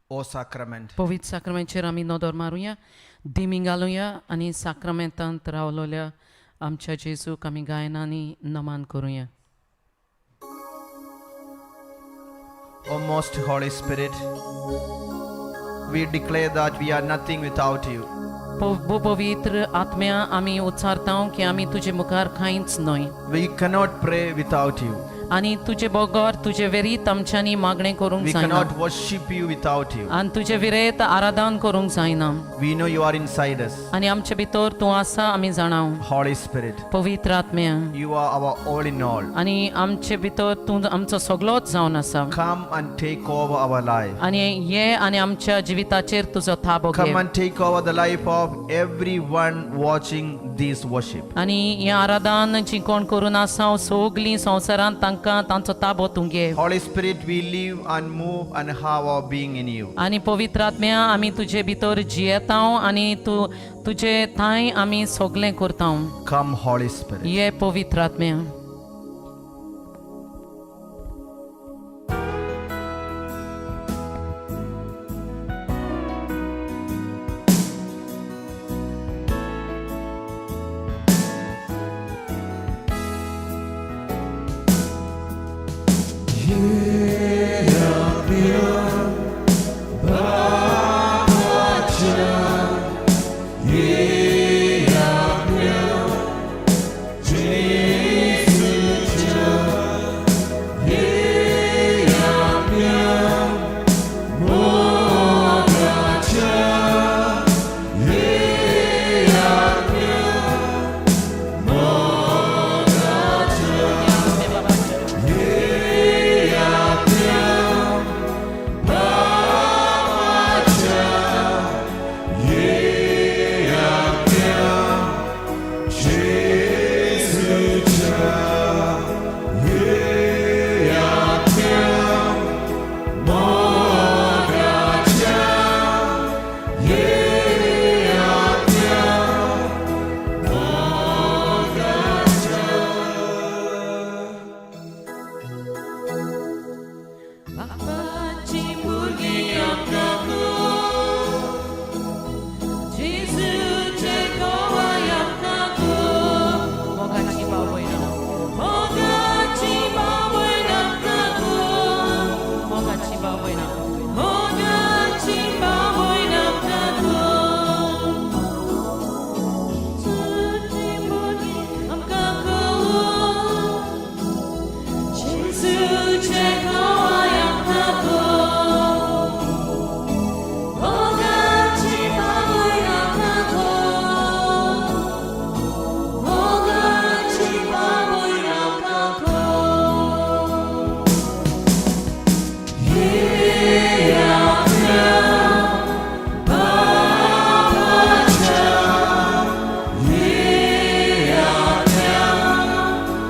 O Sacrament, पवित्र साक्रामेंतचेर आमी नदर मारुया, दिमी घालुया आनी साक्रामेंतांत रावलोल्या आमच्या जेजूक आमी गायनांनी नमन करुया. O most Holy Spirit, we declare that we are nothing without you. पवित्र आत्म्या, आमी उच्चारता की आमी तुजे मुखार कांयच न्हय. We cannot pray without you. आनी तुजे बगर, तुजे वेरीत आमच्यांनी मागणें करूंक We जायना. cannot worship you without you. आनी तुजे विरेत आराधन करूंक जायना. We know you are inside us. आनी आमचे भितर तूं आसा आमी जाणाव. Holy Spirit, पवित्र आत्म्या, you are our all in all. आनी आमचे भितर तूं आमचो सगलोच जावन आसा. Come and take over our life. आनी ये आनी आमच्या जिविताचेर तुजो थाबो घे. Come and take over the life of everyone watching this worship. आनी हें आराधन जी कोण करून आसा सगलीं संवसारांत तांकां तांचो ताबो तूं घे. Holy Spirit, we live and move and have our being in you. आनी पवित्र आत्म्या, आमी तुजे भितर जियेता आनी तूं तुजे थंय आमी सगलें करता. Come, Holy Spirit. ये पवित्र आत्म्या.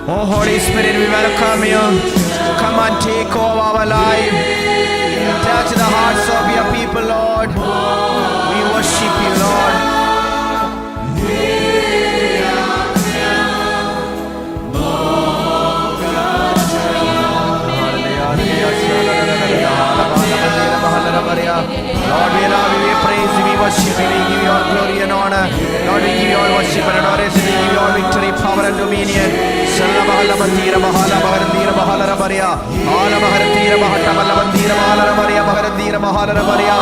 Oh Holy Spirit, we welcome you. Come and take over our life. Touch the hearts of your people, Lord. We worship you, Lord. Lord, we love you, we praise you, we worship you, we give you all glory and honor. Lord, we give you all worship and adoration, we give you all victory, power and dominion. Shalla bahala baharadira bahala rabaria. Ala baharadira bahata balavandira bahala rabaria baharadira bahala rabaria.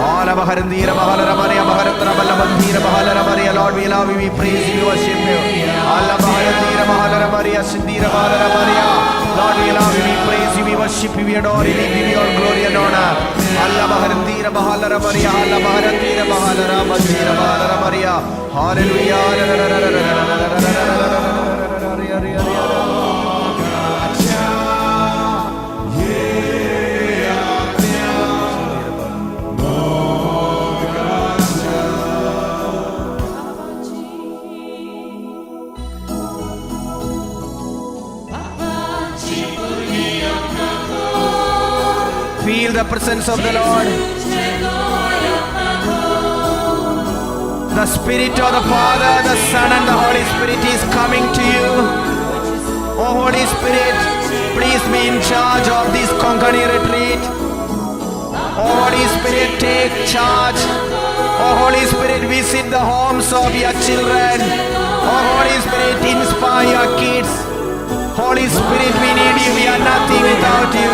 Ala baharadira bahala rabaria baharatra balavandira bahala rabaria. Lord, we love you, we praise you, we worship you. Ala baharadira bahala rabaria sindira bahala rabaria. Lord, we love you, we praise you, we worship you, we adore you, we give you all glory and honor. Allah baharadira bahala rabaria, Allah baharadira bahala rabaria bahala rabaria. Hallelujah. Feel the presence of the Lord. The Spirit of the Father, the Son, and the Holy Spirit is coming to you. Oh Holy Spirit, Holy Spirit, take charge. Oh Holy Spirit, visit the homes of your children. Oh Holy Spirit, inspire your kids. Holy Spirit, we need you. We are nothing without you.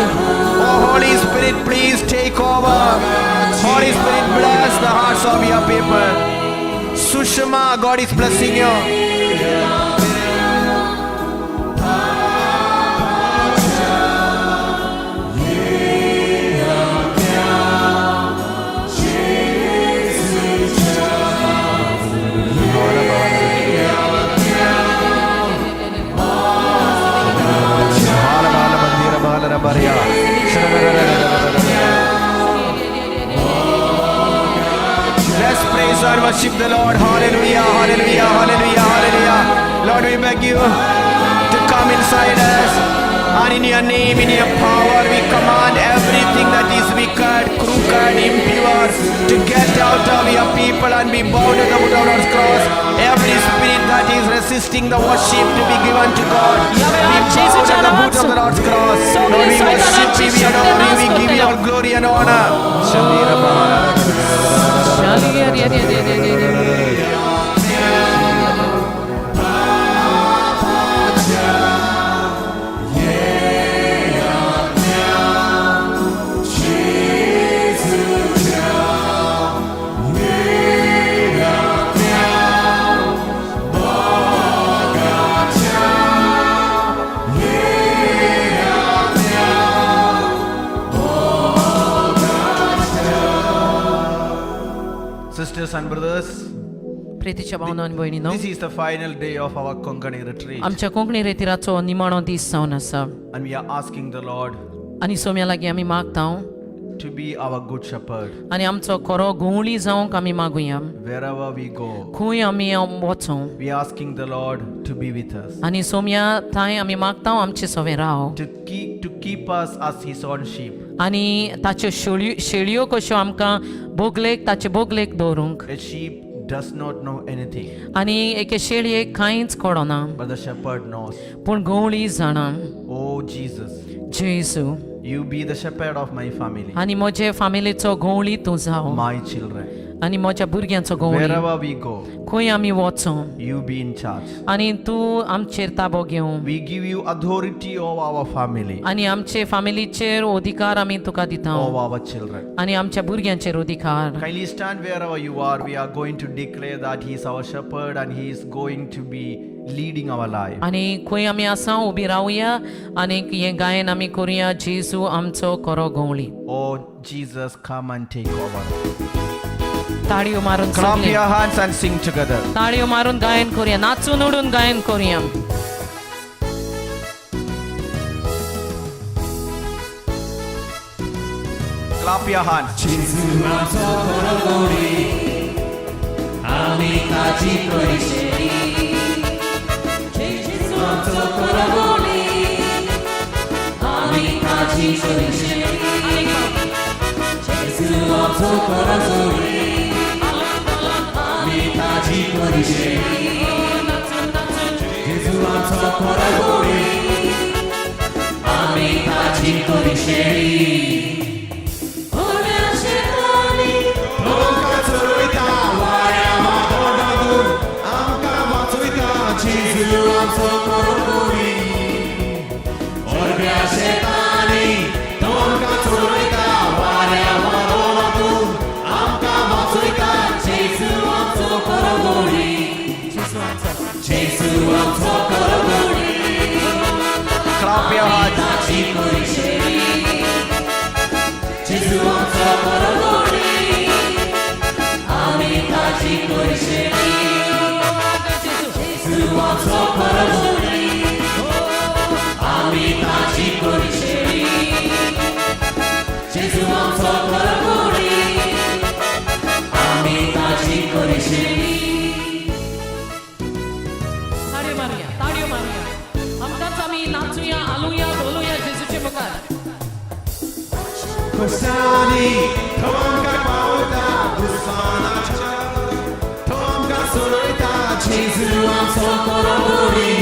Oh Holy Spirit, please take over. Holy Spirit, bless the hearts of your people. Sushma, God is blessing you. Let's praise and worship the Lord. Hallelujah, hallelujah, hallelujah, hallelujah. Lord, we beg you to come inside us. And in your name, in your power, we command everything that is wicked, crooked, impure to get out of your people and be bound at the foot of Lord's cross. Every spirit that is resisting the worship to be given to God, be bound at the foot of the Lord's cross. Lord, we worship you, we adore you, we give you all glory and honor. Sisters and brothers, प्रितीच्या भावनो आनी भयणीनो, this is the final day of our Konkani retreat. आमच्या कोंकणी रेतिराचो निमाणो दीस जावन आसा. And we are asking the Lord आनी सोम्या लागीं आमी मागता to be our good shepherd. आनी आमचो खरो घुंवळी जावंक आमी मागुया. Wherever we go, खंय आमी वचों, we are asking the Lord to be with us, आनी सोम्या थंय आमी मागता आमचे सवें राव to keep us as His own sheep. आनी ताच्यो शेळयो शेळयो कश्यो आमकां बोगलेक ताचे बोगलेक दवरूंक. A sheep does not know anything, आनी एके शेळयेक कांयच कळना, but the shepherd knows. पूण गवळी जाणा. Oh Jesus, जेजू, you be the shepherd of my family, आनी म्हजे फामिलीचो गवळी तूं जाव, my children. आनी म्हज्या भुरग्यांचो गवळी. Wherever we go, खंय आमी वचों, you be in charge. आनी तूं आमचेर ताबो घेवं. We give you authority over our family, आनी आमचे फामिलीचेर अधिकार आमी तुका दिता, over our children. आनी आमच्या भुरग्यांचेर अधिकार. Kindly stand wherever you are. We are going to declare that He is our shepherd and He is going to be leading our life. आनी खंय आमी आसा उबी रावया आनी हें गायन आमी करुया, जेजू आमचो खरो गवळी. Oh Jesus, come and take over. ताळयो मारून Clap सगळे your hands and sing together. ताळयो मारून गायन करुया, नाचून उडून गायन करुया. Clap your hands. जेजू आमचो खरो गवळी, आमी ताची करी शेळी. जेजू आमचो खरो गवळी, आमी ताची करी शेळी. जेजू आमचो खरो गवळी, आमी ताची करी शेळी. जेजू आमचो खरो गवळी, आमी ताची करी शेळी. उरव्या शेतांनी आमकां चरयता, वाऱ्या वादळातून आमकां वाचयता. जेजू आमचो खरो गवळी. उरव्या शेतांनी तो आमकां चरयता, वाऱ्या वादळातून आमकां वाचयता. जेजू आमचो खरो गवळी, जेजू आमचो खरो गवळी, Clap your hands. ताची करी शेळी. जेजू आमचो खरो गवळी, आमी ताची करी शेळी. जेजू आमचो खरो गवळी, आमी ताची करी शेळी. जेजू आमचो खरो गवळी, आमी ताची करी शेळी. ताळयो मारुया, ताळयो मारुया, आमकांच आमी नाचुया, हालुया, बोलुया जेजूचे मुखार. कश्टांनी तो आमकां पावता, दुस्मानाच्या तो आमकां सोडयता. जेजू आमचो खरो गवळी,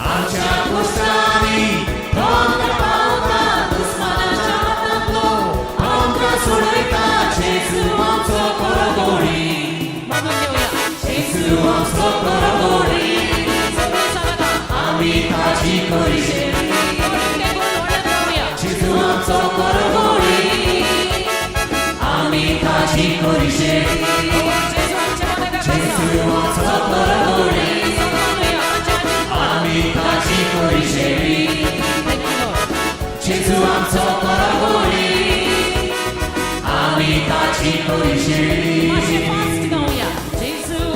आमच्या कश्टांनी तो आमकां पावता, दुस्मानाच्या हातांतलो आमकां जेजू आमचो खरो धोणी, आमी ताची खरी शेळी. जेजू आमचो खरो धोणी, आमी ताची खरी शेळी. जेजू आमचो खरो धोणी, आमी ताची खरी शेळी. जेजू आमचो खरो धोणी, आमी ताची खरी शेळी.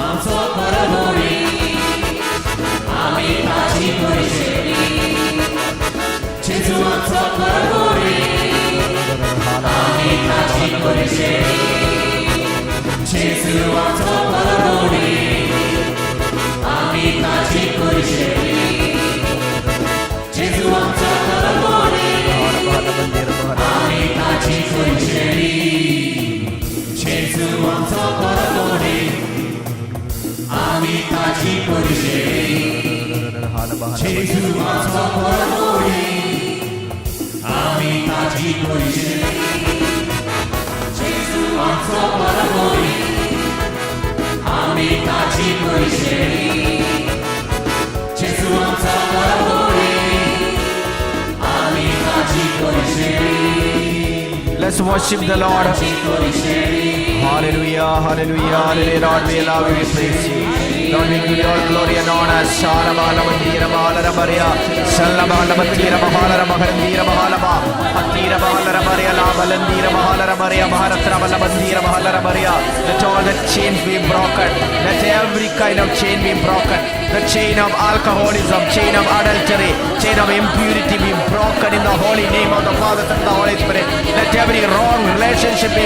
आमचो खरो धोणी, आमी ताची खरी शेळी. जेजू आमचो खरो धोणी, आमी ताची खरी शेळी. जेजू आमचो खरो धोणी, आमी ताची खरी शेळी. जेजू आमचो खरो धोणी, आमी ताची खरी शेळी. जेजू आमचो खरो धोणी, आमी ताची खरी शेळी. जेजू आमचो खरो धोणी, आमी ताची खरी शेळी. जेजू आमचो खरो धोणी, आमी ताची खरी शेळी. जेजू आमचो खरो धोणी, आमी ताची खरी शेळी. Let's worship the Lord. ताची खरी शेळी. Hallelujah, hallelujah, hallelujah. Lord, we love you, we praise you. Lord, we give you all glory and honor. Shalabala bandira balara baria. Shalabala batira bahala baharandira bahala ba. Atira bahala baria la balandira bahala baria baharatra bala bandira bahala baria. Let all the chains be broken. Let every kind of chain be broken. The chain of alcoholism, chain of adultery, chain of impurity be broken in the holy name of the Father, Son, and the Holy Spirit. Let every wrong relationship be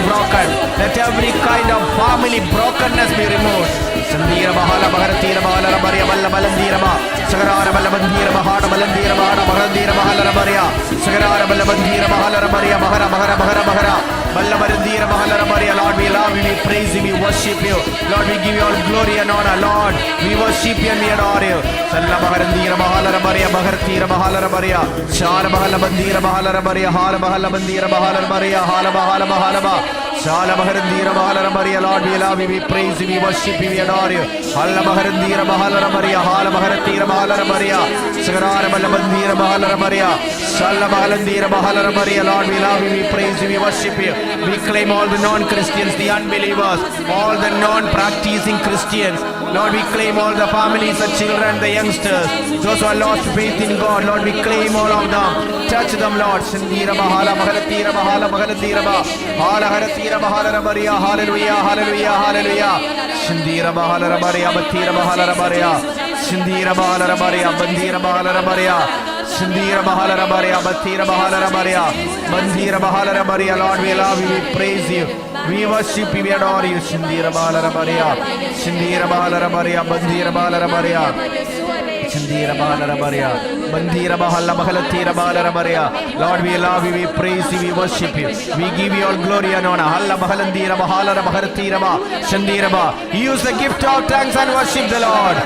broken. Let every kind of family brokenness be removed. Sandira bahala baharatira bahala baria balla balandira ba. Sagarara balla bandira bahada balandira bahada bahandira bahala baria. Sagarara balla bandira bahala baria bahara bahara bahara bahara. Balla barandira bahala baria. Lord, we love you, we praise you, we worship you. Lord, we give you all glory and honor. Lord, we worship you and we adore you. Salla baharandira bahala baria bahartira bahala baria. Shala bahala bandira bahala baria hala bahala bandira bahala baria hala bahala bahala ba. Shala baharandira bahala baria. Lord, we love you, we praise you, we worship you, we adore you. Halla baharandira bahala baria hala baharatira bahala baria. Sagarara balla bandira bahala baria. Salla bahalandira bahala baria. Lord, we love you, we praise you, we worship you. We claim all the non-Christians, the unbelievers, all the non-practicing Christians. Lord, we claim all the families, the children, the youngsters, those who have lost faith in God. Lord, we claim all of them. Touch them, Lord. Sindira bahala bahalatira bahala bahalatira ba. Hala haratira bahala rabaria. Hallelujah, hallelujah, hallelujah. Sindira bahala rabaria, batira bahala rabaria. Sindira bahala rabaria, bandira bahala rabaria. Sindira bahala rabaria, batira bahala rabaria. Bandira bahala rabaria. Lord, we love you, we praise you. We worship you, we adore you. Sindira bahala rabaria. Sindira bahala rabaria, bandira bahala rabaria. Sindira bahala rabaria. Bandira bahala bahalatira bahala rabaria. Lord, we love you, we praise you, we worship you. We give you all glory and honor. Halla bahalandira bahala baharatira ba. Sindira ba. Use the gift of tongues and worship the Lord.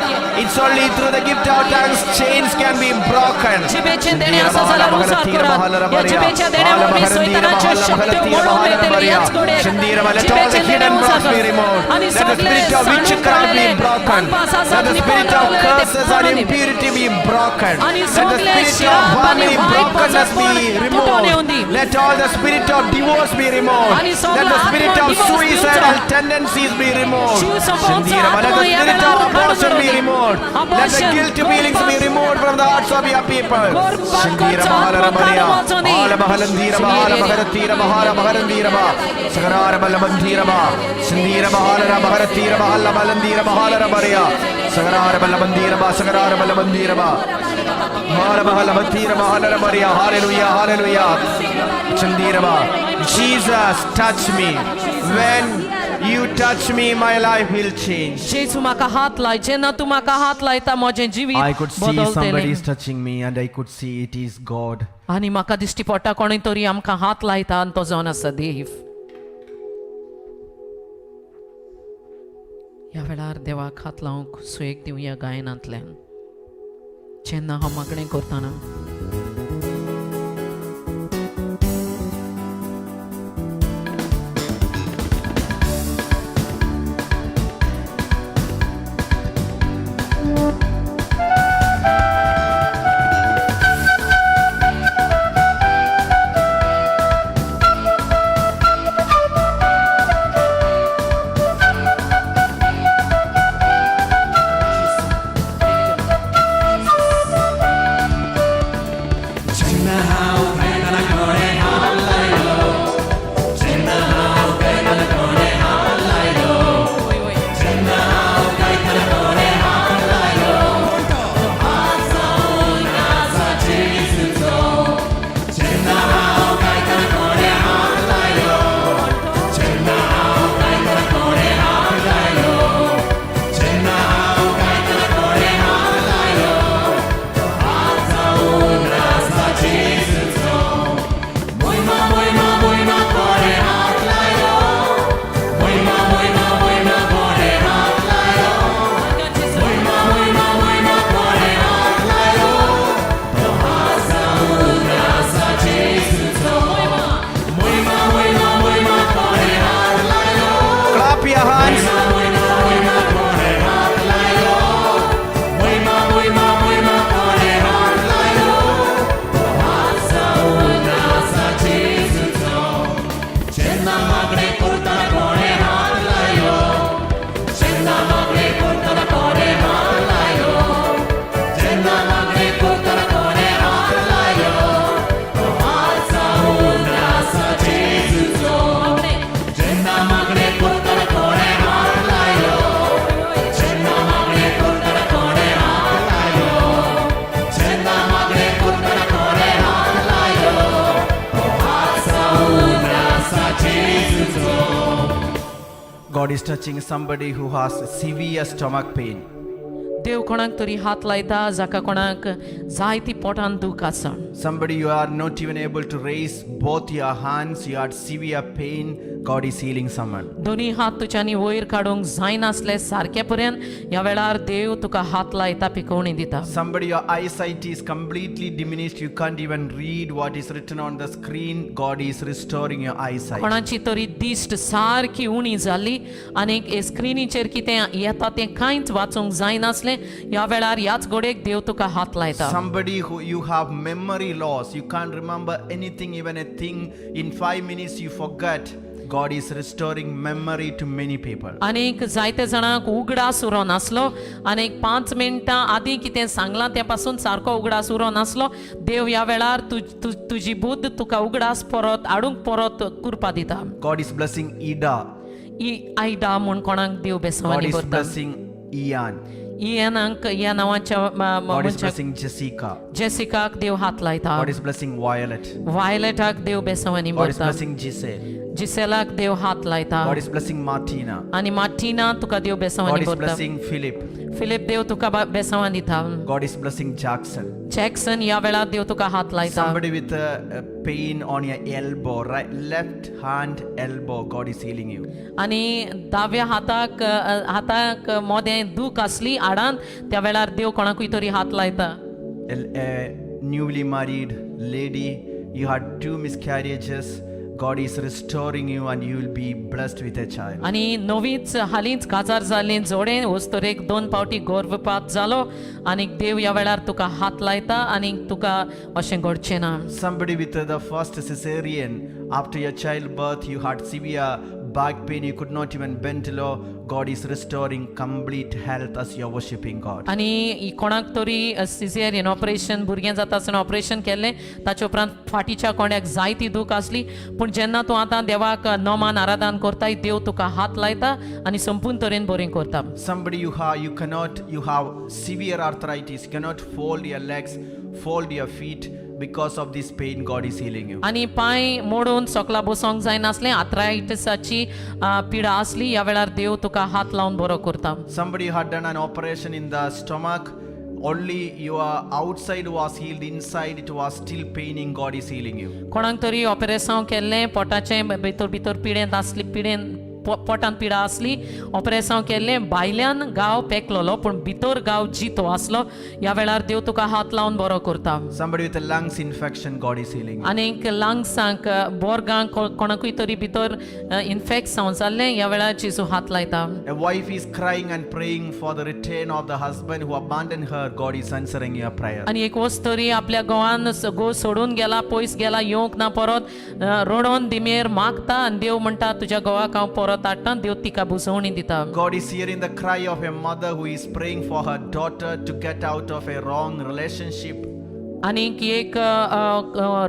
It's only through the gift of tongues chains can be broken. जिबेचें देणें आसा जाल्यार उजार करात. ह्या जिबेच्या देण्या वरवीं सैतानाच्यो शक्त्यो मोडून मेळटल्यो ह्याच कडेन. Let all the जिबेचें देणें hidden उजार blocks be करात. removed. आनी Let the सगळे spirit of सांडून witchcraft be काडलेले broken. पानपास Let आसात the निपून spirit of रावलेले ते curses and मोडून impurity be broken. आनी Let the सगळे spirit of शिराप आनी family वायट brokenness be पसरपण तुटोन येवंदी. removed. Let all the spirit of divorce be removed. आनी Let सगळो the spirit आत्मो of divorce suicidal दिवचो. Tendencies be removed. जीव सोंपोवचो Sindira, let आत्मो the ह्या spirit वेळार of abortion काडून be उडोवंदी. Removed. Let the Abortion, guilty feelings be गोरपात removed from the hearts of your people. गोरपात Sindira करचो bahala आत्मो rabaria. काडून वचोंदी. Hala bahalandira bahala baharatira bahala baharandira ba. Sagarara balabandira ba. Sindira bahala baharatira bahala balandira bahala rabaria. Sagarara balabandira ba. Sagarara balabandira ba. Hala bahala batira bahala rabaria. Hallelujah, hallelujah. Chandira ba. Jesus, touch me. When you touch me, my life will change. जेजू म्हाका हात लाय. जेन्ना तूं म्हाका हात लायता म्हजें जिवीत I could see somebody बदलतलें. Is touching me, and I could see it is God. आनी म्हाका दिश्टी पडटा कोणूय तरी आमकां हात लायता आनी तो जावन आसा देव. ह्या वेळार देवाक हात लावंक सुयेक दिवया गायनांतल्यान जेन्ना हांव मागणें करतना. जेन्ना हांव गायतना कोणें हात लायलो, जेन्ना हांव गायतना कोणें हात लायलो, जेन्ना हांव गायतना कोणें हात लायलो, तो हात जावन आसा जेजूचो. जेन्ना हांव गायतना कोणें हात लायलो, जेन्ना हांव गायतना कोणें हात लायलो, जेन्ना हांव गायतना कोणें हात लायलो, तो हात जावन आसा जेजूचो. मोयमा मोयमा मोयमा कोणें हात लायलो, मोयमा मोयमा मोयमा कोणें हात लायलो, मोयमा मोयमा मोयमा कोणें हात लायलो, तो हात जावन आसा जेजूचो. मोयमा मोयमा मोयमा कोणें हात लायलो, Clap your hands. मोयमा मोयमा कोणें हात लायलो, मोयमा मोयमा मोयमा कोणें हात लायलो, तो हात जावन आसा जेजूचो. जेन्ना मागणें करतना कोणें हात लायलो, जेन्ना मागणें करतना कोणें हात लायलो, जेन्ना मागणें करतना कोणें हात लायलो, तो हात जावन आसा जेजूचो. जेन्ना मागणें करतना कोणें हात लायलो, जेन्ना मागणें करतना कोणें हात लायलो, जेन्ना मागणें करतना कोणें हात लायलो, तो हात जावन आसा जेजूचो. God is touching somebody who has severe stomach pain. देव कोणाक तरी हात लायता जाका कोणाक जायती पोटान दूख आसा. Somebody, you are not even able to raise both your hands, you had severe pain. God is healing someone. दोनी हात तुज्यांनी वयर काडूंक जायनासले सारके पर्यंत ह्या वेळार देव तुका हात लायता, पिकोवणी दिता. Somebody, your eyesight is completely diminished. You can't even read what is written on the screen. God is restoring your eyesight. कोणाची तरी दिश्ट सारकी उणी जाली आनी स्क्रिनीचेर कितें येता तें कांयच वाचूंक जायनासलें, ह्या वेळार ह्याच घडयेक देव तुका हात लायता. Somebody who you have memory loss, you can't remember anything, even a thing. In 5 minutes, you forget. God is restoring memory to many people. आनीक जायते जाणांक उगडास उरो नासलो आनी 5 मिनटां आदीं कितें सांगलां तें पासून सारको उगडास उरो नासलो, देव ह्या वेळार तुजी बुद्द तुका उगडास परत हाडूंक परत कृपा दिता. God is blessing Ida. He Ida म्हूण कोणाक देव God बेसवानी is करता. blessing Ian. इयनाक ह्या नांवाच्या God is मनशाक. Blessing Jessica. जेसिकाक देव हात लायता. God is blessing Violet. वायलेटाक देव बेसवानी God is भरता. Blessing Giselle. जिसेलाक देव हात लायता. God is blessing Martina. आनी मार्टिना तुका देव God बेसवानी is भरता. Blessing Philip. Philip देव तुका बेसवान दिता. God is blessing Jackson. Jackson ह्या वेळार देव तुका हात लायता. Somebody with a pain on your elbow, right, left hand elbow, God is healing you. आनी दाव्या हाताक मोदें दूख आसली आडान, त्या वेळार देव कोणाकूय तरी हात लायता. A newly married lady, you had two miscarriages. God is restoring you and you will be blessed with a child. आनी नवीच हालींच काजार जाल्ली जोडें वस्तुरेक दोन पावटी गर्भपात जालो आनी देव ह्या वेळार तुका हात लायता आनी तुका अशें घडचें ना. Somebody with the first cesarean, after your childbirth, you had severe back pain, you could not even bend low. God is restoring complete health as you're worshiping God. आनी कोणाक तरी सिजेरियन ऑपरेशन भुरगें जाता आसतना ऑपरेशन केल्लें, ताचे उपरांत फाटीच्या कोंड्याक जायती दूख आसली, पूण जेन्ना तूं आतां देवाक नमान आराधन करताय, देव तुका हात लायता आनी संपूर्ण तरेन बरें करता. Somebody, you have you cannot you have severe arthritis, you cannot fold your legs, fold your feet. Because of this pain, God is healing you. आनी पांय मोडून सकला बसोंक जायनासलें, आर्थरायटिसाची पिडा आसली, ह्या वेळार देव तुका हात लावन बरो करता. Somebody had done an operation in the stomach, only your outside was healed, inside it was still paining. God is healing you. कोणाक तरी ऑपरेसांव केल्लें पोटाचें, भितर भितर पिडेंत आसली, पिडेन पोटान पिडा आसली, ऑपरेसांव केल्लें, भायल्यान गांव पेकलोलो पूण भितर गांव जितो आसलो. ह्या वेळार देव तुका हात लावन बरो करता. Somebody with a lungs infection, God is healing you. आनीक लंग्सांक, बोरगांक कोणाकूय तरी भितर इन्फेक्सांव जाल्लें, ह्या वेळार जेजू हात लायता. A wife is crying and praying for the return of the husband who abandoned her. God is answering your prayer. आनी एक वस्त तरी आपल्या घोवान घोव सोडून गेला, पयस गेला, येवंक ना परत, रडोन दिमेर मागता आनी देव म्हणटा तुज्या घोवाक हांव परत हाडटा. देव तिका बुजवणी दिता. God is hearing the cry of a mother who is praying for her daughter to get out of a wrong relationship. आनीक एक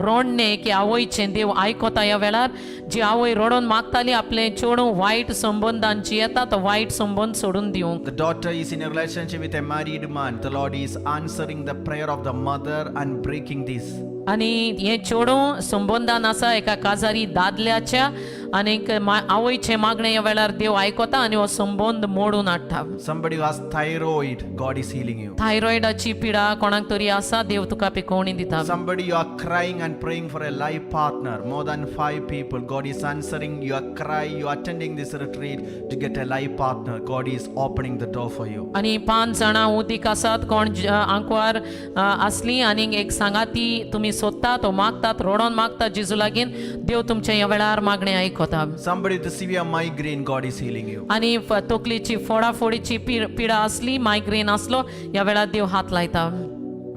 रोडणें की आवयचें देव आयकता ह्या वेळार, जी आवय रडोन मागताली आपलें चेडूं वायट संबंदान जी येता तो वायट संबंद सोडून दिवंक. The daughter is in a relationship with a married man. The Lord is answering the prayer of the mother and breaking this. आनी हें चेडूं संबंदान आसा एका काजारी दादल्याच्या, आनीक आवयचें मागणें ह्या वेळार देव आयकता आनी हो संबंद मोडून हाडटा. Somebody who has thyroid, God is healing you. थायरॉयडाची पिडा कोणाक तरी आसा, देव तुका पिकोवणी दिता. Somebody, you are crying and praying for a life partner. More than five people. God is answering your cry. You are attending this retreat to get a life partner. God is opening the door for you. आनी पांच जाणां उदीक आसात कोण आंकवार आसली आनी एक सांगाती तुमी सोदतात, तो मागतात, रडोन मागतात जेजू लागीं, देव तुमच्या ह्या वेळार मागणें आयकता. Somebody with severe migraine, God is healing you. आनी तकलेची फोडाफोडीची पिडा आसली, मायग्रेन आसलो, ह्या वेळार देव हात लायता.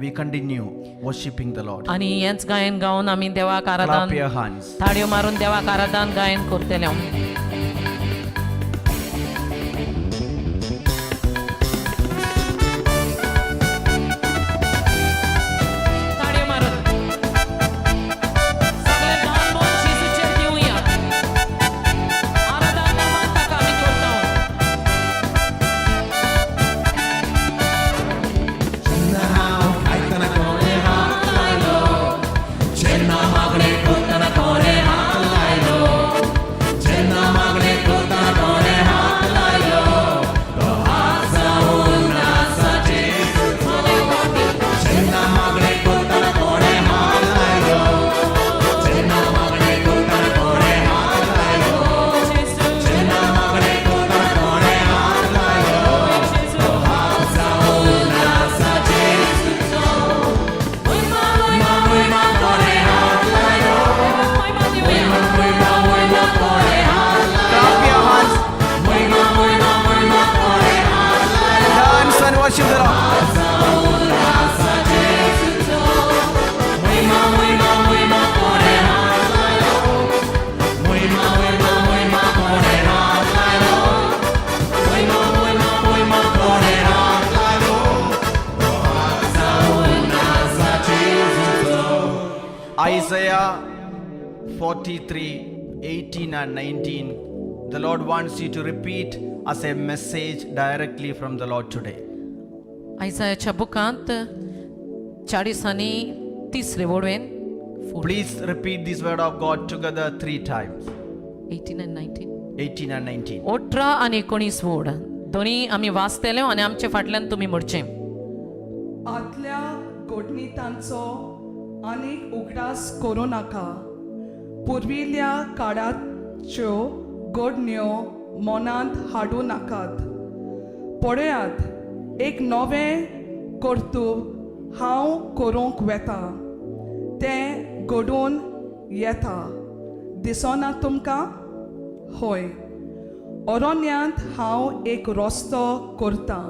We continue worshiping the Lord. आनी हेंच गायन गावन आमी देवाक Clap आराधन your hands. ताळयो मारून देवाक आराधन गायन करतले. ताळयो मारून सगळे मान मोन जेजूचेर दिवया. आराधन नमन ताका आमी करता. आयतना कोणे हात लायलो, जेन्ना मागणें करतना कोणे हात लायलो, जेन्ना मागणें करतना कोणे हात लायलो, तो हात जावन आसा जेजूचो. जेन्ना मागणें करतना कोणे हात लायलो, जेन्ना मागणें करतना कोणे हात लायलो, जेन्ना मागणें करतना कोणे हात लायलो, तो हात जावन आसा जेजूचो. मोयमा मोयमा कोणे हात लायलो, मोयमा मोयमा मोयमा कोणे हात लायलो, Clap your hands. मोयमा मोयमा मोयमा कोणे हात लायलो. Dance and worship the Lord. मोयमा मोयमा मोयमा कोणे हात लायलो, मोयमा मोयमा मोयमा कोणे हात लायलो, मोयमा मोयमा मोयमा कोणे हात लायलो, तो हात जावन आसा जेजूचो. Isaiah 43:18 and 19. The Lord wants you to repeat as a message directly from the Lord today. आयजायाच्या बुकांत 40 आनी तिसरे वळवेन. Please repeat this word of God together three times. 18 आनी 19. 18 and 19. 18 आनी 19 वोड दोनी आमी वाचतले आनी आमचे फाटल्यान तुमी म्हणचें. आदल्या घडणीतांचो आनीक उगडास करूं नाका, पुर्विल्ल्या काळाच्यो घडण्यो मनांत हाडूं नाकात. पळयात, एक नवें कर्तूब हांव करूंक वेता, तें घडून येता, दिसना तुमकां? हय, अरण्यांत हांव एक रस्तो करतां.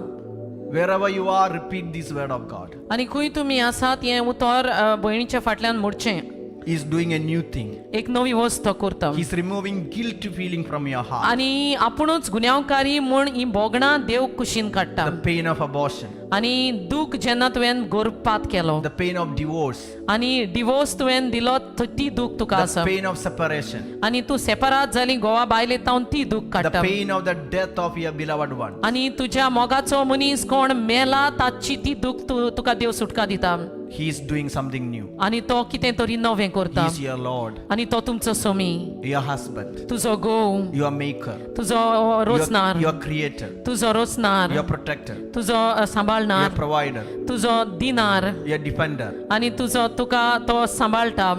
Wherever you are, repeat this word of God. आनी खंय तुमी आसात हें उतर भयणीच्या फाटल्यान म्हणचें. He is doing a new thing. एक नवी वस्त करता. He's removing guilt feeling from your heart. आनी आपुणूच गुन्यांवकारी म्हूण ही भोगणां देव कुशीन काडटा. The pain of abortion, आनी दूख जेन्ना तुवें गर्भपात केलो, the pain of divorce, आनी डिवोर्स तुवें दिलो, ती दूख तुका the आसा. pain of separation, आनी तूं सेपरात जाली गोवा बायले तावन, ती दूख the काडटा. pain of the death of your beloved one. आनी तुज्या मोगाचो मनीस कोण मेला ताची ती दूख तुका देव सुटका दिता. He is doing something new. आनी तो कितें तरी नवें करता. He is your Lord, आनी तो तुमचो सोमी, your husband, तुजो घोव, your maker, तुजो your, रोचणार, your creator, तुजो रोचणार, your protector, तुजो सांबाळणार, your provider, तुजो दिनार, your defender. आनी तुजो तुका तो सांबाळटा.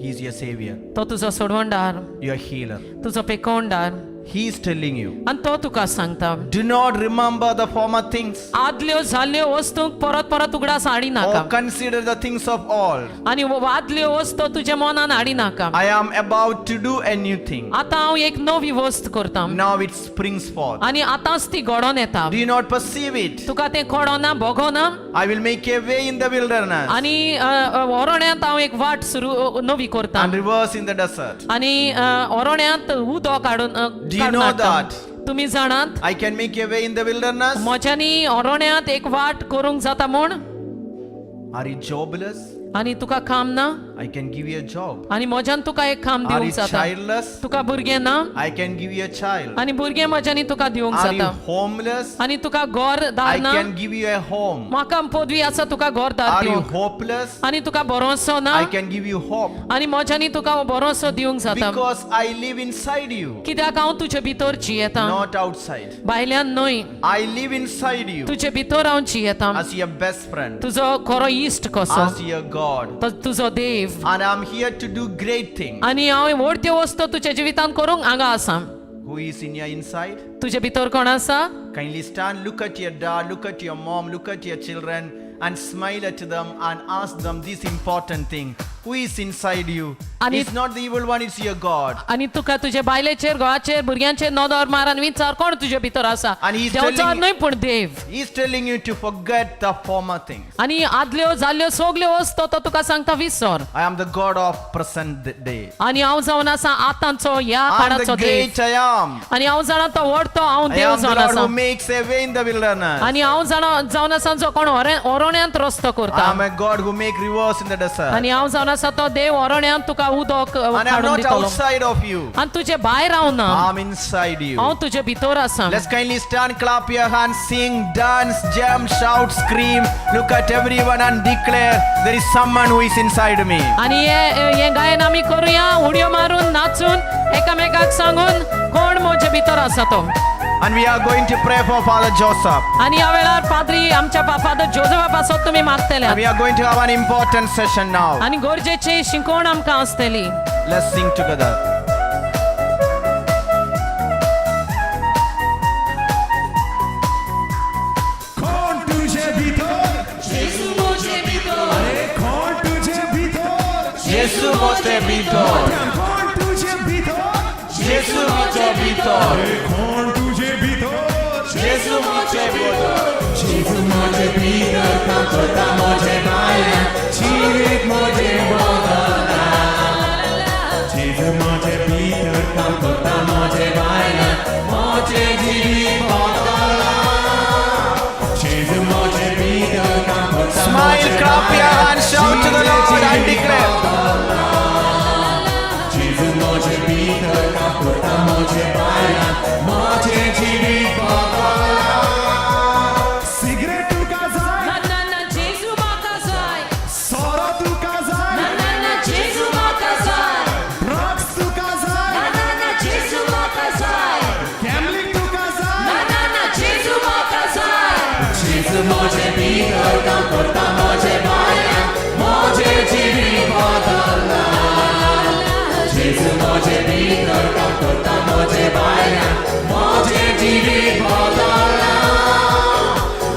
He is your savior, तो तुजो सोडवणदार, your healer. तुजो पेकोवणदार. He is telling you. आनी तो तुका सांगता, Do not remember the former things आदल्यो जाल्ल्यो वस्तूंक परत परत उगडास हाडिनाका or consider the things of old. आनी आदल्यो वस्तू तुज्या मनान हाडिनाका. I am about to do a new thing. आतां हांव एक नवी वस्त करता Now it springs forth. आनी आतांच ती घडोन येता. Do you not perceive it? तुका तें कळना भोगना? I will make a way in the wilderness आनी ओरोण्यांत हांव एक वाट सुरू नवी करता and rivers in the desert. आनी ओरोण्यांत उदक हाडून Do you काडून know हाडटा. That? तुमी जाणात I can make a way in the wilderness. म्हज्यांनी ओरोण्यांत एक वाट करूंक जाता म्हूण. Are you jobless? आनी तुका काम ना? I can give you a job. आनी म्हज्यान तुका एक काम Are दिवंक you जाता. Childless? तुका भुरगें ना? I can give you a child. आनी भुरगें म्हज्यांनी तुका दिवंक Are you जाता. Homeless? आनी तुका घर दार I ना? can give you a home. म्हाका पदवी आसा तुका घर दार Are you दिवंक. Hopeless? आनी तुका भरोसो ना? I can give you hope. आनी म्हज्यांनी तुका भरोसो दिवंक जाता. Because I live inside you, कित्याक हांव तुजे भितर जियेता, not outside. भायल्यान न्हय. I live inside you तुजे भितर हांव जियेता as your best friend, तुजो खरो इश्ट कसो, as your God. तो तुजो देव. And I'm here to do great things. आनी हांव व्हड त्यो वस्तू तुज्या जिवितांत करूंक हांगा आसा. Who is in your inside? तुजे भितर कोण आसा? Kindly stand, look at your dad, look at your mom, look at your children, and smile at them and ask them this important thing. Who is inside you? It's not the evil one, it's your God. आनी तुका तुजे बायलेचेर घोवाचेर भुरग्यांचेर नदर मार आनी विचार कोण तुजे भितर आसा. आनी he's देंवचार न्हय पूण देव. He's telling you to forget the former things. आनी आदल्यो जाल्ल्यो सगल्यो वस्तू तो तुका सांगता विसर. I am the God of present day. आनी हांव जावन आसा आतांचो ह्या I am the काळाचो देव. Great I am. आनी हांव जाणा तो व्हड तो हांव I देव am the जावन Lord आसा. who makes a way in the wilderness. आनी हांव जाणा जावन आसा जो कोण ओरोण्यांत रस्तो I करता. am a God who make rivers in the desert. आनी हांव जावन आसा तो देव ओरोण्यांत तुका उदक And I am काडून not दितलो. Outside of you. आनी तुजे भायर हांव ना. I am inside you. हांव तुजे भितर आसा. Let's kindly stand, clap your hands, sing, dance, jump, shout, scream. Look at everyone and declare there is someone who is inside me. आनी हे हे गायन आमी करुया उडयो मारून नाचून एकामेकाक सांगून कोण म्हजे भितर आसा तो. And we are going to pray for Father Joseph. आनी ह्या वेळार पाद्री आमच्या फादर जोजफा पासत तुमी मागतले. And we are going to have an important session now. आनी गरजेची शिकवण आमकां आसतली. Let's sing together. कोण तुझे भितर? जेजू म्हजे भितर. अरे कोण तुझे भितर? Jesu mote bitor. कोण तुझे भितर? Jesu mote bitor. अरे कोण तुझे भितर? Jesu mote bitor. जेजू म्हजे भितर काम करता म्हजे भायल्यान जिवीत म्हजें बदलता. जेजू म्हजे भितर काम करता म्हजे भायल्यान म्हजें जिवीत बदलता. जेजू म्हजे भितर काम करता. Smile, clap your hands, shout to the Lord and declare. जेजू म्हजे भितर काम करता म्हजे भायल्यान म्हजें जिवीत बदलता. सिगरेट तुका जाय? ना ना ना जेजू म्हाका जाय. सोरो तुका जाय? ना ना ना जेजू म्हाका जाय. ड्रग्स तुका जाय? ना ना ना जेजू म्हाका जाय. गॅम्बलिंग तुका जाय? ना ना ना जेजू म्हाका जाय. जेजू म्हजे भितर काम करता म्हजे भायल्यान म्हजें जिवीत बदलता. जेजू म्हजे भितर काम करता म्हजे भायल्यान म्हजें जिवीत बदलता.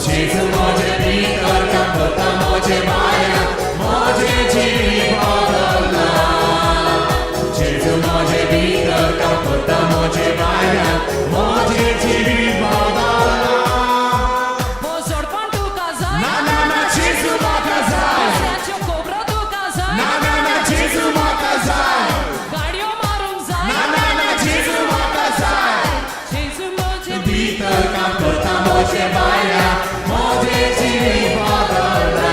जेजू म्हजे भितर काम करता म्हजे भायल्यान म्हजें जिवीत बदलता. जेजू म्हजे भितर काम करता म्हजे भायल्यान म्हजें जिवीत बदलता. हो जोडपण तुका जाय? ना ना ना जेजू म्हाका जाय. दुसऱ्याच्यो खबरो तुका जाय? ना ना ना जेजू म्हाका जाय. गाडयो मारूंक जाय? ना ना ना जेजू म्हाका जाय. जेजू म्हजे भितर काम करता म्हजे भायल्यान म्हजें जिवीत बदलता.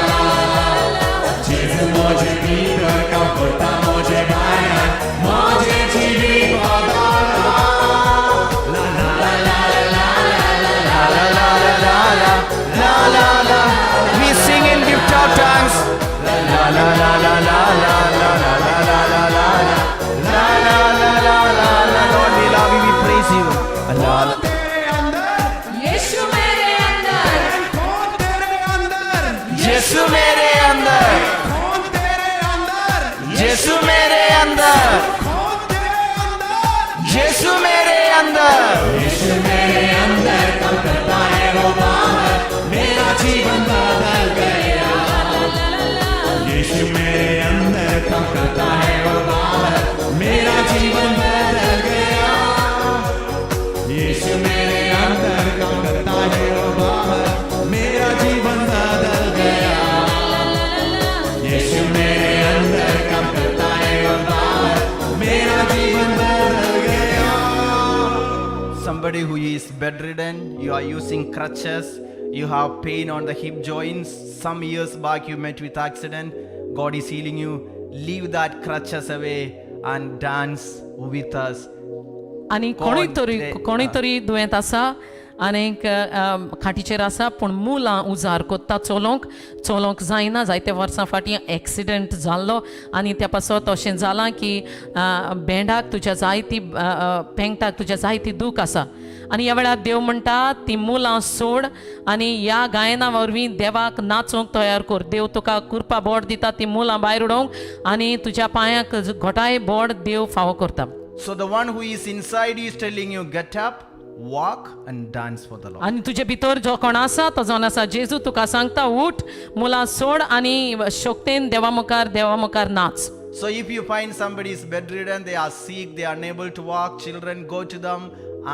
जेजू म्हजे भितर काम करता म्हजे भायल्यान म्हजें जिवीत बदलता. ला ला ला ला ला ला La la la la la la la. We sing in gift of tongues. La la la la la la la la la la la la la la la la la la la. Lord, we love you, we praise you. La la. तेरे अंदर? येशू मेरे अंदर. कोण तेरे अंदर? Jesu mere andar. कोण तेरे अंदर? Jesu mere andar. कोण तेरे अंदर? Jesu mere andar. जीवन बदल गया। यीशु मेरे अंदर काम करता है वो बाबर, मेरा जीवन बदल गया। यीशु मेरे अंदर काम करता है वो बाबर, मेरा जीवन बदल गया। यीशु मेरे अंदर काम करता है वो बाबर, मेरा जीवन बदल Gaya. Somebody who is bedridden, you are using crutches, you have pain on the hip joints. Some years back you met with accident. God is healing you. Leave that crutches away and dance with us. आनी कोणूय कोण तरी ते- कोणूय तरी दुयेंत आसा आनीक खाटीचेर आसा, पूण मुलां उजार कोत्ता, चलोवंक चलोवंक जायना. जायते वर्सां फाटीं एक्सिडंट जाल्लो आनी त्या पासत अशें जालां की भेंडाक तुज्या जायती पेंगटाक तुज्या जायती दूख आसा. आनी ह्या वेळार देव म्हणटा, ती मुलां सोड आनी ह्या गायना वरवीं देवाक नाचूंक तयार कर. देव तुका कृपा बोट दिता ती मुलां भायर उडोवंक आनी तुज्या पांयांक घोटाय बोट देव फावो करता. So the one who is inside you is telling you, get up, walk, and dance for the Lord. आनी तुजे भितर जो कोण आसा तो जावन आसा जेजू, तुका सांगता, उठ, मुलां सोड आनी शक्तेन देवा मुखार, देवा मुखार नाच. So if you find somebody is bedridden, they are sick, they are unable to walk, children, go to them,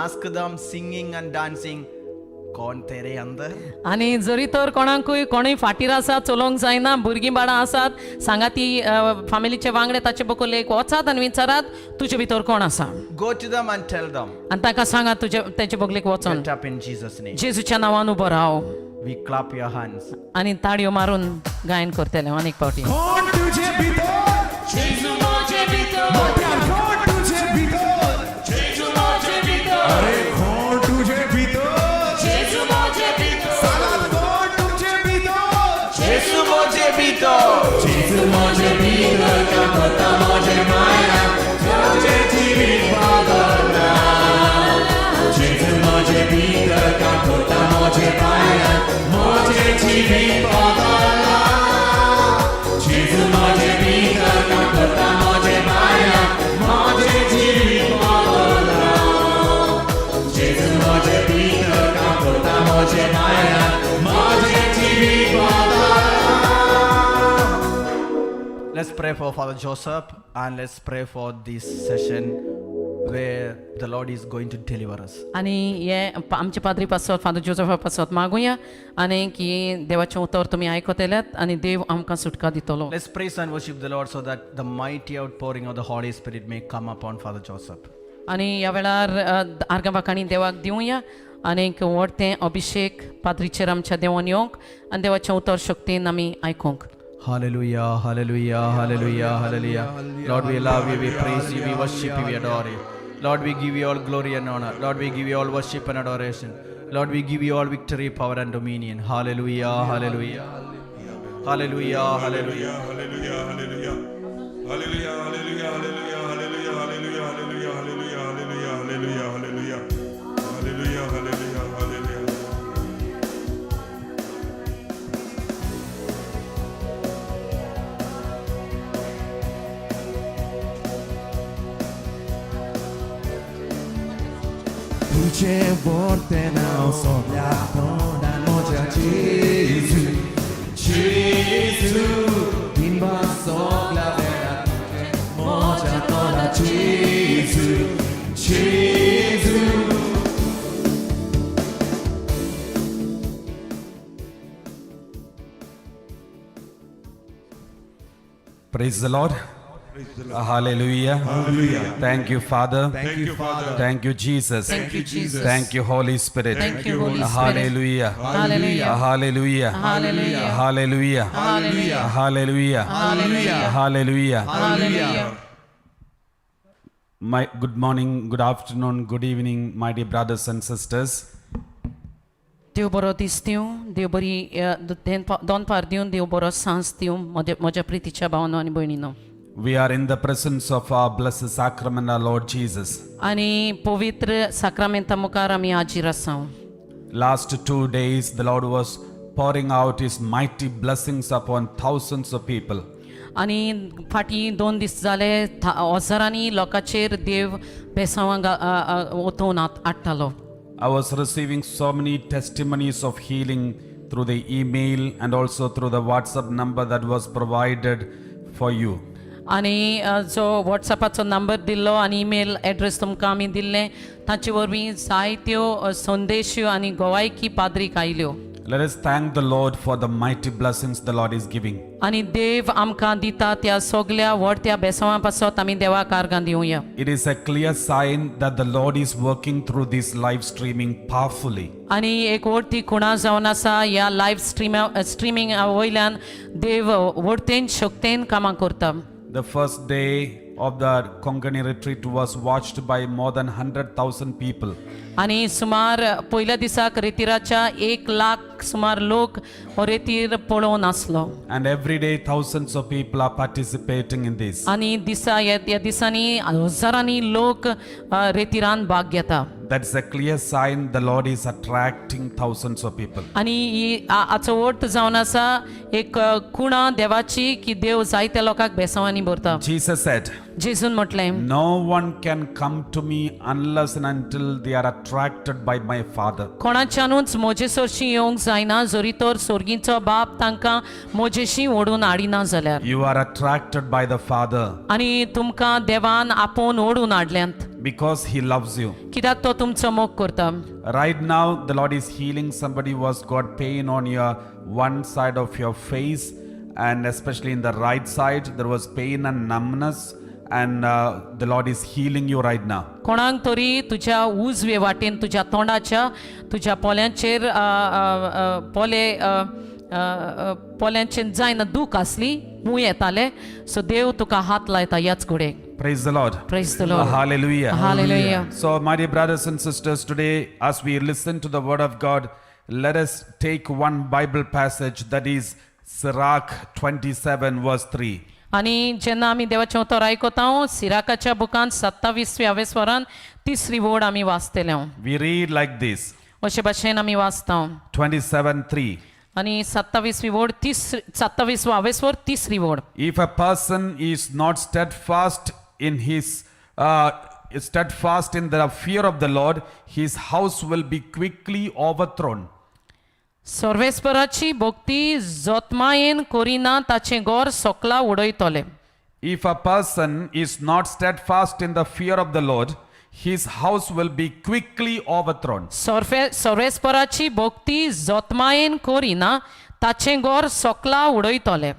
ask them, singing and dancing, कौन तेरे अंदर? आनी जरी तर कोणाकूय कोणूय फाटीर आसा, चलोवंक जायना, भुरगीं बाळां आसात, सांगा ती फामिलीचे वांगडे ताचे बकलेक वचात आनी विचारात, तुजे भितर कोण आसा? Go to them and tell them, आनी ताका सांगा तुजे तेचे बगलेक वचोन, get up in Jesus' name. जेजूच्या नांवान उबो राव. We clap your hands. आनी ताळयो मारून गायन करतले आनीक फावटी. कोण तुझे भितर? जेजू म्हजे भितर. मोठ्यान, कोण तुझे भितर? जेजू म्हजे भितर. अरे, कोण तुझे भितर? जेजू म्हजे भितर. सांगात, कोण तुझे भितर? जेजू म्हजे भितर. जेजू म्हजे भितर काम करता म्हजे माया, म्हजें जिवीत बदलना. जेजू म्हजे भितर काम करता म्हजे माया, म्हजें जिवीत बदलना. जेजू म्हजे भितर काम करता म्हजे माया, म्हजें जिवीत बदलना. जेजू म्हजे भितर काम करता म्हजे माया, म्हजें जिवीत बदलना. Let's pray for Father Joseph and let's pray for this session where the Lord is going to deliver us. आनी हे आमचे पाद्री पासत, फादर जोजफा पासत मागुया आनी की देवाचें उतर तुमी आयकतल्यात आनी देव आमकां सुटका दितलो. Let's praise and worship the Lord so that the mighty outpouring of the Holy Spirit may come upon Father Joseph. आनी ह्या वेळार आर्गां बाकांनी देवाक दिवया आनीक व्हड तें अभिशेक पाद्रीचेर आमच्या देवान येवंक आनी देवाचें उतर शक्तीन आमी आयकूंक. Hallelujah, hallelujah, hallelujah, hallelujah. Lord, we love you, we praise you, we worship you, we adore you. Lord, we give you all glory and honor. Lord, we give you all worship and adoration. Lord, we give you all victory, power, and dominion. Hallelujah, hallelujah. Hallelujah, hallelujah. Hallelujah, hallelujah. Hallelujah, hallelujah, hallelujah, hallelujah, hallelujah, hallelujah, hallelujah, hallelujah, hallelujah, hallelujah. Hallelujah, hallelujah, hallelujah. तुझे वरते नांव सगळ्या तोंडान म्हज्या जेजू, जेजू. दिनवास सगळ्या वेळार म्हज्या तोंडार जेजू, जेजू. Praise the Lord. Praise the Lord. Hallelujah. Hallelujah. Thank you, Father. Thank you, Father. Thank you, Jesus. Thank you, Jesus. Thank you, Holy Spirit. Thank you, Holy Spirit. Hallelujah. Hallelujah. Hallelujah. Hallelujah. Hallelujah. Hallelujah. Hallelujah. Hallelujah. Hallelujah. Hallelujah. My good morning, good afternoon, good evening, my dear brothers and sisters. देव बरो दीस दिवं, देव बरी दोनपार दिवन, देव बरो सांज दिवं म्हज्या म्हज्या प्रितीच्या भावानो आनी भयणीनो. We are in the presence of our blessed sacrament, our Lord Jesus. आनी पवित्र साक्रामेंता मुखार आमी हाजीर आसा. Last 2 days, the Lord was pouring out His mighty blessings upon thousands of people. आनी फाटीं 2 दीस जाले हजारांनी लोकांचेर देव बेसांवां ओतोवन हाडटालो. I was receiving so many testimonies of healing. through the email and also through the WhatsApp number that was provided for you. आनी जो वॉट्सॅपाचो number दिल्लो आनी ईमेल एड्रेस तुमकां आमी दिल्ले ताचे वरवीं जायत्यो संदेश्यो आनी गोवायकी पाद्रीक आयल्यो. Let us thank the Lord for the mighty blessings the Lord is giving. आनी देव आमकां दिता त्या सगल्या व्हड त्या बेसवां पासत आमी देवाक आर्गां दिवया. It is a clear sign that the Lord is working through this live streaming powerfully. आनी एक व्हडती खुणा जावन आसा ह्या लायव स्ट्रिमींग वयल्यान देव व्हडतेन शक्तेन कामां करता. The first day of the Konkani retreat was watched by more than 100,000 people. आनी सुमार पयल्या दिसाक रेतिराच्या 1 लाख सुमार लोक हो रेतीर पळोवन आसलो. And every day, thousands of people are participating in this. आनी दिसा ह्या दिसांनी हजारांनी लोक रेतिरान भाग घेता. That's a clear sign the Lord is attracting thousands of people. आनी ही हाचो अर्थ जावन आसा एक खुणा देवाची की देव जायत्या लोकांक बेसांवांनी भरता. Jesus said, जेजून म्हटलें, "No one can come to me unless and until they are attracted by my Father." कोणाच्यानूच म्हजे सरशीं येवंक जायना जरी तर सोर्गीचो बाप तांकां म्हजेशी ओडून हाडिना जाल्यार. You are attracted by the Father आनी तुमकां देवान आपोवन ओडून हाडल्यांत because He loves you. कित्याक तो तुमचो मोग करता. Right now, the Lord is healing somebody who has got pain on your one side of your face, and especially in the right side, there was pain and numbness, and the Lord is healing you right now. कोणाक तरी तुज्या उजवे वाटेन तुज्या तोंडाच्या तुज्या पोल्यांचेर अ, अ, अ, पोले अ, अ, अ, पोल्यांचेर जायना दूख आसली मूं येताले सो देव तुका हात लायता ह्याच घडयेक. Praise the Lord. Praise the Lord. Hallelujah. Hallelujah. So, my dear brothers and sisters, today as we listen to the word of God, let us take one Bible passage, that is Sirach 27, verse 3. आनी जेन्ना आमी देवाचें उतर आयकता सिराकाच्या बुकान सत्तावीसव्या वेसवरान तिसरी वड आमी वाचतले. We read like this. अशे भाशेन आमी वाचता. 27:3. आनी सत्तावीसवी वड तिसरी सत्तावीसवो आवेसवर तिसरी वड. If a person is not steadfast in the fear of the Lord, his house will be quickly overthrown. सर्वेस्पराची भक्ती जोतमायेन करिना ताचें गोर सोकला उडयतले. If a person is not steadfast in the fear of the Lord, his house will be quickly overthrown. सर्वे सर्वेस्पराची भक्ती जोतमायेन करिना ताचें गोर सोकला उडयतले.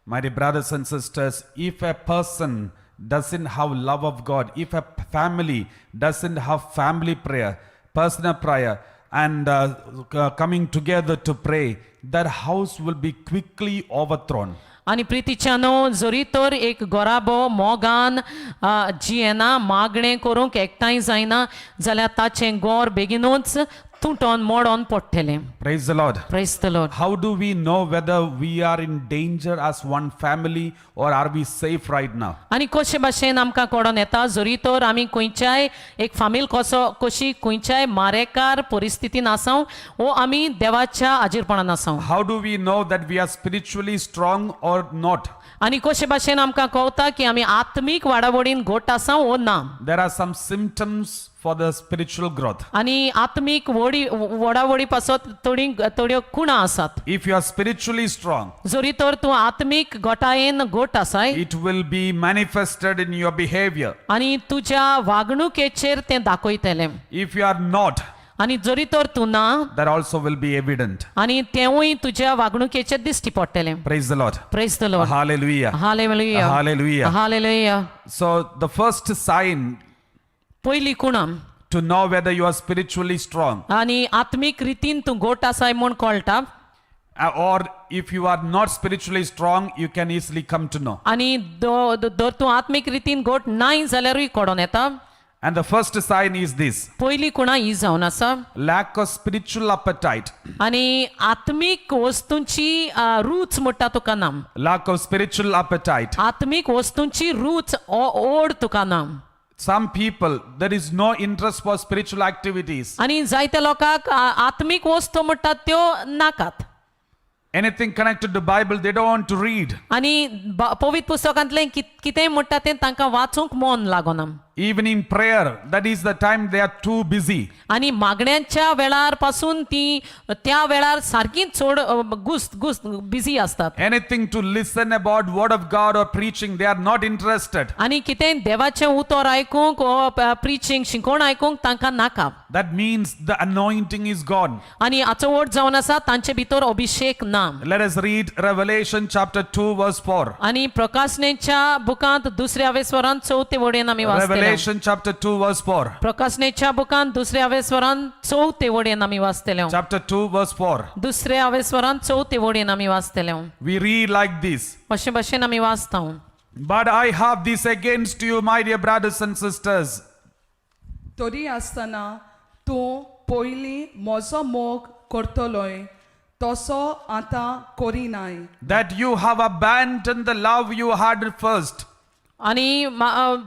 My dear brothers and sisters, if a person doesn't have love of God, if a family doesn't have family prayer, personal prayer, and coming together to pray, that house will be quickly overthrown. आनी प्रितीच्यानो जरी तर एक गोराबो मोगान जियेना मागणें करूंक एकठांय जायना जाल्यार ताचें गोर बेगिनूच तुटोन मोडोन पडटलें. Praise the Lord. Praise the Lord. How do we know whether we are in danger as one family or are we safe right now? आनी कशे भाशेन आमकां कळोन येता जरी तर आमी खंयच्याय एक फामील कसो कशी खंयच्याय मारेकार परिस्थितीन आसाव वो आमी देवाच्या आजीरपणान आसाव. How do we know that we are spiritually strong or not? आनी कशे भाशेन आमकां कळटा की आमी आत्मीक वाडावडीन घट आसाव वो ना? There are some symptoms for the spiritual growth. आनी आत्मीक वडी वडावडी पासत थोडी थोड्यो खुणां आसात. If you are spiritually strong, जरी तर तूं आत्मीक गोटायेन गोट आसाय, it will be manifested in your behavior. आनी तुज्या वागणुकेचेर तें दाखयतलें. If you are not, आनी जरी तर तूं ना, that also will be evident. आनी तेंवूय तुज्या वागणुकेचेर दिश्टी पडटलें. Praise the Lord. Praise the Lord. Hallelujah. Hallelujah. Hallelujah. Hallelujah. So, the first sign पयली कुणा to know whether you are spiritually strong आनी आत्मीक रितीन तूं गोट आसाय म्हूण कळटा or if you are not spiritually strong, you can easily come to know. आनी दर तूं आत्मीक रितीन गोट नाय जाल्यारूय कळोन येता. And the first sign is this: पयली कुणा ही जावन आसा, lack of spiritual appetite. आनी आत्मीक वस्तूंची रूच म्हणटा तुका ना. Lack of spiritual appetite. आत्मीक वस्तूंची रूच ओड तुका ना. Some people, there is no interest for spiritual activities. आनी जायत्या लोकांक आत्मीक वस्तू म्हणटात त्यो नाकात. Anything connected to Bible, they don't want to read. आनी पवित्र पुस्तकांतलें कितेंय म्हणटा तें तांकां वाचूंक मन लागना. Evening prayer, that is the time they are too busy. आनी मागण्यांच्या वेळार पासून ती त्या वेळार सारकीच चड गुस्त गुस्त बिजी आसतात. Anything to listen about word of God or preaching, they are not interested. आनी कितेंय देवाचें उतर आयकूंक प्रिचींग शिकोवण आयकूंक तांकां नाका. That means the anointing is gone. आनी हाचो ओट जावन आसा तांचे भितर अभिशेक ना. Let us read Revelation chapter 2 verse 4. आनी प्रकाशनेच्या बुकांत दुसऱ्या वेस्वरान चवथे वडेन आमी वाचतले. Revelation chapter 2 verse 4. प्रकाशनेच्या बुकांत दुसऱ्या वेस्वरान चवथे वडेन आमी वाचतले. Chapter 2 verse 4. दुसऱ्या वेस्वरान चवथे वडेन आमी वाचतले. We read like this. अशे भशेन आमी वाचता. But I have this against you, my dear brothers and sisters, तरी आसतना तूं पयलीं म्हजो मोग करतलोय तसो आतां करिनाय. That you have abandoned the love you had first. आनी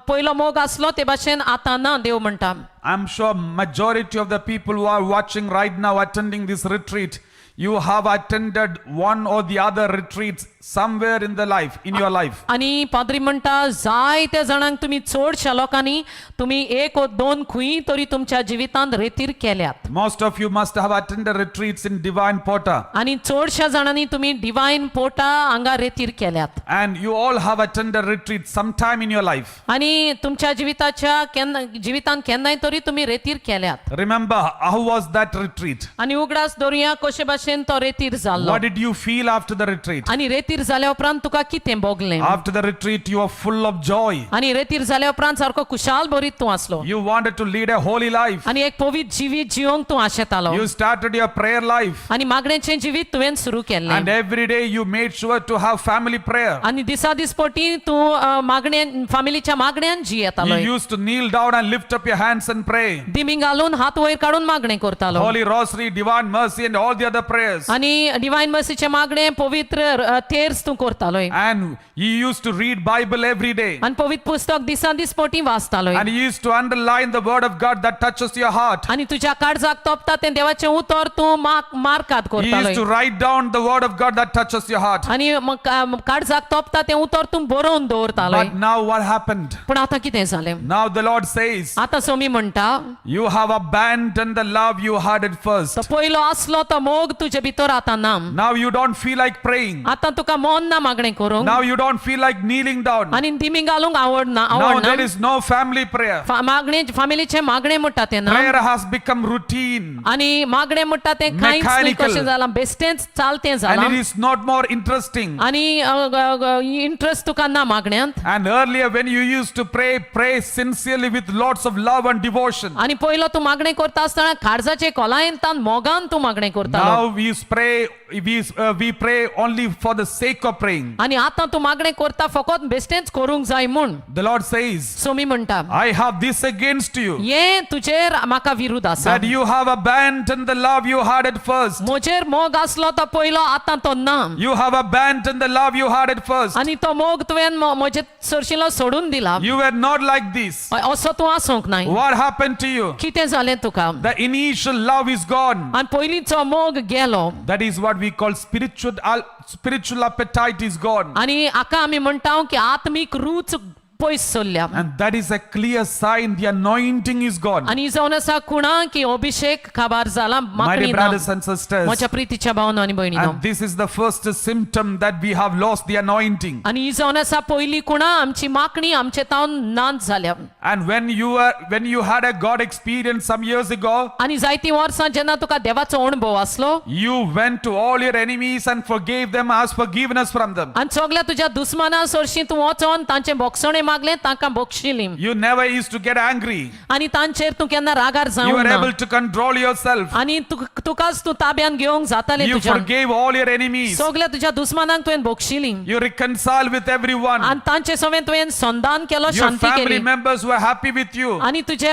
पयलो मोग आसलो ते भाशेन आतां ना देव म्हणटा. I'm sure majority of the people who are watching right now, attending this retreat, you have attended one or the other retreats somewhere in the life, in your life. आनी पाद्री म्हणटा जायत्या जाणांक तुमी चडश्या लोकांनी तुमी एक ओ दोन खंय तरी तुमच्या जिवितांत रेतीर केल्यात. Most of you must have attended retreats in Divine Porta. आनी चडश्या जाणांनी तुमी डिवायन पोटा हांगा रेतीर केल्यात. And you all have attended retreats sometime in your life. आनी तुमच्या जिविताच्या केन्ना जिवितांत केन्नाय तरी तुमी रेतीर केल्यात. Remember, how was that retreat? आनी उगडास दवरुया कशे भाशेन तो रेतीर जाल्लो. What did you feel after the retreat? आनी रेतीर जाल्या उपरांत तुका कितें भोगलें? After the retreat, you are full of joy. आनी रेतीर जाल्या उपरांत सारको खुशाल भरीत तूं आसलो. You wanted to lead a holy life. आनी एक पवित्र जिवीत जिवंक तूं आशेतालो. You started your prayer life. आनी मागण्याचें जिवीत तुवें सुरू And केल्लें. Every day you made sure to have family prayer. आनी दिसा दिसपटी तूं मागण्यान फामिलीच्या मागण्यान जियेतालो. You used to kneel down and lift up your hands and pray. दिमी घालून हात वयर काडून मागणें करतालो. Holy Rosary, Divine Mercy, and all the other prayers. आनी डिवायन मर्सीचें मागणें पवित्र तेर्स तूं करतालो. And you used to read Bible every day. आनी पवित्र पुस्तक दिसान दिसपटी वाचतालो. And you used to underline the word of God that touches your heart. आनी तुज्या काळजाक तोपता तें देवाचें उतर तूं मार्कात You used to करतालो. Write down the word of God that touches your heart. आनी काळजाक तोपता तें उतर तूं बरोवन दवरतालो. But now what happened? पूण आतां कितें जालें? Now the Lord says, आतां सोमी म्हणटा, you have abandoned the love you had at first. तो पयलो आसलो तो मोग तुजे भितर आतां ना. Now you don't feel like praying. आतां तुका मन ना मागणें करूंक. Now you don't feel like kneeling down. आनी दिमी घालूंक आवडना Now आवडना. there is no family prayer. मागणें फामिलीचें मागणें म्हणटा तें ना. Prayer has become routine आनी मागणें म्हणटा तें कांयच न्हय mechanical. कशें जालां बेश्टेंच चालतें and जालां. It is not more interesting. आनी इंट्रस्ट तुका ना मागण्यांत. And earlier, when you used to pray, pray sincerely with lots of love and devotion. आनी पयलो तूं मागणें करता आसतना काळजाचे खोलायेन तान मोगान तूं मागणें करतालो. Now we pray, we pray only for the sake of praying. आनी आतां तूं मागणें करता फकत बेश्टेंच करूंक जाय म्हूण. The Lord says, Somi म्हणटा, I have this against you, हें तुजेर म्हाका विरुद्ध आसा, that you have abandoned the love you had at first. म्हजेर मोग आसलो तो पयलो आतां तो ना. You have abandoned the love you had at first. आनी तो मोग तुवें म्हजे सरशिलो सोडून दिला. You were not like this. असो तूं आसूंक नाय. What happened to you? कितें जालें तुका? The initial love is gone. आनी पयलींचो मोग गेलो. That is what we call spiritual appetite is gone. आनी हाका आमी म्हणटा की आत्मीक रूच पयस सरल्या. And that is a clear sign the anointing is gone. आनी जावन आसा कुणा की अभिशेक काबार जाला My मागणी dear ना. brothers and sisters, म्हज्या प्रितीच्या भावनो आनी भयणीनो, and this is the first symptom that we have lost the anointing. आनी ही जावन आसा पयली कुणा आमची मागणी आमचे तावन नाच जाल्या. And when you had a God experience some years ago, आनी जायतीं वर्सां जेन्ना तुका देवाचो अणभव आसलो, you went to all your enemies and forgave them, asked forgiveness from them. आनी सगल्या तुज्या दुस्माना सरशीं तूं वचोन तांचें बोगसणें मागलें तांकां बक्षिली. You never used to get angry. आनी तांचेर तूं केन्ना रागार You जावंक were ना. able to control yourself. आनी तुकाच तूं ताब्यान घेवंक जातालें You तुज्या. forgave all your enemies. सगल्या तुज्या दुस्मानांक तुवें बक्षिली. You reconciled with everyone. आनी तांचे सवें तुवें संधान केलो Your शांती family केली. members were happy with you. आनी तुजे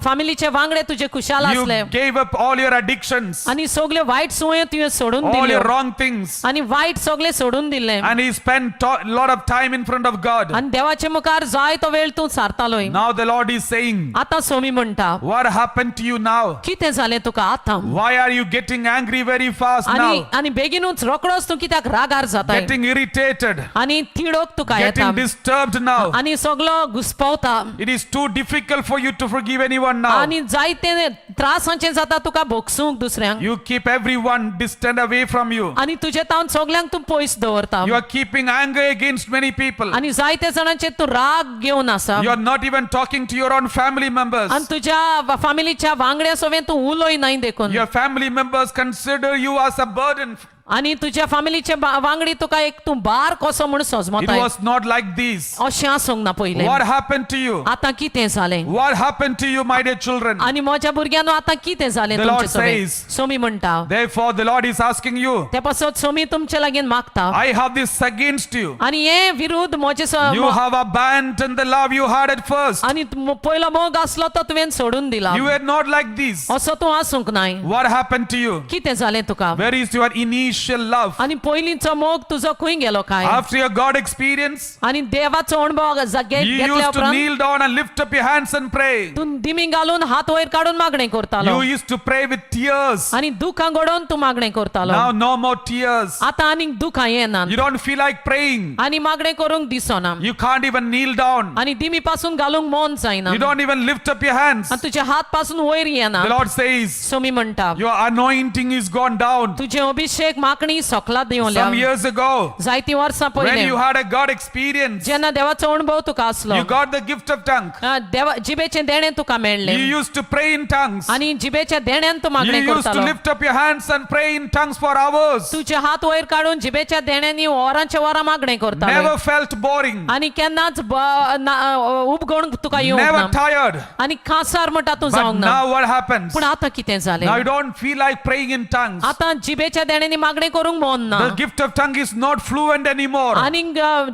फामिलीचे वांगडे तुजे खुशाल You आसले. Gave up all your addictions, आनी सगल्यो वायट संवयो तुवें सोडून all दिल्यो. Your wrong things. आनी वायट सगळें सोडून दिलें. And he spent a lot of time in front of God. आनी देवाचे मुखार मुखार जायतो वेळ तूं सारतालोय. Now the Lord is saying, आतां सोमी म्हणटा, what happened to you now? कितें जालें तुका आतां? Why are you getting angry very fast आनी now? आनी बेगीनूच रोकडोच तूं कित्याक रागार जाताय? Getting irritated, आनी तिडक तुका येता. Getting disturbed now. आनी सगलो घुसपवता. It is too difficult for you to forgive anyone now. आनी जायते त्रासांचे जाता तुका भोगसूंक दुसऱ्यांक. You keep everyone distant away from you. आनी तुजे तावन सगल्यांक तूं पयस दवरता. You are keeping anger against many people. आनी जायते जाणांचेर तूं राग घेवन आसा. You are not even talking to your own family members. आनी तुज्या फामिलीच्या वांगड्या सोवें तूं उलय नाय देखून. Your family members consider you as a burden. आनी तुज्या फामिलीचे वांगडी तुका एक तूं भार कसो म्हूण It सजमताय. Was not like this. अशें आसूंक ना पयलें. What happened to you? आतां कितें जालें? What happened to you, my dear children? आनी म्हज्या भुरग्यांनो, आतां कितें जालें The Lord तुमचे सोबें? says, Somi म्हणटा, Therefore, the Lord is asking you, ते पासत सोमी तुमचे लागीं मागता, I have this against you. आनी हे विरुद्ध म्हजे You have abandoned the love you had at first. आनी पयलो मोग आसलो तो तुवें सोडून दिला. You were not like this. असो तूं आसूंक नाय. What happened to you? कितें जालें तुका? Where is your initial love? आनी पयलींचो मोग तुजो खंय गेलो काय? After your God experience, आनी देवाचो अणभव you घेतल्या used to उपरांत kneel down and lift up your hands and pray. तूं दिमी घालून हात वयर काडून मागणें करतालो. You used to pray with tears. आनी दुखां गडोवन तूं मागणें करतालो. Now, no more tears. आतां आनीक दुखां येना. You don't feel like praying. आनी मागणें करूंक दिसना. You can't even kneel down. आनी दिमी पासून घालूंक मन जायना. You don't even lift up your hands. आनी तुजे हात पासून वयर येना. The Lord says, Somi म्हणटा, your anointing is gone down. तुजें अभिषेक मागणी सकला देंवल्या. Some years ago, जायतीं वर्सां when पयलीं you had a God experience, जेन्ना देवाचो अणभव तुका आसलो, you got the gift of tongue. देवा जिबेचें देणें तुका मेळ्ळें. You used to pray in tongues. आनी जिबेच्या देण्यान तूं You मागणें used to करतालो. Lift up your hands and pray in tongues for hours. तुजे हात वयर काडून जिबेच्या देण्यांनी वरांच्या वरां मागणें करतालो. Never felt boring. आनी केन्नाच उबगण तुका येवंक Never ना. Tired. आनी कांसार म्हणटा तूं But जावंक ना. now what happens? पूण आतां कितें जालें? Now you don't feel like praying in tongues. आतां जिबेच्या देण्यांनी मागणें करूंक मन ना. The gift of tongue is not fluent anymore. आनी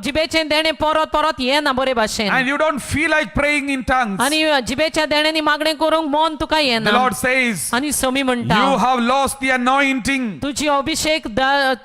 जिबेचें देणें परत परत येना बरे भाशेन. And you don't feel like praying in tongues. आनी जिबेच्या देण्यांनी मागणें करूंक मन तुका येना. The Lord says, आनी सोमी म्हणटा, you have lost the anointing. तुजी अभिषेक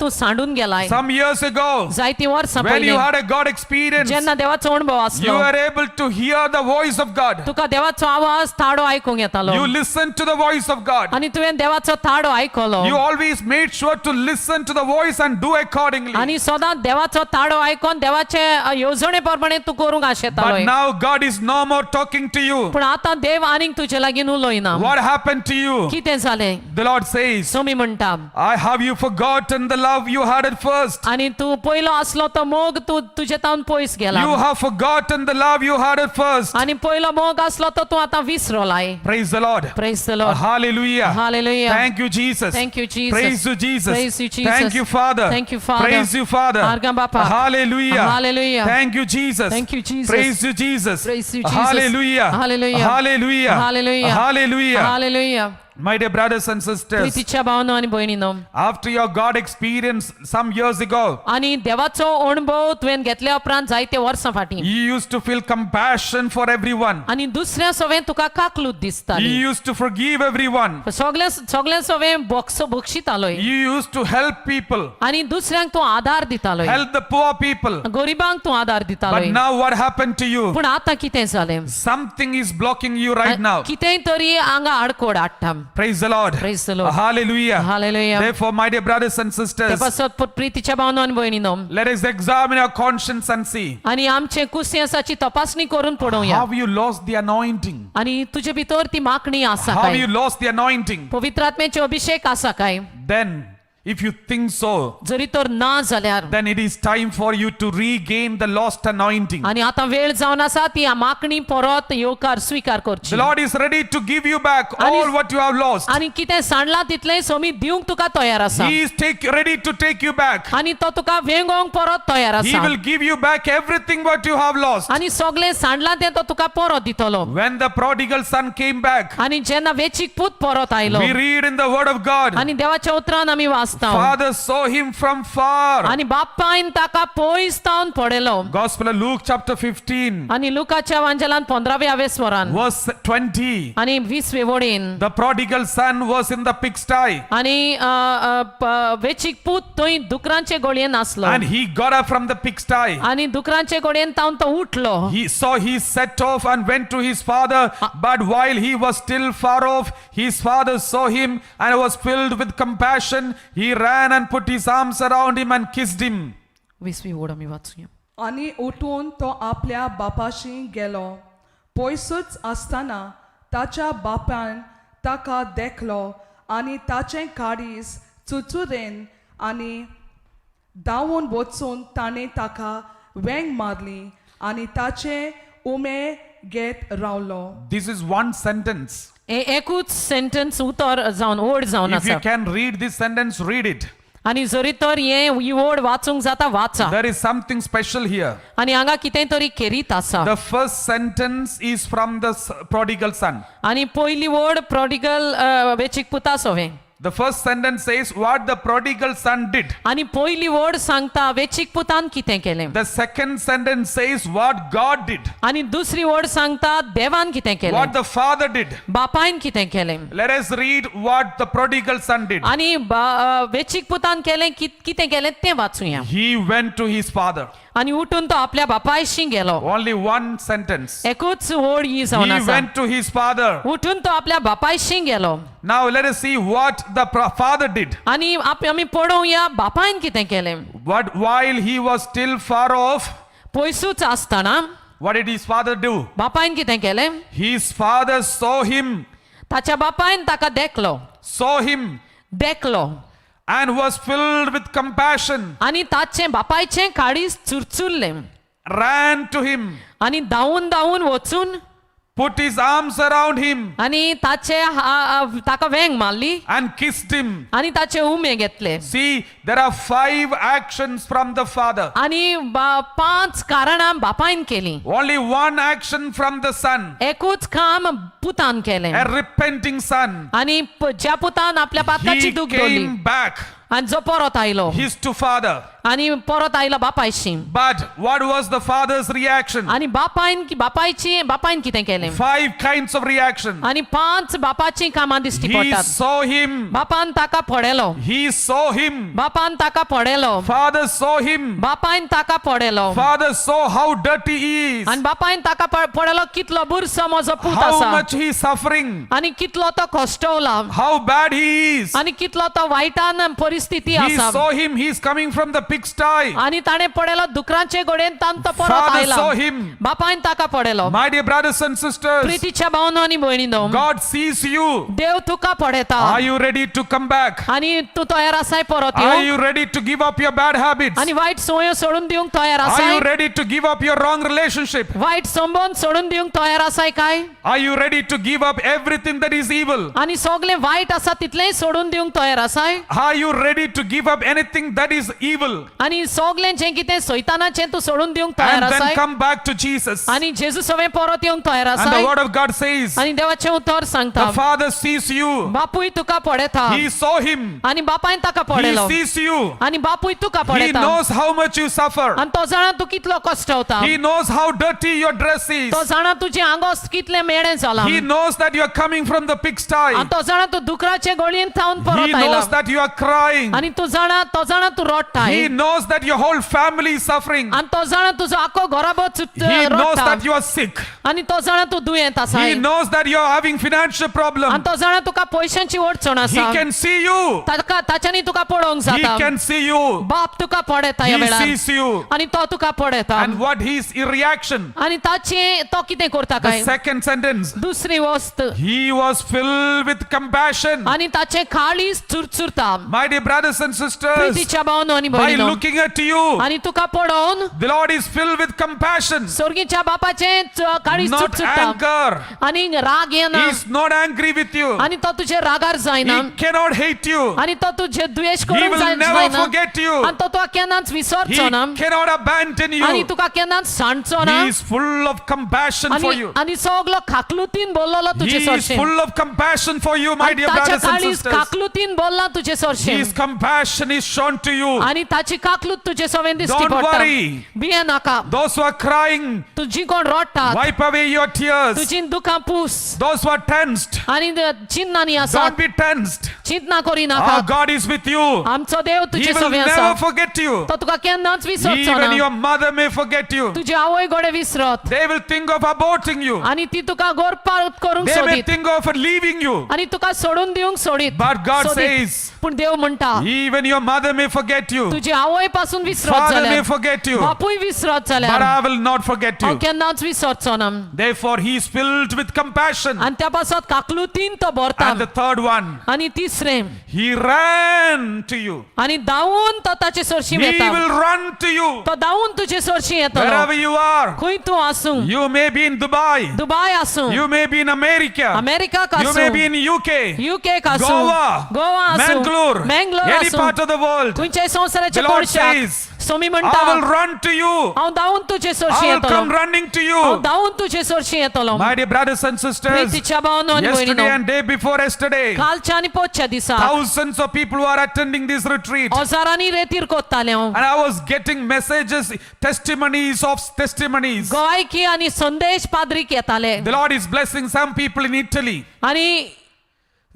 तूं सांडून गेलाय. Some years ago, जायतीं वर्सां when you पयलीं had a God experience, जेन्ना देवाचो अणभव you आसलो, were able to hear the voice of God. तुका देवाचो आवाज ताडो आयकूंक येतालो. You listened to the voice of God. आनी तुवें देवाचो ताडो आयकलो. You always made sure to listen to the voice and do accordingly. आनी सदां देवाचो ताडो आयकोन देवाचे येवजणे प्रमाणे तूं करूंक आशेतालो. But now God is no more talking to you. पूण आतां देव आनीक तुजे लागीं उलयना. What happened to you? कितें जालें? The Lord says, Somi म्हणटा, I have you forgotten the love you had at first? आनी तूं पयलो आसलो तो मोग तूं तुजे तावन पयस गेला. You have forgotten the love you had at first. आनी पयलो मोग आसलो तो तूं आतां विसरलाय. Praise the Lord. Praise the Lord. Hallelujah. Hallelujah. Thank you, Jesus. Thank you, Jesus. Praise you, Jesus. Praise you, Jesus. Thank you, Father. Thank you, Father. Praise you, Father. आर्गां बापा. Hallelujah. Hallelujah. Thank you, Jesus. Thank you, Jesus. Praise you, Jesus. Praise you, Jesus. Hallelujah. Hallelujah. Hallelujah. Hallelujah. Hallelujah. Hallelujah. My dear brothers and sisters, प्रितीच्या भावनो आनी भयणीनो, after your God experience some years ago, आनी देवाचो अणभव तुवें घेतल्या उपरांत जायते वर्सां फाटीं, you used to feel compassion for everyone. आनी दुसऱ्या सवें तुका काकलूत You दिसताली. Used to forgive everyone. सगळ्या सगळ्या सवें बोक्सो बक्षितालोय. You used to help people, आनी दुसऱ्यांक तूं आधार दितालोय. Help the poor people. गरिबांक तूं आधार But दितालोय. now what happened to you? पूण आतां कितें जालें? Something is blocking you right now. कितेंय तरी हांगा आडकोड हाडटा. Praise the Lord. Praise the Lord. Hallelujah. Hallelujah. Therefore, my dear brothers and ते sisters, पासत प्रितीच्या भावनो आनी भयणीनो, let us examine our conscience and see. आनी आमचे कुसियेंसाची तपासणी करून पळोवया. Have you lost the anointing? आनी तुजे भितर ती मागणी आसा Have काय? you lost the anointing? पवित्र आत्म्याचे अभिषेक आसा काय? Then, if you think so, जरी तर ना जाल्यार, then it is time for you to regain the lost anointing. आनी आतां वेळ जावन आसा ती मागणी परत येवकार स्विकार करची. The Lord is ready to give you back all what you have lost. आनी कितें सांडलां तितलें सोमी दिवंक तुका तयार आसा. He is ready to take you back. आनी तो तुका वेंगोवंक परत तयार He आसा. Will give you back everything what you have lost. आनी सगळें सांडलां तें तो तुका परत दितलो. When the prodigal son came back, आनी जेन्ना वेचीक पूत परत आयलो, we read in the word of God, आनी देवाच्या उतरान आमी वाचता, वाचता Father saw him from far. आनी बापायन ताका पयस तावन पळयलो. Gospel of Luke chapter 15, आनी लुकाच्या वांजेलान पंदराव्या वेसवरान verse 20. आनी वीसवे वडीन The prodigal son was in the pigsty आनी अ, अ, वेचीक पूत थंय दुकरांचे गोळयेन आसलो and he got up from the pigsty. आनी दुकरांचे गोळयेन तावन तो उठलो. He saw he set off and went to his father, but while he was still far off, his father saw him and was filled with compassion. He ran and put his arms around him and kissed him. वीसवी ओड आमी वाचुया. आनी उठून तो आपल्या बापाशी गेलो. पयसूच आसतना ताच्या बापान ताका देखलो आनी ताचें काडीस चुचुरेन आनी धांवून वचून ताणें ताका वेंग मारली आनी ताचे उमे घेत रावलो. This is one sentence. हे एकूच सेंटन्स उतर जावन ओड जावन If you आसा. Can read this sentence, read it. आनी जरी तर हे ही ओड वाचूंक जाता वाचा. There is something special here. आनी हांगा कितें तरी खेरीत आसा. The first sentence is from the prodigal son. आनी पयली ओड प्रॉडिगल वेचीक पुता सोवें. The first sentence says what the prodigal son did. आनी पयली ओड सांगता वेचीक पुतान कितें केलें. The second sentence says what God did, आनी दुसरी ओड सांगता देवान कितें केलें, what the father did. बापायन कितें केलें. Let us read what the prodigal son did. आनी वेचीक पुतान केलें कितें केलें तें वाचुया. He went to his father. आनी उठून तो आपल्या बापायशी गेलो. Only one sentence. एकूच ओड ही जावन He आसा. Went to his father. उठून तो आपल्या बापायशी गेलो. Now let us see what the father did. आनी आमी पळोवया बापायन कितें केलें. What while he was still far off, पयसूच आसतना what did his father do? बापायन कितें केलें? His father saw him, ताच्या बापायन ताका देखलो. Saw him, देखलो. And was filled with compassion, आनी ताचें बापायचें काळीज चुरचुरलें. Ran to him, आनी धांवून धांवून वचून put his arms around him, आनी ताचे ताका वेंग मारली and kissed him. आनी ताचे उमे घेतले. See, there are five actions from the father. आनी पांच कारणां बापायन केली. Only one action from the son, एकूच काम पुतान केलें. A repenting son. आनी ज्या पुतान आपल्या पातकाची He दूख दवरली came back, आनी जो परत आयलो his to father. आनी परत आयलो बापायशी. But what was the father's reaction? आनी बापायन बापायची बापायन कितें केलें? Five kinds of reaction. आनी पांच बापाचीं कामां दिश्टी He पडटात. Saw him. बापान ताका पळयलो. He saw him. बापान ताका पळयलो. Father saw him. बापायन ताका पळयलो. Father saw how dirty he is, आनी बापायन ताका पळयलो कितलो बुरसो म्हजो पूत how आसा much he is suffering, आनी कितलो तो कश्टवला how bad he is. आनी कितलो तो वायटान परिस्थिती He आसा. Saw him. He is coming from the pigsty. आनी ताणें पळयलो दुकरांचे गोडेन तान तो परत Father आयला. Saw him. बापायन ताका पळयलो. My dear brothers and sisters, प्रितीच्या भावनो आनी भयणीनो, God sees you. देव तुका पळयता. Are you ready to come back? आनी तूं तयार आसाय परत Are येवंक? You ready to give up your bad habits? आनी वायट संवयो सोडून दिवंक तयार Are आसाय? You ready to give up your wrong relationship? वायट संबंद सोडून दिवंक तयार आसाय काय? Are you ready to give up everything that is evil? आनी सगळें वायट आसा तितलेंय सोडून दिवंक तयार आसाय? Are you ready to give up anything that is evil? आनी सगळें जें कितें सैतानाचें तूं सोडून दिवंक तयार And then आसाय? Come back to Jesus. आनी जेजू सवें परत येवंक तयार And the आसाय? Word of God says, आनी देवाचें उतर सांगता, the Father sees you. बापूय तुका पळयता. He saw him. आनी बापायन ताका He पळयलो. Sees you. आनी बापूय तुका He पळयता. Knows how much you suffer. आनी तो जाणा तूं कितलो कश्टवता. He knows how dirty your dress is. तो जाणा तुजें आंगोस कितलें मेळें जालां. He knows that you are coming from the pigsty. आनी तो जाणा तूं दुकराचे गोळयेन थावन He परत आयला. Knows that you are crying. आनी तूं जाणा तो जाणा तूं रडटाय. He knows that your whole family is suffering. आनी तो जाणा तुजो आख्खो घराबो He knows रडटा. That you are sick. आनी तो जाणा तूं दुयेंत आसाय. He knows that you are having financial problem. आनी तो जाणा तुका पयशांची अडचण He आसा. Can see you. ताका ताच्यानी तुका पळोवंक He जाता. Can see you. बाप तुका पळयता ह्या He वेळार. Sees you. आनी तो तुका पळयता. And what his reaction? आनी ताचे तो कितें करता The काय? Second sentence. दुसरी वस्त. He was filled with compassion. आनी ताचें काळीज चुरचुरता. My dear brothers and sisters, प्रितीच्या भावनो आनी by भयणीनो, भावनो. looking at you. आनी तुका पळोवन The Lord is filled with compassion, सोर्गीच्या बापाचें काळीज not चुटचुट्टा anger. आनी राग येना. He is not angry with you. आनी तो तुजे रागार जायना. He cannot hate you. आनी तो तुजे द्वेश He करूंक will never जायना. Forget you. आनी तो तुका केन्नाच He विसरचो ना. cannot abandon आनी you. तुका केन्नाच सांडचो ना. He is full of compassion for आनी you. आनी सगलो काकलुतीन बोल्लोलो He तुजे is सरशेन. Full of compassion for you, my आनी dear ताच्या brothers and काळीज sisters. काकलुतीन बोल्ला तुजे सरशेन. His compassion is shown to you. आनी ताची काकलूत तुजे सवें दिश्टी Don't पडटा. Worry. भिये नाका. Those who are crying, तुजी कोण रडटात, wipe away your tears. तुजी दुखां पूस. Those who are tensed, आनी चिंतनांनी आसात, don't be tensed. चिंतना करी नाका. Our God is with you. आमचो देव He तुजे will सवें आसा. Never forget you. तो तुका केन्नाच विसरचो Even ना. your mother may forget you. तुजी आवय गोडे विसरत. They will think of aborting you. आनी ती तुका गोरपाळ करूंक They may सोदीत. Think of leaving you. आनी तुका सोडून दिवंक सोडीत But God सोदीत. Says, पूण देव म्हणटा, even your mother may forget you. तुजी आवय पासून विसरत Father may जाल्यार, forget you. बापूय विसरत But जाल्यार, I will not forget हांव you. केन्नाच विसरचो ना. Therefore, he is filled with compassion. आनी त्या पासत काकलुतीन तो भरता. And the third one, आनी तिसरें, he ran to you. आनी धांवून तो ताचे सरशी He येता. Will run to you तो धांवून तुजे सरशी येतलो. Wherever you are. खंय तूं आसूं. You may be in Dubai. Dubai आसूं. You may be in America. अमेरिकाक You may आसूं. Be in UK. युकेक आसूं. Goa. Goa आसूं. Mangalore. Mangalore Any आसूं. Part of the world. खंयच्याय संवसाराच्या The Lord कोनशाक says, Somi I म्हणटा, will run to you. हांव धांवून तुजे सरशी I will येतलो. Come running to हांव you. धांवून तुजे सरशी येतलो. My dear brothers and sisters, प्रितीच्या भावांनो आनी yesterday भयणीनो, and day before yesterday, कालच्या आनी पोटच्या दिसा thousands of people were attending this retreat. हजारांनी रेतीर कोत्ताले हांव. And I was getting messages, testimonies of testimonies. गोवायकी आनी संदेश पाद्रीक येताले. The Lord is blessing some people in Italy. आनी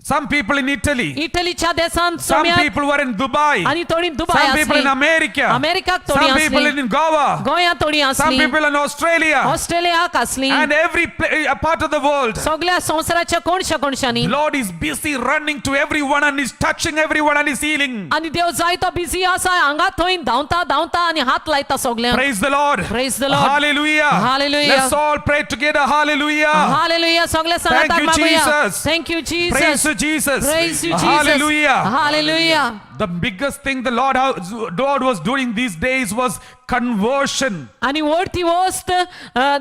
Some people in Italy. इटलीच्या देशांत Some सोम्याक people were in Dubai. आनी थोडी Dubai Some people आसली. In America. अमेरिकाक थोडी Some people आसली. In Goa. गोंयांत थोडी Some आसली. People in Australia. ऑस्ट्रेलियाक आसली. And every part of the world. सगळ्या संवसाराच्या कोणशा कोणशांनी. Lord is busy running to everyone and is touching everyone and is healing. आनी देव जायतो बिजी आसा हांगा थंय धांवता धांवता आनी हात लायता सगल्यांक. Praise the Lord. Praise the Lord. Hallelujah. Hallelujah. Let's all pray together. Hallelujah. Hallelujah. सगळे सांगाताक You, मागूया. Jesus. Thank you Praise Jesus. To Jesus. Praise you Jesus. Hallelujah. Hallelujah. The biggest thing the Lord was doing these days was conversion. आनी व्हड ती वस्त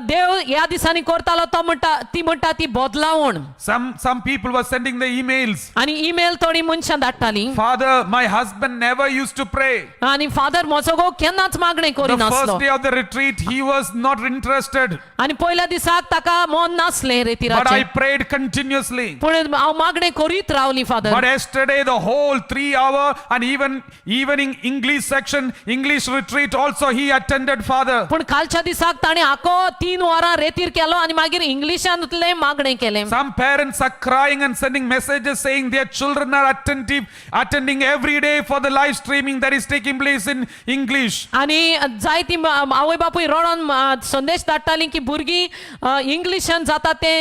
देव ह्या दिसांनी करतालो तो म्हणटा ती म्हणटा ती बदलावण. Some people were sending the emails. आनी ईमेल थोडी मनशां धाडटाली. "Father, my husband never used to pray. आनी फादर म्हजो घोव केन्नाच मागणें The करिनासलो. First day of the retreat, he was not interested. आनी पयल्या दिसाक ताका मन नासलें But I रेतिराचें. Prayed continuously. पूण हांव मागणें करीत रावली But father. Yesterday, the whole 3 hour and even evening English section, English retreat also he attended, Father." पूण कालच्या दिसाक ताणें आको 3 वरां रेतीर केलो आनी मागीर इंग्लिशांतलें मागणें केलें. Some parents are crying and sending messages saying their children are attentive, attending every day for the live streaming that is taking place in English. आनी जायती आवय बापूय रडोन संदेश धाडटाली की भुरगीं इंग्लिशान जाता ते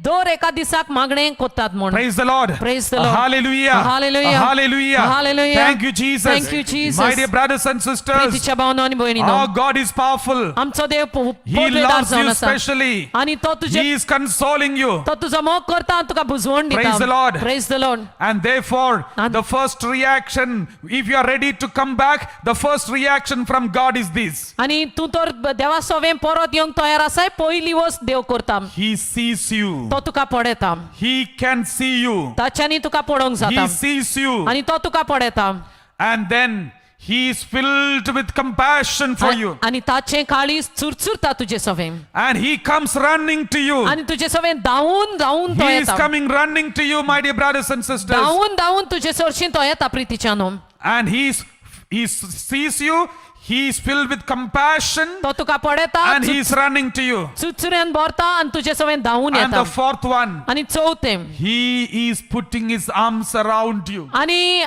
दर एका दिसाक मागणें करतात म्हूण. Praise the Lord. Praise the Lord. Hallelujah. Hallelujah. Hallelujah. Hallelujah. Thank you, Jesus. Thank you, Jesus. My dear brothers and sisters, प्रितीच्या भावनो आनी भयणीनो, our God is powerful. आमचो देव He पदवेदार loves जावन you आसा. Specially. आनी तो तुजे He is consoling you. तो तुजो मोग करता आनी तुका बुजवण दिता. Praise the Lord. Praise the Lord. And therefore, And- the first reaction, if you are ready to come back, the first reaction from God is this. आनी तूं तर देवा सोवें परत येवंक तयार आसाय, पयली वस्त देव करता, He sees you. तो तुका पळयता. He can see you. ताच्यानी तुका पळोवंक जाता. He sees you. आनी तो तुका पळयता. And then he is filled with compassion for you. आनी ताचें काळीज चुरचुरता तुजे सवें. And he comes running to you. आनी तुजे सवें धांवून धांवून तो He is येता. Coming running to you, my dear brothers and sisters. धांवून धांवून तुजे सरशीं तो येता प्रितीच्यानो. And he sees you. He is filled with compassion तो तुका पळयता, and he is running to you. चुरचुऱ्यान भरता आनी तुजे सवें धांवून And येता. the fourth one, आनी चवथें, he is putting his arms around you. आनी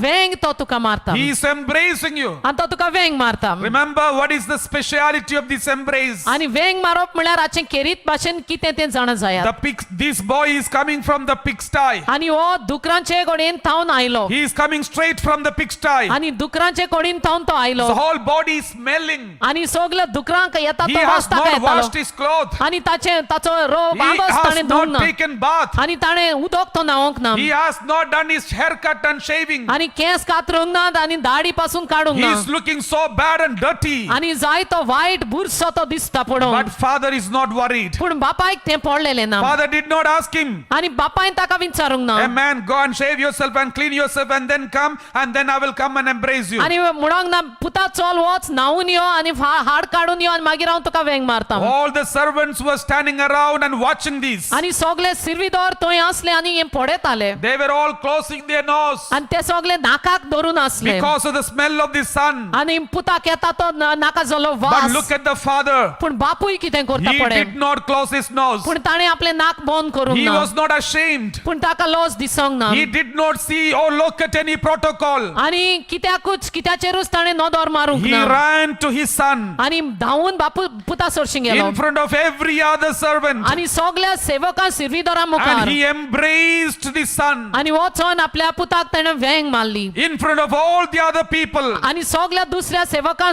वेंग तो तुका मारता. He is embracing you. आनी तो तुका वेंग मारता. Remember, what is the speciality of this embrace? आनी वेंग मारप म्हळ्यार हाचें खेरीत भाशेन कितें तें जाणा जायात. The pig, this boy is coming from the pigsty. आनी हो दुकरांचे कोडयेन थावन आयलो. He is coming straight from the pigsty. आनी दुकरांचे कोडीन थावन तो आयलो. It's whole body is smelling. आनी सगळे दुकरांक येता He तो has वास ताका not येतालो. washed his cloth. आनी ताचे ताचो रोब He आंबस has ताणें धुवंक not ना. taken bath. आनी ताणें उदक तो न्हावंक ना. He has not done his haircut and shaving. आनी केंस कातरूंक ना आनी दाढी पासून काडूंक He ना. is looking so bad and dirty. आनी जाय तो वायट बुरसो तो दिसता पळोवंक. But father is not worried. पूण बापायक तें पडलेलें ना. Father did not ask him. आनी बापायन ताका विचारूंक ना. A man, go and shave yourself and clean yourself and then come, and then I will come and embrace you. आनी म्हणोंक ना, पुता चल वच न्हावून यो आनी हाड काडून यो आनी मागीर हांव तुका वेंग मारता. All the servants were standing around and watching this. आनी सगळे सिरवीदोर थंय आसले आनी हे पळयताले. They were all closing their nose आनी ते सगळे नाकाक धरून आसले because of the smell of the son. आनी पुताक येता तो नाका जालो But वास. look at the father. पूण बापूय कितें करता He पळय. did not close his nose. पूण ताणें आपलें नाक बंद करूंक He ना. was not ashamed. पूण ताका लॉस दिसोंक ना. He did not see or look at any protocol. आनी कित्याकूच कित्याचेरूच ताणें नदर मारूंक He ना. ran to his son आनी धांवून बापू पुता सरशी गेलो in front of every other servant, आनी सगळ्या सेवकां सिरवीदोरां and मुखार he embraced the son आनी वचोन आपल्या पुताक ताणें वेंग मारली in front of all the other people. आनी सगळ्या दुसऱ्या सेवकां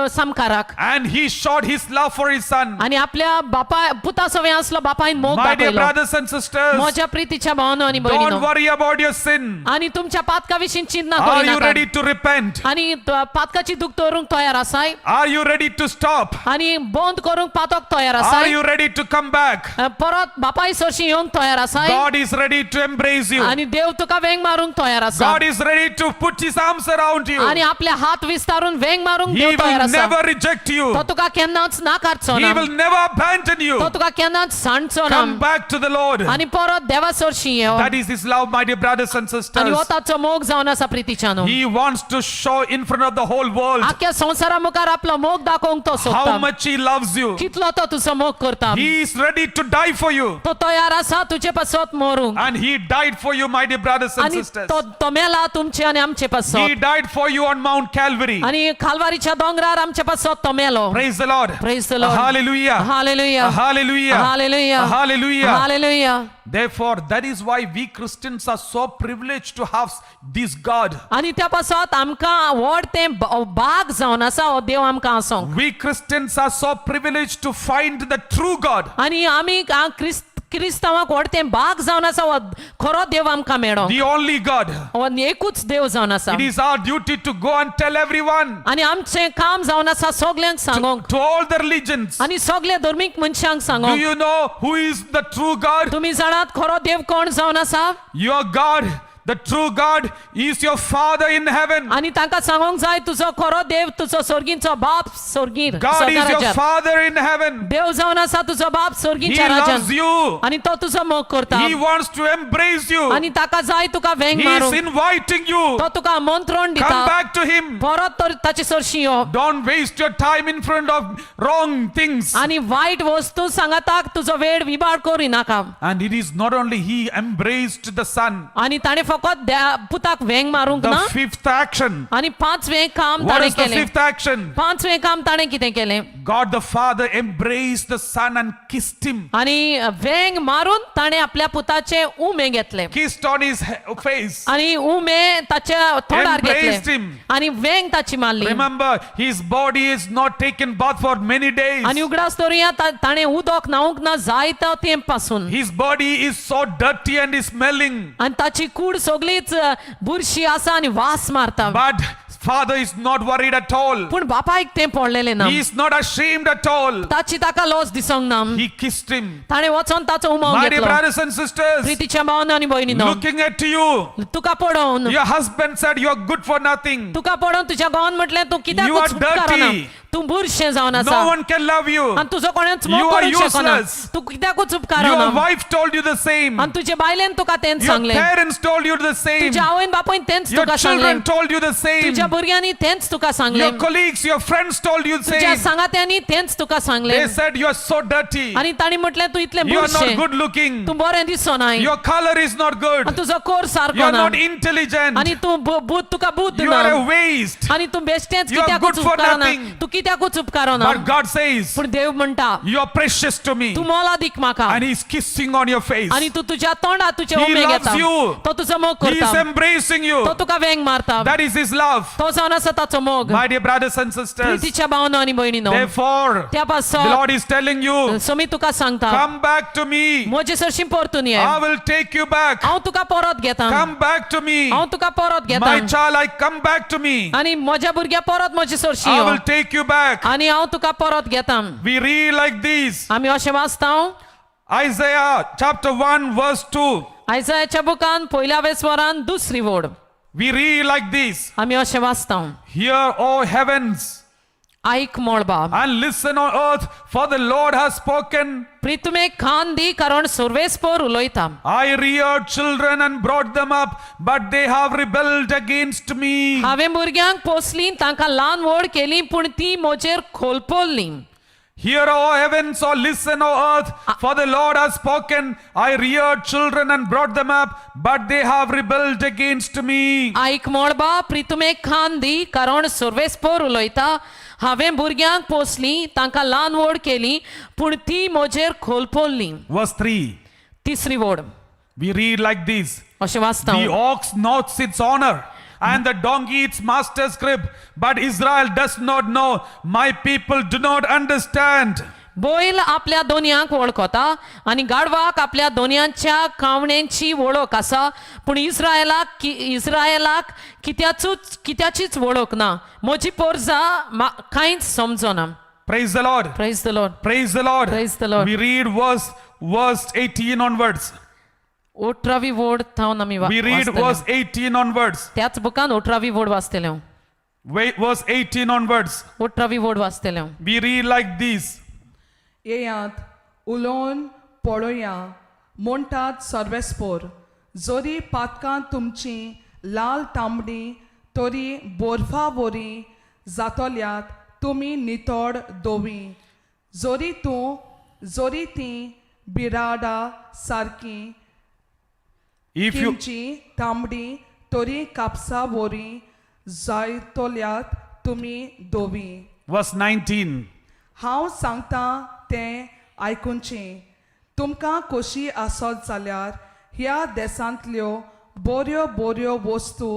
सामकाराक And he showed his love for his son. आनी आपल्या बापा पुता सवें आसलो बापायन मोग My dear दाखयलो. Brothers and sisters, म्हज्या प्रितीच्या भावानो आनी don't भयणीनो, worry about your sin. आनी तुमच्या पातका विशीं चिंतना Are you करिनाका. Ready to repent? आनी पातकाची दूख दवरूंक तयार आसाय? Are you ready to stop? आनी बंद करूंक पातक तयार Are आसाय? you ready to come back? परत बापाय सरशी येवंक तयार आसाय? God is ready to embrace you. आनी देव तुका वेंग मारूंक तयार आसा. God is ready to put his arms around you. आनी आपले हात विस्तारून वेंग मारूंक He देव तयार will आसा. never reject you. तो तुका केन्नाच नाकारचो He ना. will never abandon you. तो तुका केन्नाच सांडचो ना. Come back to the Lord. आनी परत देवा सरशी यो. That is his love, my dear brothers and आनी हो sisters. ताचो मोग जावन आसा प्रितीच्यानो. He wants to show in front of the whole world आख्या संवसारा मुखार आपलो मोग दाखोवंक तो how सोदता. Much he loves you. कितलो तो तुजो मोग करता. He is ready to die for you. तो तयार आसा तुजे पासत मरूंक. And he died for you, my dear brothers and आनी sisters. तो तो मेला तुमचे आनी आमचे He पासत. Died for you on Mount Calvary. आनी खालवारीच्या दोंगरार आमचे पासत तो मेलो. Praise the Lord. Praise the Lord. Hallelujah. Hallelujah. Hallelujah. Hallelujah. Hallelujah. Hallelujah. Therefore, that is why we Christians are so privileged to have this God. आनी त्या पासत आमकां व्हड तें बाग जावन आसा हो देव आमकां आसोंक. We Christians are so privileged to find the true God, आनी आमी क्रिस्तांवाक व्हड तें बाग जावन आसा हो खरो देव आमकां मेळो. The only God. हो एकूच देव जावन आसा. It is our duty to go and tell everyone, आनी आमचें काम जावन आसा सगल्यांक सांगोंक. To all the religions. आनी सगळे धर्मीक मनशांक Do सांगोंक. you know who is the true God? तुमी जाणात खरो देव कोण जावन आसा? Your God, the true God, is your Father in heaven. आनी तांकां सांगोंक जाय तुजो खरो देव तुजो सर्गींचो बाप सर्गीर God is your स्वर्गाराज्यात. Father in heaven. देव जावन आसा तुजो बाप He सर्गीच्या राजान. loves you. आनी तो तुजो मोग करता. He wants to embrace you. आनी ताका जाय तुका वेंग He is मारूंक. Inviting you. तो तुका आमंत्रण Come दिता. Back to Him. परत तर ताचे सरशी यो. Don't waste your time in front of wrong things. आनी वायट वस्तू सांगाताक तुजो वेळ विबाड करिनाका. And it is not only he embraced the son, आनी ताणें फकत पुताक वेंग मारूंक the ना. Fifth action. आनी पांचवें काम What ताणें is the केलें. Fifth action? पांचवें काम ताणें कितें केलें? God the Father embraced the son and kissed him. आनी वेंग मारून ताणें आपल्या पुताचे उमे घेतले. Kissed on his face. आनी उमे ताच्या तोंडार Embraced घेतले him. आनी वेंग ताची मारली. Remember, his body is not taken bath for many days. आनी उगडास दवरुया ताणें उदक न्हावंक ना जायत्या तेंप पासून. His body is so dirty and is smelling. आनी ताची कूड सगळीच बुरशी आसा आनी वास मारता. But father is not worried at all. पूण बापायक तें पडलेलें ना. He is not ashamed at all. ताची ताका लॉस दिसोंक ना. He kissed him. ताणें वचोन ताचो उमो My dear घेतलो. Brothers and sisters, प्रितीच्या भावानो आनी भयणीनो, looking at you, तुका पळोवन, your husband said you are good for nothing. तुका पळोवन तुज्या घोवान म्हटलें तूं You कित्याकूच are उपकारना. Dirty. तूं बुरशें जावन No आसा one can love you. आनी तुजो कोणेच You मोग are करूंक शकना. Useless. तूं कित्याकूच उपकारना. Your wife told you the same. आनी तुजे बायलेन तुका तेंच Your सांगलें. Parents told you the same. तुज्या आवयन बापायन तेंच Your तुका सांगलें. Children told you the same. तुज्या भुरग्यांनी तेंच तुका सांगलें. Your colleagues, your friends told you the तुज्या same. सांगात्यांनी तेंच तुका सांगलें. They said you are so dirty. आनी तांणी म्हटलें तूं इतलें You are not बुरशें. Good looking. तूं बरें दिसना. Your color is not good. आनी तुजो कोर You सारको are ना. Not intelligent. आनी तूं तुका बुद्द You ना. are a waste. आनी तूं बेश्टेंच You are कित्याकूच good for उपकारना. Nothing. तूं कित्याकूच उपकारना But God says, पूण देव म्हणटा You are precious to me. तूं मोलादीक म्हाका And He's kissing on your face. आनी तूं तुज्या तोंडात तुजे He उमे loves घेता you. तो तुजो मोग He is करता embracing you. तो तुका वेंग मारता That is His love. तो जावन आसा ताचो मोग My dear brothers and sisters, प्रितीच्या भावनो आनी भयणीनो therefore, त्या the पासत Lord is telling you, Somi तुका सांगता Come back to me. म्हजे सरशीं परतून ये I will take you back. हांव तुका परत घेता Come back to me. हांव तुका परत घेता My child, I come back to me. आनी म्हज्या भुरग्या परत म्हजे सरशीं I yo will take you back. आनी हांव तुका परत घेता We read like this आमी अशें वाचता Isaiah chapter 1, verse 2. आयजायाच्या बुकान पयल्या वेसवरान दुसरी वोड We read like this आमी अशें वाचता Hear, O heavens, आयक मळबा and listen, O earth, for the Lord has spoken. प्रितुमे Khan दी कारण सर्वेस्पोर उलयता I reared children and brought them up, but they have rebelled against me. हांवें भुरग्यांक पोसलीं तांकां ल्हान व्हड केलीं पूण ती म्हजेर खोलपोल्लीं Hear, O heavens, or listen, O earth, for the Lord has spoken. I reared children and brought them up, but they have rebelled against me. आयक मळबा प्रितुमे खान दी कारण सर्वेस्पोर उलयता हांवें भुरग्यांक पोसलीं तांकां ल्हान व्हड केलीं पूण ती म्हजेर खोलपोल्लीं Verse 3. तिसरी वोड We read like this अशें वाचता The हांव. ox knows its honor, and the donkey its master's crib, but Israel does not know. My people do not understand. बैल आपल्या दोनयांक वळखता आनी गाडवाक आपल्या दोनयांच्या कावण्यांची वळख आसा पूण इस्रायलाक इस्रायलाक कित्याचूच कित्याचीच वळख ना म्हजी पोरजा कांयच समजना Praise the Lord. Praise the Lord Praise the Lord. Praise the Lord. We read verse 18 onwards. ओठरावी वोड थावन आमी We read वाचतले. verse 18 onwards. त्याच बुकान ओठरावी वोड वाचतले हांव Wait, verse 18 onwards. ओठरावी वोड वाचतले हांव We read like this. येयात उलोवन पळोवया म्हणटात सर्वेस्पोर जरी पातकां तुमची लाल तांबडी तरी बोर्फा वरी जातल्यात तुमी नितळ दोवी जरी तूं जरी ती बिराडा सारकी If you किमची तांबडी तरी कापसा वरी जायतल्यात तुमी दोवी verse 19. हांव सांगता तें आयकुचें तुमकां खोशी आसत जाल्यार ह्या देसांतल्यो बऱ्यो बऱ्यो वस्तू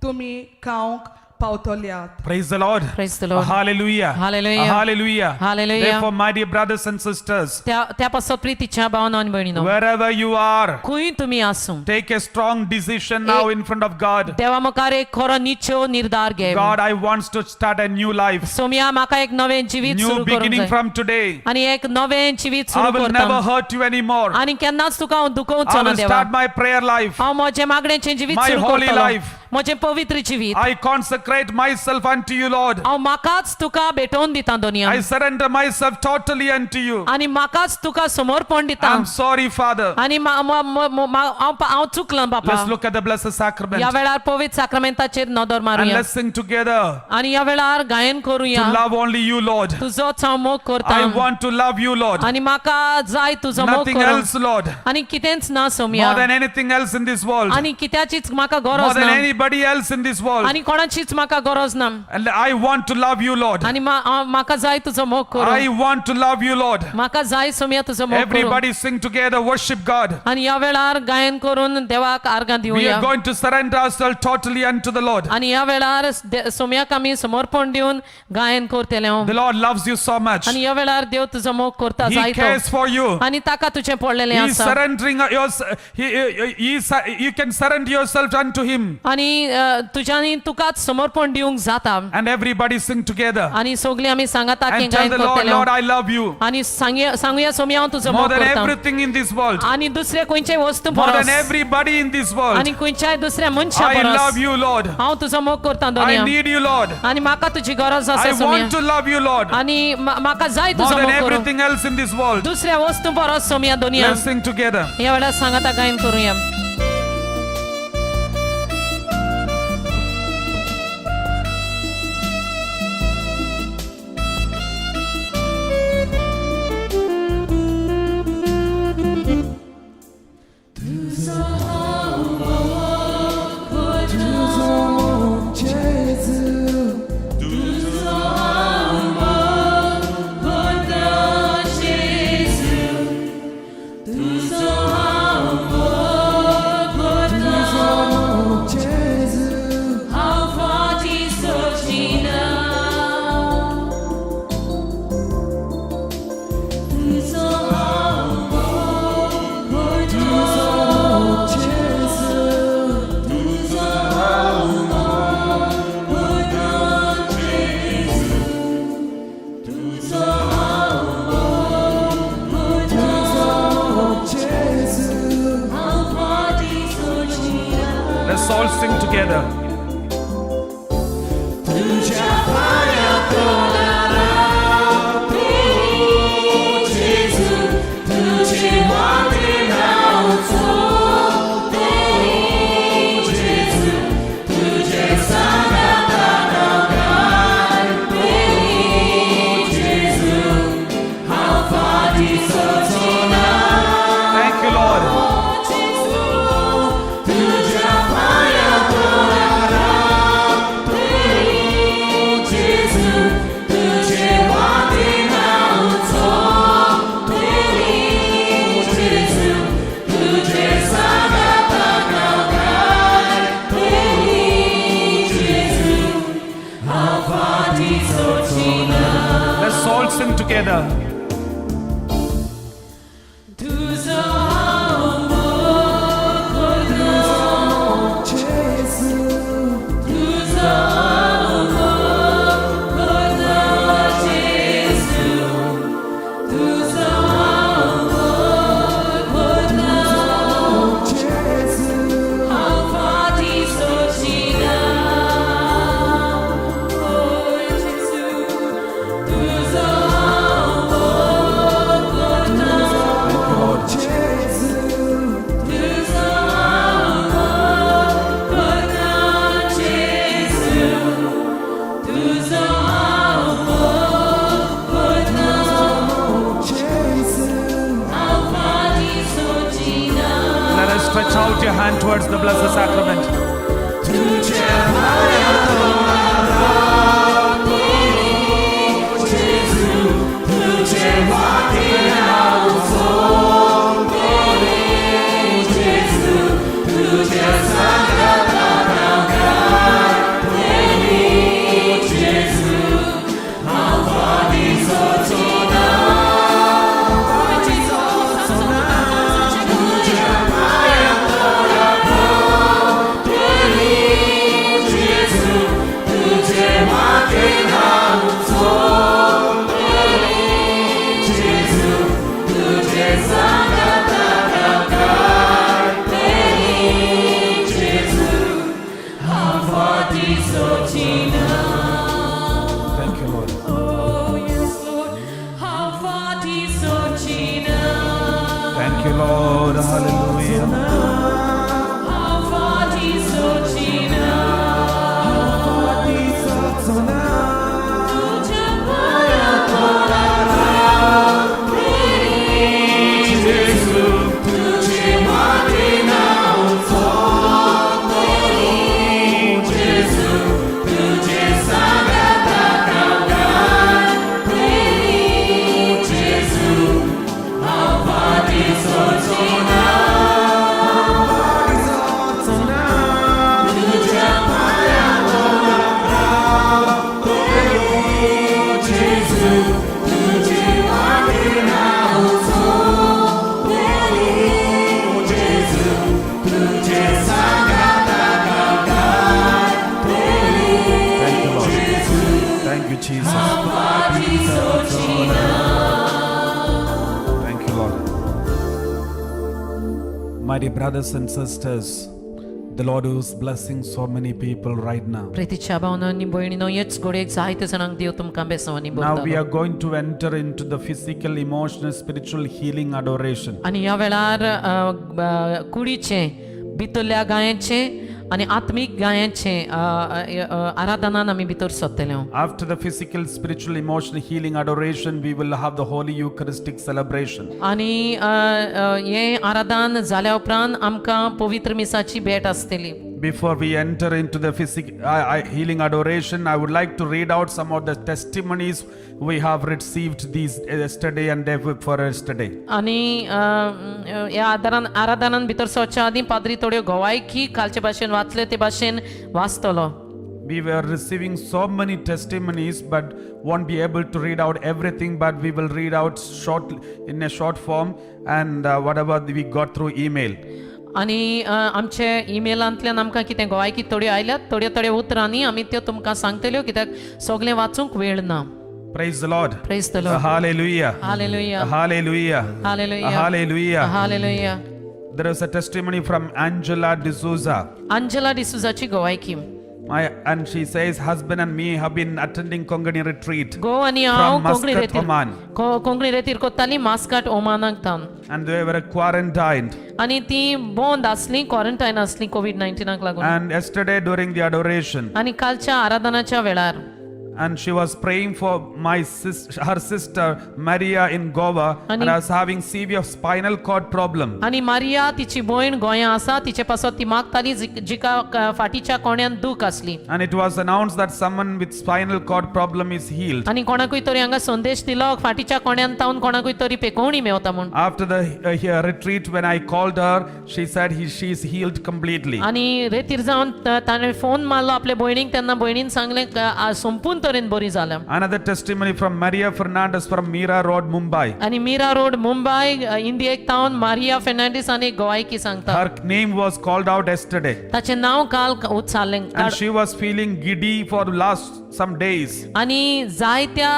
तुमी खावंक पावतल्यात Praise the Lord. Praise the Lord. Hallelujah. Hallelujah. Hallelujah. Hallelujah. Therefore, my dear brothers and sisters, त्या त्या पासत प्रितीच्या भावना आनी भयणीनो wherever you are, खंय तुमी आसूं take a strong decision now in front of God. देवा मुखार एक खरो निश्चय निर्धार घे God, I want to start a new life, Somya म्हाका एक नवें जिवीत new सुरू करूंक beginning जाय from today. आनी एक नवें जिवीत I सुरू will never करता hurt you anymore. आनी केन्नाच तुका हांव I दुखोवचो ना will देवा start my prayer life. हांव म्हजें मागण्याचें जिवीत My सुरू holy करतलो life. म्हजें पवित्र जिवीत I consecrate myself unto you, Lord. हांव म्हाकाच तुका भेटोवन दिता दोनया I surrender myself totally unto you. आनी म्हाकाच तुका समर्पण दिता I'm sorry, Father. आनी हांव चुकलां बापा Let's look at the Blessed Sacrament ह्या वेळार पवित्र साक्रामेंताचेर नदर and मारुया let's sing together आनी ह्या वेळार गायन to करुया love only you, Lord. तुजोच हांव मोग करता I want to love you, Lord. आनी म्हाका जाय तुजो मोग Nothing करूंक else, Lord. आनी कितेंच ना Somaiya More than anything else in this world. आनी कित्याचीच म्हाका More गरज than ना anybody else in this world. आनी कोणाचीच म्हाका गरज ना And I want to love you, Lord. आनी म्हाका जाय तुजो मोग I करूंक want to love you, Lord. म्हाका जाय सोमया तुजो मोग करूंक Everybody sing together, worship God. आनी ह्या वेळार गायन करून देवाक आर्गां We दिवया are going to surrender ourselves totally unto the Lord. आनी ह्या वेळार सोमयाक आमी समर्पण दिवन गायन करतले हांव. The Lord loves you so much. आनी ह्या वेळार देव तुजो मोग करता He जायतो cares for you. आनी ताका तुजें पडलेलें He is आसा surrendering your, he is, you can surrender yourself unto Him. आनी तुज्यानी तुकाच समर्पण दिवंक जाता And everybody sing together. आनी सगळीं आमी सांगाता की And tell गायन the Lord, करतले Lord, I love you. आनी सांगुया सोमया हांव तुजो More मोग than करता everything in this world. आनी दुसऱ्या खंयच्याय वस्तू More than परस everybody in this world. आनी खंयच्याय दुसऱ्या मनशा I परस love you, Lord. हांव तुजो मोग करता I दोनया need you, Lord. आनी म्हाका तुजी गरज आसा I Somya want to love you, Lord. आनी म्हाका जाय More तुजो than मोग करूंक everything else in this world. दुसऱ्या वस्तू परस सोमया दोनया Let's sing together. ह्या वेळार सांगाता गायन करुया. तुझो हांव sing together. तुझ्या पाया तोंडार जेजू तुझे वाटेन हांव चलतलो जेजू तुजे सांगातान हांव गायतलो जेजू हांव फाटीं सरचो ना. Thank you, Lord. जेजू तुज्या पांया तोंडार रावतलो जेजू तुजे वाटेन हांव चलतलो जेजू तुजे सांगातान हांव गायतलो जेजू हांव फाटीं सरचो ना. Let's all sing together. तुजो हांव मोग करता, तुजो हांव मोग करता जेजू, तुजो हांव मोग करता, हांव फाटीं सरची ना. ओ जेजू, तुजो हांव मोग करता, तुजो हांव मोग करता जेजू, तुजो हांव मोग करता, हांव फाटीं सरची ना. Let us stretch out your hand towards the Blessed Sacrament. तुझ्या पाया तोंडार जेजू तुझे वाटेन हांव चलतलो जेजू तुज्या सांगातान हांव गायतलो जेजू हांव फाटीं सरचो ना. तुझ्या पाया तोंडार जेजू तुझे वाटेन हांव चलतलो जेजू तुजे सांगातान हांव गायतलो जेजू हांव फाटीं सरची ना. Thank you, Lord. Oh yes, Lord, हांव फाटीं सरची ना. Thank you, Lord. Hallelujah. हांव फाटीं सरची ना. तुज्या पांया तोंडार जेजू तुझे वाटेन हांव चलतलो जेजू तुजे सांगातान हांव गायतलो जेजू हांव फाटीं सरचो ना. तुझ्या पाया तोंडार जेजू तुझे वाटेन हांव चलतलो जेजू तुजे सांगातान हांव गायतलो Thank you, Lord. Thank you, Jesus. फाटीं सरची ना. Thank you, Lord. My dear brothers and sisters, the Lord is blessing so many people right now. प्रेतीच्या भावनो आनी भयणीनो, हेच घडयेक जायते जाणांक देव तुमकां बेसांवांनी Now we भरतलो. Are going to enter into the physical, emotional, spiritual healing adoration. आनी ह्या वेळार कुडीचें भितरल्या गायांचें आनी आत्मीक गायांचें अ, अ, अ, आराधनान आमी भितर सरतले. After the physical, spiritual, emotional healing adoration, we will have the Holy Eucharistic celebration. आनी हें आराधन जाल्या उपरांत आमकां पवित्र मिसाची भेट आसतली. Before we enter into the physical healing adoration, I would like to read out some of the testimonies we have received these yesterday and day before yesterday. आनी ह्या आदारान आराधनान भितर सरच्या आदीं पाद्री थोड्यो गोवायकी कालचे भाशेन वाचले ते भाशेन वाचतलो. We were receiving so many testimonies, but won't be able to read out everything. But we will read out short in a short form and whatever we got through email. आनी आमचे इमेलांतल्यान आमकां कितें गोवायकी थोड्यो आयल्यात, थोड्यो थोड्यो उतरांनी आमी त्यो तुमकां सांगतल्यो, कित्याक सगळें वाचूंक वेळ ना. Praise the Lord. Praise the Lord. Hallelujah. Hallelujah. Hallelujah. Hallelujah. Hallelujah. Hallelujah. There is a testimony from Angela D'Souza. Angela डिसुजाची गोवायकी. And she says, husband and me have been attending Konkani retreat. घोव आनी हांव From Konkani Muscat, रेतीर Oman. Konkani रेतीर कोत्ताली मास्काट ओमानाक तावन. And they were quarantined. आनी ती बंद आसली, quarantine आसली Covid 19 लागून. And yesterday during the adoration, आनी कालच्या आराधनाच्या वेळार and she was praying for her sister Maria in Goa, and I was having severe spinal cord problem. आनी मारिया तिची भयण गोंया आसा, तिचे पासत ती मागताली जिका फाटीच्या कोण्यान दूख आसली. And it was announced that someone with spinal cord problem is healed. आनी कोणाकूय तरी हांगा संदेश दिलो फाटीच्या कोण्यान तावन कोणाकूय तरी पेकोवणी मेवता म्हूण. After the here retreat, when I called her, she said she is healed completely. आनी रेतीर जावन ताणें फोन मारलो आपले भयणीक, तेन्ना भयणीन सांगलें संपूर्ण तरेन बरी जाल्या. Another testimony from Maria Fernandez from Mira Road, Mumbai. आनी मीरा रोड मुंबय इंडियेक तावन मारिया फेर्नांडीस आनी गोवायकी सांगता. Her name was called out yesterday. ताचें नांव काल उच्चारलें. And she was feeling giddy for last some days. आनी जायत्या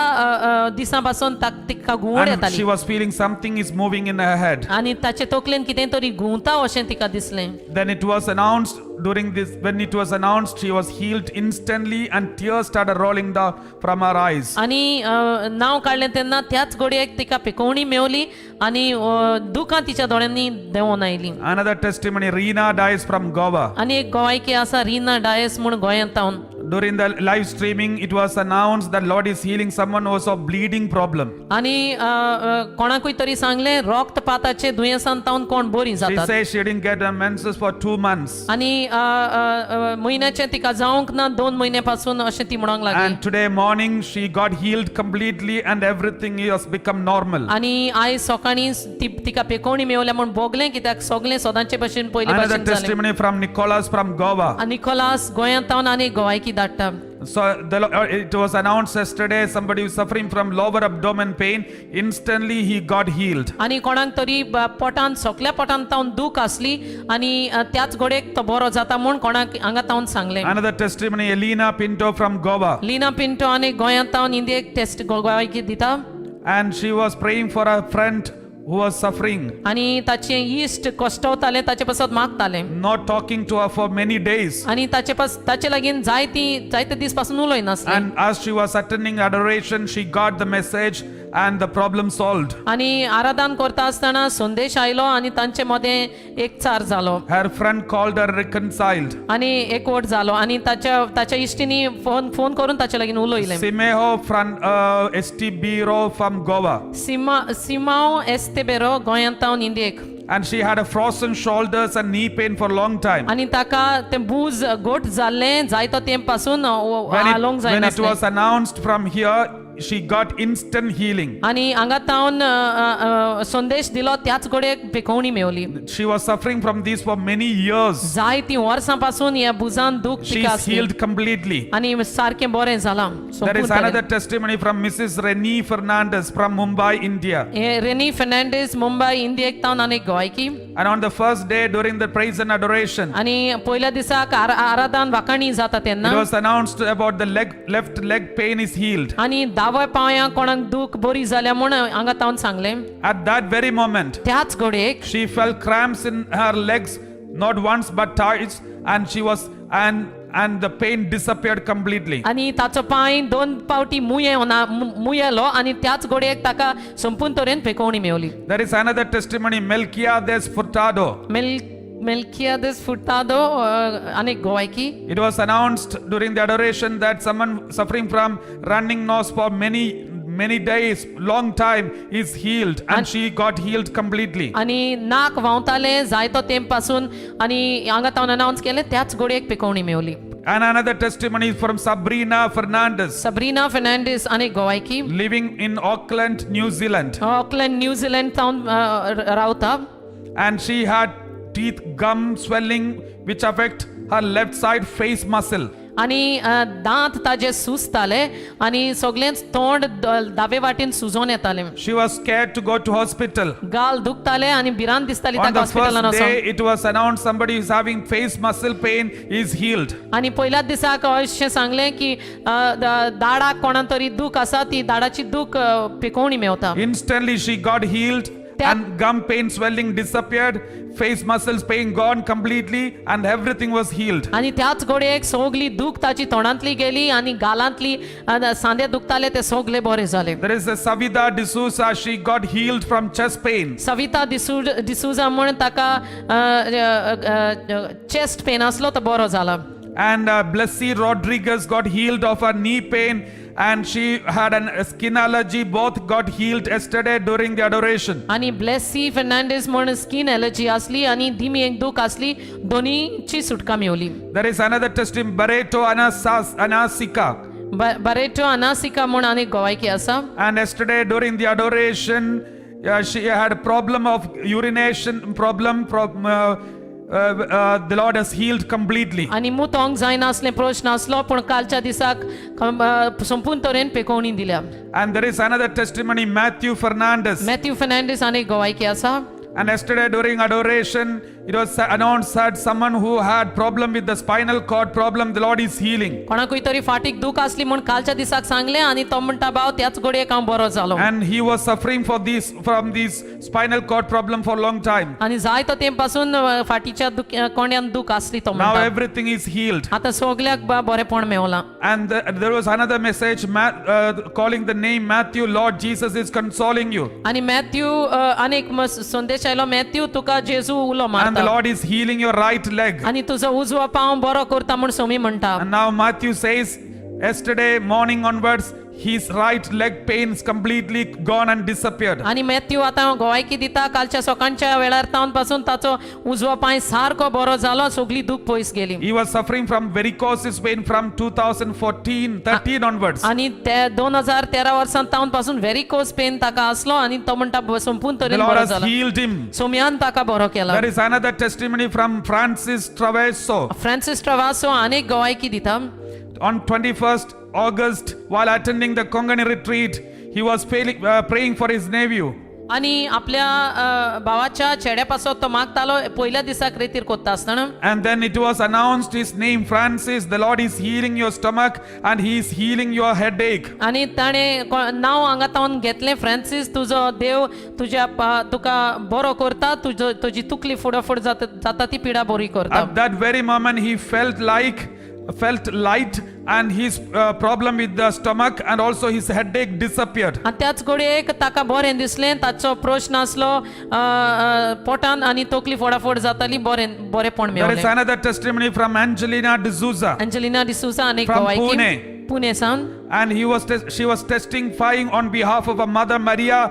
दिसां पासून तिका घुंवळ And येताली. she was feeling something is moving in her head. आनी ताचे तकलेन कितें तरी घुंवता अशें तिका दिसलें. Then it was announced during this, when it was announced, she was healed instantly and tears started rolling down from her eyes. आनी नांव काडलें तेन्ना त्याच घडयेक तिका पिकोवणी मेवली आनी दुकां तिच्या दोळ्यांनी देंवोन आयलीं. Another testimony, Reena Dias from Goa. आनी एक गोवायकी आसा रिना डायस म्हूण गोंयांत तावन. During the live streaming, it was announced that Lord is healing someone who was of bleeding problem. आनी अ, अ, कोणाकूय तरी सांगलें रक्तपाताचे दुयेंसान तावन कोण बरी She जातात. says she didn't get her menses for 2 months. आनी अ, अ, अ, म्हयन्याचें तिका जावंक ना 2 म्हयने पासून अशें ती म्हणूंक लागली. And today morning, she got healed completely and everything has become normal. आनी आयज सकाळीं ती तिका पेकोवणी मेवल्या म्हूण भोगलें कित्याक सगळें सदांचे भशेन पयले Another भशेन जालें. testimony from Nicholas from Goa. आनी निकोलास गोंयांत तावन आनी गोवायकी धाडटा. So it was announced yesterday, somebody was suffering from lower abdomen pain. Instantly he got healed. आनी कोणाक तरी पोटान सगल्या पोटान तावन दूख आसली आनी त्याच घडयेक तो बरो जाता म्हूण कोणाक हांगा तावन सांगलें. Another testimony, Elena Pinto from Goa. Lina Pinto आनी गोंयांत तावन इंडियेक टेस्ट गोवायकी दिता. And she was praying for a friend who was suffering, आनी ताचे इश्ट कश्टवताले, ताचे पासत मागताले, not talking to her for many days. आनी ताचे पास ताचे लागीं जायती जायते दीस पासून उलयनासले. And as she was attending adoration, she got the message and the problem solved. आनी आराधन करता आसतना संदेश आयलो आनी तांचे मदें एकचार जालो. Her friend called her reconciled. आनी एकवट जालो आनी ताच्या ताच्या इश्टीनी फोन फोन करून ताचे लागीं उलयलें. Simeho from ST Bureau from Goa. Seema Simão एस्तेबेरो गोंयांत तावन इंडियेक. And she had a frozen shoulders and knee pain for a long time. आनी ताका तें बूज गोट जाल्लें जायतो तेंप पासून When हालोवंक it, when it जायनासलें. was announced from here, she got instant healing. आनी हांगा तावन संदेश दिलो त्याच घडयेक पिकोवणी मेवली. She was suffering from this for many years. जायतीं वर्सां पासून ह्या बुजान दूख She तिका is आसली. healed completely. आनी सारकें बरें जालां There is सोंपून. another testimony from Mrs. Reni Fernandez from Mumbai, India. हे रेनी फेर्नांडीस मुंबय इंडियेक तावन आनी गोवायकी. And on the first day during the praise and adoration, आनी पयल्या दिसाक आराधन वाखाणी जाता तेन्ना it was announced about the left leg pain is healed. आनी दाव्या पांया कोणाक दूख बरी जाल्या म्हूण हांगा तावन सांगलें. At that very moment, त्याच घडयेक she felt cramps in her legs, not once but twice, and she was and the pain disappeared completely. आनी ताचो पांय दोन पावटी मुये मुयेलो आनी त्याच घडयेक ताका संपूर्ण तरेन पेकोवणी मेवली. There is another testimony, Melquiades Furtado. मेल्कियादस Furtado आनी गोवायकी. It was announced during the adoration that someone suffering from running nose for many, many days, long time, is healed, and she got healed completely. आनी नाक व्हांवतालें जायतो तेंप पासून आनी हांगा तावन अनावन्स केलें त्याच घडयेक पिकोवणी मेवली. And another testimony from Sabrina Fernandez, Sabrina Fernandes आनी गोवायकी. Living in Auckland, New Zealand. Auckland New Zealand तावन रावता. And she had teeth gum swelling, which affect her left side face muscle. आनी दांत ताजे सुजताले आनी सगळेंच तोंड दावे वाटेन सुजोन येतालें. She was scared to go to hospital. गाल दुखताले आनी भिरांत दिसताली On ताका the हॉस्पिटलान first वचोंक. day, it was announced somebody is having face muscle pain is healed. आनी पयल्याच दिसाक अशें सांगलें की दाडाक कोणाक तरी दूख आसा ती दाडाची दूख पिकोवणी मेवता. Instantly, she got healed And gum pain, swelling disappeared, face muscles pain gone completely, and everything was healed. आनी त्याच घडयेक सगली दूख ताची तोंडांतली गेली आनी गालांतली सांदे दुखताले ते सगले बरे जाले. There is a Savita D'Souza, she got healed from chest pain. Savita D'Souza म्हण ताका चेस्ट पेन आसलो तो बरो जाला. And Blessy Rodriguez got healed of her knee pain, and she had a skin allergy. Both got healed yesterday during the adoration. आनी ब्लेसी फेर्नांडीस म्हण skin allergy आसली आनी दिमी एक दूख आसली, दोनीची सुटका मेवली. There is another testimony, Barreto Anasika. Barreto अनासिका म्हण आनी गोवायकी आसा. And yesterday during the adoration, she had a problem of urination problem. The Lord has healed completely. आनी मुतोंक जायनासलें प्रश्न आसलो, पूण कालच्या दिसाक संपूर्ण तरेन पेकोवणी दिल्या. And there is another testimony, Matthew Fernandez. Matthew Fernandes आनी गोवायकी आसा. And yesterday during adoration, it was announced that someone who had problem with the spinal cord problem, the Lord is healing. कोणाकूय तरी फाटीक दूख आसली म्हूण कालच्या दिसाक सांगलें आनी तो म्हणटा, भाव, त्याच घडयेक हांव बरो जालो. And he was suffering from this spinal cord problem for a long time. आनी जायतो तेंप पासून फाटीच्या कोंड्यान दूख आसली तो Now म्हणटा. Everything is healed. आतां सगल्याक बरेपण मेवलां. And there was another message calling the name Matthew, Lord Jesus is consoling you. आनी मॅथ्यू आनी एक संदेश आयलो, मॅथ्यू, तुका जेजू उलो And the मारता. Lord is healing your right leg. आनी तुजो उजवो पांव बरो करता म्हूण सोमी म्हणटा. And now Matthew says, yesterday morning onwards, his right leg pain is completely gone and disappeared. आनी मॅथ्यू आतां गोवायकी दिता, कालच्या सकाळच्या वेळार तावन पासून ताचो उजवो पांय सारको बरो जालो, सगली दूख पयस गेली. He was suffering from varicose vein from 2014, 13 onwards. आनी ते 2013 वर्सां तावन पासून व्हेरिकोज पेन ताका आसलो आनी तो म्हणटा संपूर्ण The तरेन Lord बरो has जाला. Healed him. सोमयान ताका बरो केला. There is another testimony from Francis Traveso. Francis Travasso आनीक गोवायकी दिता. On 21st August, while attending the Konkani retreat, he was praying for his nephew. आनी आपल्या भावाच्या चेड्या पासत तो मागतालो पयल्या दिसाक रेतीर कोत्ता आसतना. And then it was announced his name, Francis. The Lord is healing your stomach and he is healing your headache. आनी ताणें नांव हांगा तावन घेतलें, फ्रांसीस, तुजो देव तुज्या तुका बरो करता, तुजो तुजी तुकली फुडो फुड जाता जाता ती पिडा बरी करता. At that very moment, he felt light and his problem with the stomach and also his headache disappeared. आनी त्याच घडयेक ताका बरें दिसलें, ताचो प्रश्न आसलो अ, अ, पोटान आनी तकली फोडाफोड जाताली, बरें बरेपण There is मेवलें. Another testimony from Angelina D'Souza. Angelina D'Souza आनी From गोवायकी Pune. Pune सावन. And she was testifying on behalf of her mother Maria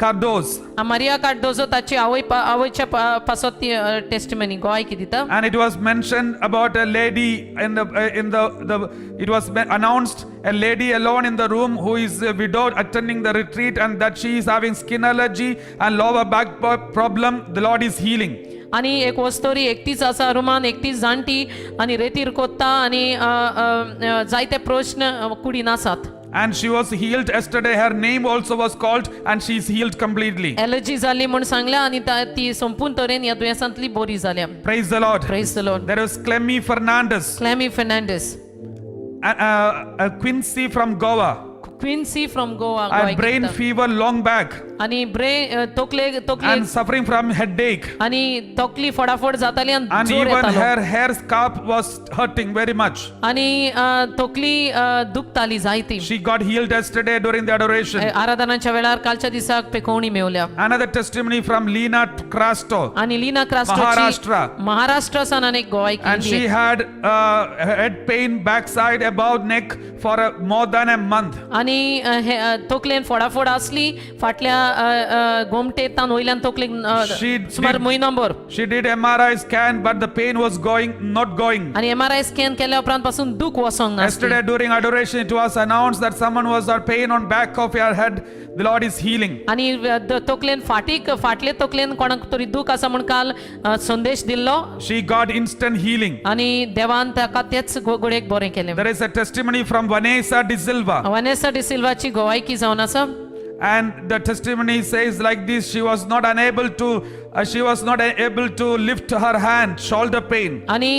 Cardoz. Maria Cardozo ताची आवय आवयच्या पासत ती टेस्टिमनी गोवायकी दिता. And it was mentioned about a lady in the it was announced a lady alone in the room who is a widow attending the retreat and that she is having skin allergy and lower back problem. The Lord is healing. आनी एक वस्तोरी एकटीच आसा रुमान, एकटीच जाणटी आनी रेतीर कोत्ता आनी अ, अ, अ, जायते प्रश्न कुडीन आसात. And she was healed yesterday. Her name also was called and she is healed completely. Allergy जाली म्हूण सांगल्या आनी ती संपूर्ण तरेन ह्या दुयेंसांतली बरी जाल्या. Praise the Lord. Praise the Lord. There was Clemmy Fernandez, Clemmy Fernandes. Quincy from Goa. Quincy from Goa. And brain fever long back आनी ब्रेन तकले तकले and suffering from headache. आनी तकली फटाफट जाताली आनी And जोर even येतालो. Her hair scalp was hurting very much. आनी तकली दुखताली जायती. She got healed yesterday during the adoration. आराधनाच्या वेळार कालच्या दिसाक पेकोवणी मेवल्या. Another testimony from Lena Crasto. आनी लीना क्रास्टोची Maharashtra. Maharashtra सान आनी Goa. And she had head pain, backside, above neck for more than a month. आनी हे तकलेन फोडाफोड आसली फाटल्या गोमटेतान वयल्यान तकलेक सुमार म्हयनोभर. She did MRI scan, but the pain was going, not going. आनी एमआरआय स्कॅन केल्या उपरांत पासून दूख वचोंक नासली. Yesterday during adoration, it was announced that someone was at pain on back of your head. The Lord is healing. आनी तकलेन फाटीक फाटले तकलेन कोणाक तरी दूख आसा म्हूण काल संदेश दिल्लो. She got instant healing. आनी देवान ताका तेच घडयेक बरें केलें. There is a testimony from Vanessa De Silva. Vanessa डिसिल्वाची गोवायकी जावन आसा. And the testimony says like this: she was not unable to She was not able to lift her hand, shoulder pain. आनी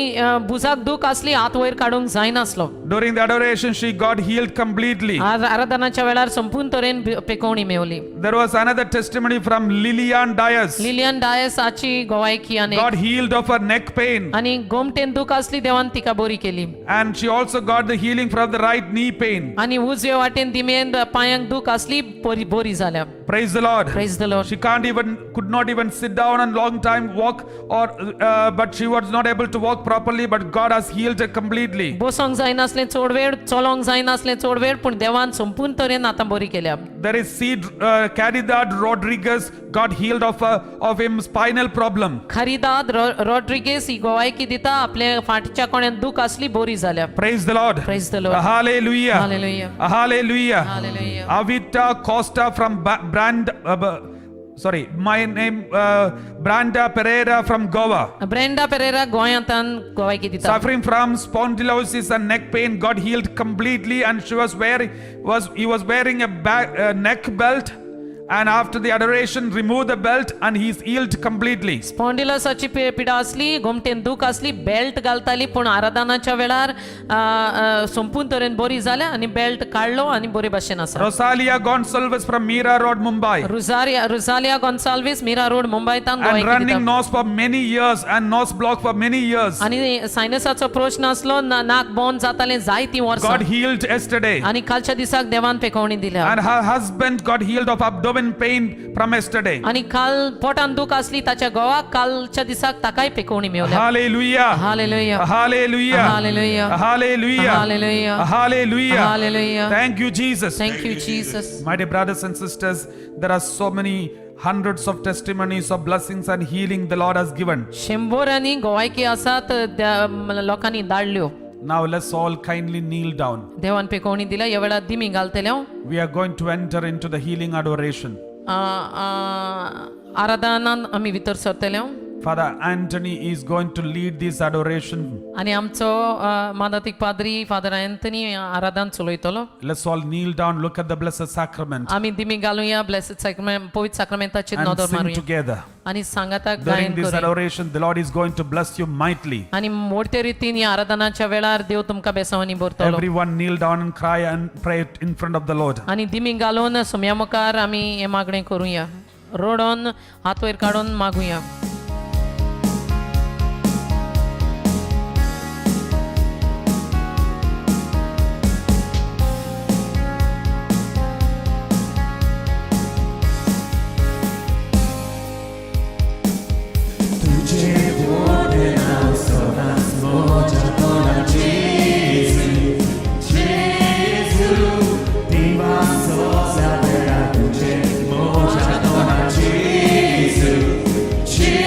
भुजाक दूख आसली, हात वयर काडूंक जायनासलो. During the adoration, she got healed completely. आराधनाच्या वेळार संपूर्ण तरेन पेकोवणी मेवली. There was another testimony from Lillian Dias. Lillian Dias हाची गोवायकी आनी Got healed of her neck pain. आनी गोमटेन दूख आसली, देवान तिका बरी केली. And she also got the healing from the right knee pain. आनी उजवे वाटेन दिमेन पांयांक दूख आसली, बरी बरी जाल्या. Praise the Lord. Praise the Lord. She could not even sit down and long time walk, or but she was not able to walk properly. But God has healed her completely. बसोंक जायनासलें चड वेळ, चलोंक जायनासलें चड वेळ, पूण देवान संपूर्ण तरेन आतां बरी केल्या. There is C. Caridad Rodriguez got healed of him spinal problem. Caridad Rodrigues ही गोवायकी दिता, आपल्या फाटीच्या कोण्यान दूख आसली, बरी जाल्या. Praise the Lord. Praise the Lord. Hallelujah. Hallelujah. Hallelujah. Hallelujah. Avita Costa from Brand. Sorry, my name Branda Pereira from Goa. Brenda Pereira गोंयांतान गोवायकी दिता. Suffering from spondylosis and neck pain, got healed completely, and she was wearing was he was wearing a neck belt, and after the adoration, removed the belt, and he's healed completely. स्पॉन्डिलसाची पिडा आसली, गोमटेन दूख आसली, belt घालताली, पूण आराधनाच्या वेळार अ, अ, संपूर्ण तरेन बरी जाल्या आनी बेल्ट काडलो आनी बरे भाशेन आसा. Rosalia Gonsalves from Mira Road, Mumbai. Rosaria Rosalia Gonsalves Mira road मुंबयतान And गोवायकी running दिता. Nose for many years and nose block for many years. आनी सायनसाचो प्रश्न आसलो, नाक बंद जातालें जायतीं वर्सां. Got healed yesterday. आनी कालच्या दिसाक देवान पेकोवणी दिल्या. And her husband got healed of abdomen pain from yesterday. आनी काल पोटान दूख आसली ताच्या घोवाक, कालच्या दिसाक ताकाय पेकोवणी मेवल्या. Hallelujah. Hallelujah. Hallelujah. Hallelujah. Hallelujah. Hallelujah. Hallelujah. Hallelujah. Thank you, Jesus. Thank you Jesus. My dear brothers and sisters, there are so many hundreds of testimonies of blessings and healing the Lord has given. शंबरांनी गोवायकी आसात लोकांनी धाडल्यो. Now let's all kindly kneel down. देवान पेकोवणी दिल्या, ह्या वेळार दिमी घालतले हांव. We are going to enter into the healing adoration. आराधनान आमी भितर सरतले हांव. Father Anthony is going to lead this adoration. आनी आमचो मादातीक पाद्री फादर अँथनी आराधन चलयतलो. Let's all kneel down, look at the Blessed Sacrament, आमी दिमी घालुया, ब्लेसड साक्रामेंत, पवित्र साक्रामेंताचेर and नदर sing मारुया together. आनी सांगाताक During गायन this करुया. adoration, the Lord is going to bless you mightily. आनी मोठे रितीन ह्या आराधनाच्या वेळार देव तुमकां बेसांवांनी भरतलो. Everyone kneel down and cry and pray in front of the Lord. आनी दिमी घालून सोम्या मुखार आमी हें मागणें करुया, रडोन हात वयर काडून मागुया. तुझे बोटे नाव सदांच म्हज्या तोंडार जेजू, जेजू. देवाचो वेळार तुजें म्हज्या तोंडार जेजू, जेजू.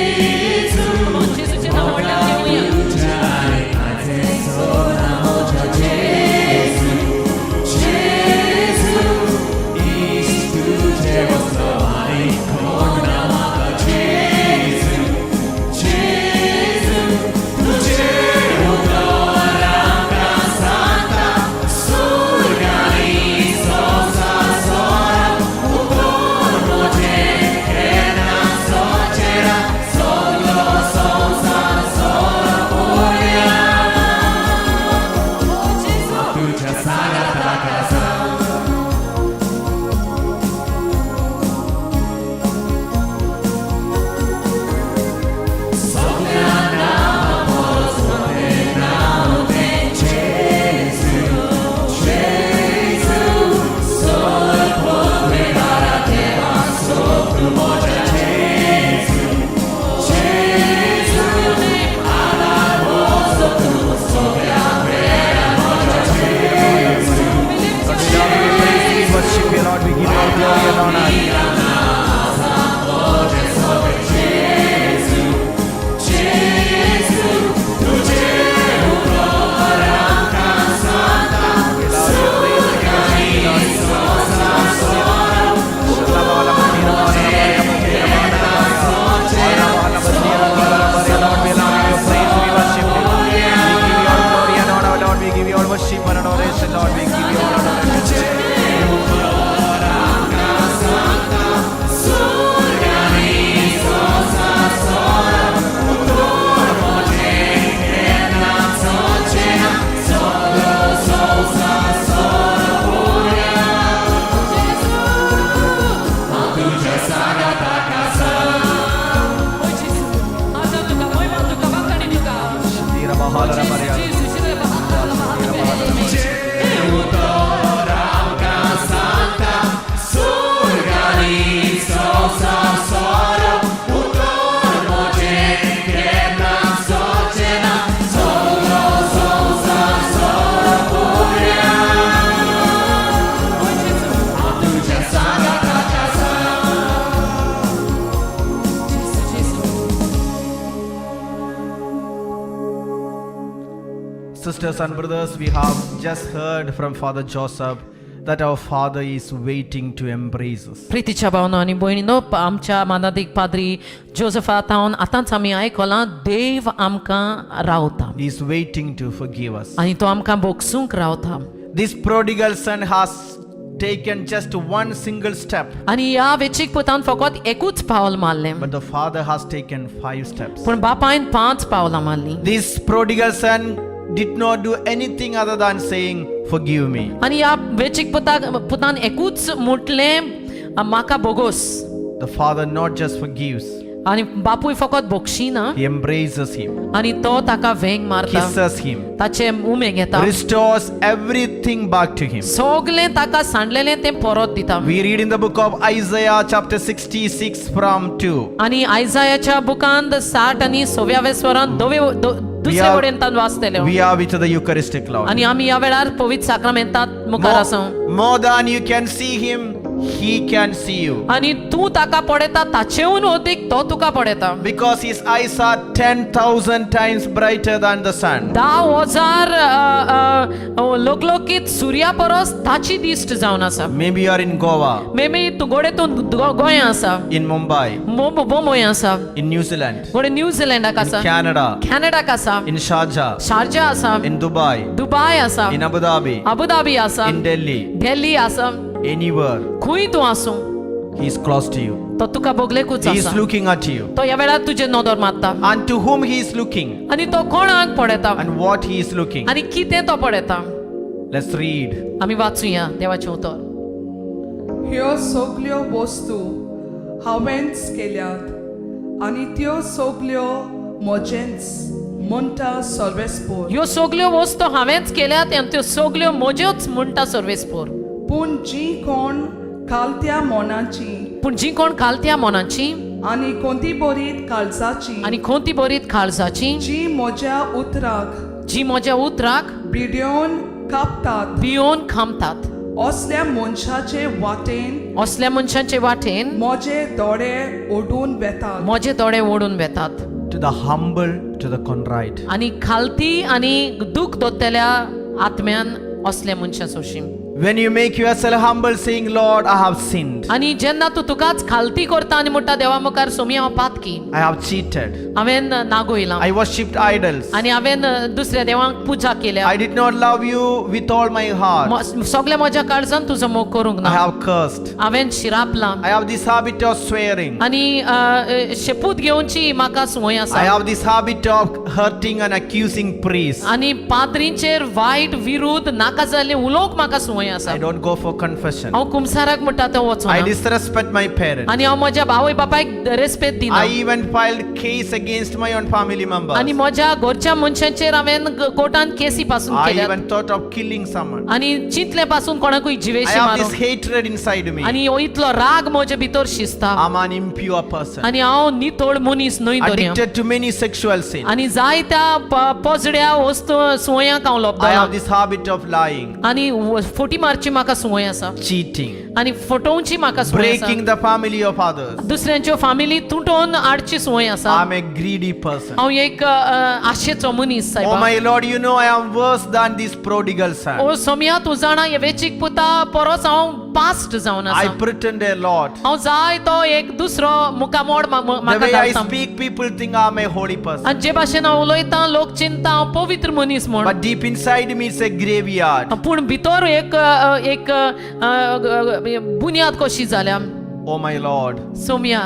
Sisters and brothers, we have just heard from Father Joseph that our Father is waiting to embrace us. प्रितीच्या भावनो आनी भयणीनो, आमच्या मानादीक पाद्री जोजफा तावन आतांच आमी आयकलां, देव आमकां रावता He is waiting to forgive us. आनी तो आमकां बोगसूंक रावता. This prodigal son has taken just one single step, आनी ह्या वेचीक पुतान फकत एकूच पावल मारलें, but the father has taken five steps. पूण बापायन पांच पावलां मारलीं. This prodigal son did not do anything other than saying, "Forgive me." आनी ह्या वेचीक पुताक पुतान एकूच म्हटलें, म्हाका बोगोस. The father not just forgives, आनी बापूय फकत बोगशीना, he embraces him, आनी तो ताका वेंग मारता, kisses him, ताचे उमे घेता, restores everything back to him. सगलें ताका सांडलेलें तें परत दिता. We read in the book of Isaiah, chapter 66, from 2. आनी आयजायाच्या बुकांत 66व्या वेस्वरान दोवे दुसरे वटेन तान वाचतले. We are with the Eucharistic Lord. आनी आमी ह्या वेळार पवित्र साक्रामेंतात मुखार आसा. More than you can see him, he can see you. आनी तूं ताका पळयता ताचेहून अदीक तो तुका पळयता. Because his eyes are 10,000 times brighter than the sun. 10,000 लोकलोकीत सुर्या परस ताची दिश्ट जावन आसा. Maybe you are in Goa, may be तूं गोडे तूं गोंया आसा, in Mumbai, Bombay आसा, in New Zealand, गोडे न्यूझिलंडाक in आसा, Canada, कॅनडाक आसा, in Sharjah, Sharjah आसा, in Dubai, Dubai आसा, in Abu Dhabi, Abu Dhabi आसा, in Delhi, Delhi आसा, anywhere, खंय तूं आसूं, he is close to you. तो तुका बगलेकूच He is आसा. looking at you. तो ह्या वेळार तुजेर नदर मारता. And to whom he is looking आनी तो कोणाक पळयता and what he is looking. आनी कितें तो पळयता. Let's read. आमी वाचुया देवाचें उतर. ह्यो सगल्यो वस्तू हांवेंच केल्यात आनी त्यो सगल्यो म्हजेंच म्हणटा सर्वेस्पोर. ह्यो सगल्यो वस्तू हांवेंच केल्यात आनी त्यो सगल्यो म्हज्योच म्हणटा सर्वेस्पोर. पूण जी कोण खालत्या मनाची पूण जी कोण खालत्या मनाची आनी कोणती बरीत काळजाची आनी कोणती बरीत काळजाची, जी म्हज्या उतराक जी म्हज्या उतराक भिडियोन कापतात, भियोन खामतात, असल्या मनशाचे वाटेन असल्या मनशांचे वाटेन म्हजे दोळे ओडून वेतात. म्हजे दोळे ओडून वेतात. To the humble, to the contrite. आनी खालती आनी दूख दोतल्या आत्म्यान असल्या मनशां सोशी. When you make yourself humble, saying, "Lord, I have sinned, आनी जेन्ना तूं तुकाच खालती करता आनी म्हणटा, देवा मुखार सोमी हांव पातकी, I have cheated, हांवें नागोयलां, I worshipped idols, आनी हांवें दुसऱ्या देवांक पुजा केल्या, I did not love you with all my heart, सगल्या म्हज्या काळजान तुजो मोग करूंक I ना, have cursed, हांवें शिरापलां, I have this habit of swearing, आनी शेपूत घेवची म्हाका संवय I आसा, have this habit of hurting and accusing priests, आनी पाद्रींचेर वायट विरुद्ध नाका जाल्लें उलोवंक म्हाका संवय आसा, I don't go for confession, हांव कुमसाराक म्हणटा तो I वचना, disrespect my parents, आनी हांव म्हज्या आवय बापायक रेस्पेद दिना, I even filed case against my own family members, आनी म्हज्या घरच्या मनशांचेर हांवें कोर्टान केसी पासून I केल्यात, even thought of killing someone. आनी चिंतले पासून कोणाकूय I जिवेशी have मारूंक, this hatred inside me. आनी हो इतलो राग म्हजे भितर शिजता, I'm an impure person, आनी हांव नितळ मनीस न्हय दर्या, addicted to many sexual sins. आनी जायत्या पोजड्या वस्तू संवयांक हांव I लब्दला, have this habit of lying, आनी फटी मारची म्हाका संवय आसा, cheating, आनी फटोवची म्हाका संवय आसा, breaking the family of others. दुसऱ्यांच्यो फामिली तुटोवन हाडची संवय आसा. I'm a greedy person. हांव एक आशेचो मनीस Oh सायबा. my Lord, you know I am worse than this prodigal son. ओ सोमया, तूं जाणा हे वेचीक पुता परस हांव पास्ट जावन I आसा. pretend a lot. हांव जाय तो एक दुसरो मुखामोड The म्हाका way I घालता. speak, people think I'm a holy person. आनी जे भाशेन हांव उलयतां लोक चिंता हांव पवित्र मनीस म्हूण, But deep inside me is a graveyard. पूण भितर एक एक बुन्याद कशी जाल्या. Oh my Lord, Somya,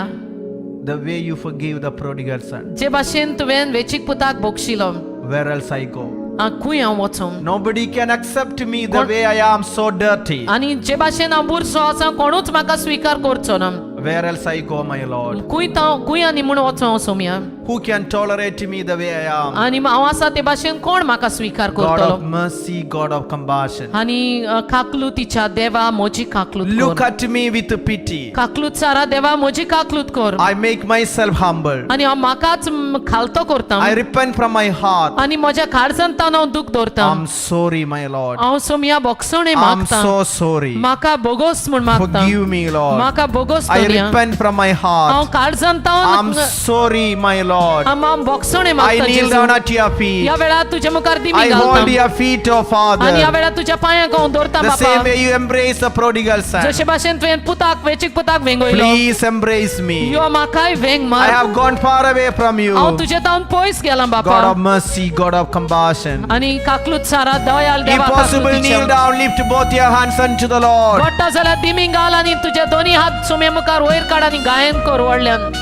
the way you forgive the prodigal son, जे भाशेन तुवें वेचीक पुताक बक्षिलो, where else I go? खंय हांव वचूं? Nobody can accept me the Kon- way I am, so dirty. आनी जे भाशेन हांव बुरसो आसा कोणूच म्हाका स्विकार करचो ना. Where else I go, my Lord? खंय हांव खंय आनी म्हूण वचूं हांव Somaiya? Who can tolerate me the way I am? आनी हांव आसा ते भाशेन कोण म्हाका स्विकार God करतलो? of mercy, God of compassion. आनी काकलुतीच्या देवा म्हजी काकलूत Look कर. at me with pity. काकलूत सारा देवा म्हजी काकलूत कर. I make myself humble. आनी हांव म्हाकाच खालतो करता. I repent from my heart. आनी म्हज्या काळजांतान हांव दूख दवरता. I'm sorry, my Lord. हांव सोमया बोगसणे I'm मागता. so sorry. म्हाका बोगोस म्हूण मागता. Forgive me, Lord. म्हाका बोगोस I दवरया. repent from my हांव heart. काळजांतान I'm sorry, my Lord. Lord. हांव भोगसणे I मागता kneel जेजू. down at your feet. ह्या वेळार तुज्या मुखार दिमी I hold घालता your feet, O आनी ह्या Father. वेळार तुज्या पांयांक हांव दवरता The same बापा. way you embrace the prodigal son. जशे भाशेन तुवें पुताक वेचीक पुताक वेंगयलो, Please embrace me. यो म्हाकाय वेंग I मार. have gone far away from you. हांव तुजे तावन पयस गेलां God बापा. of mercy, God of compassion. आनी काकलूत सारा दयाल If देवा possible, kneel काकलुतीच्या. down, lift both your hands unto the Lord. पडटा जाल्यार दिमी घाल आनी तुजे दोनी हात सुमे मुखार वयर काड आनी गायन कर व्हडल्यान.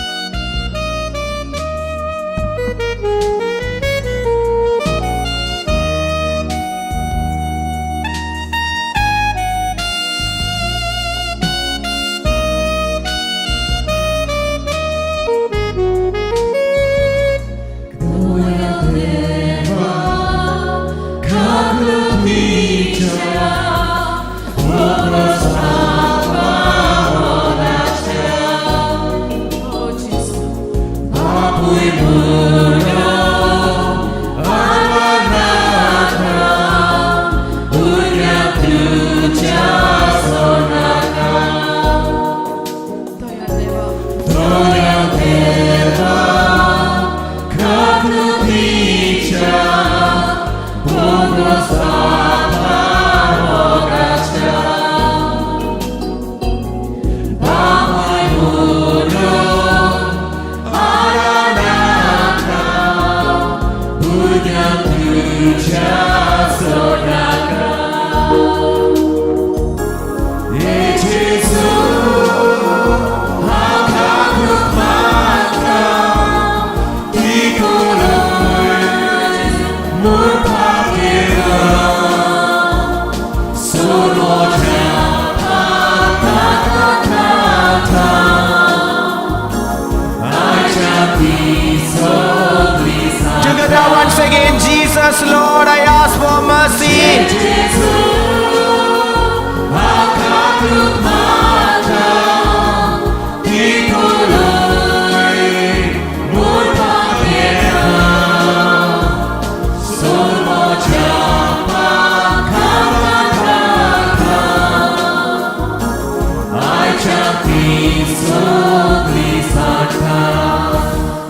Together once again, Jesus, Lord, I ask for mercy.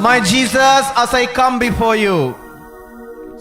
My Jesus, as I come before you,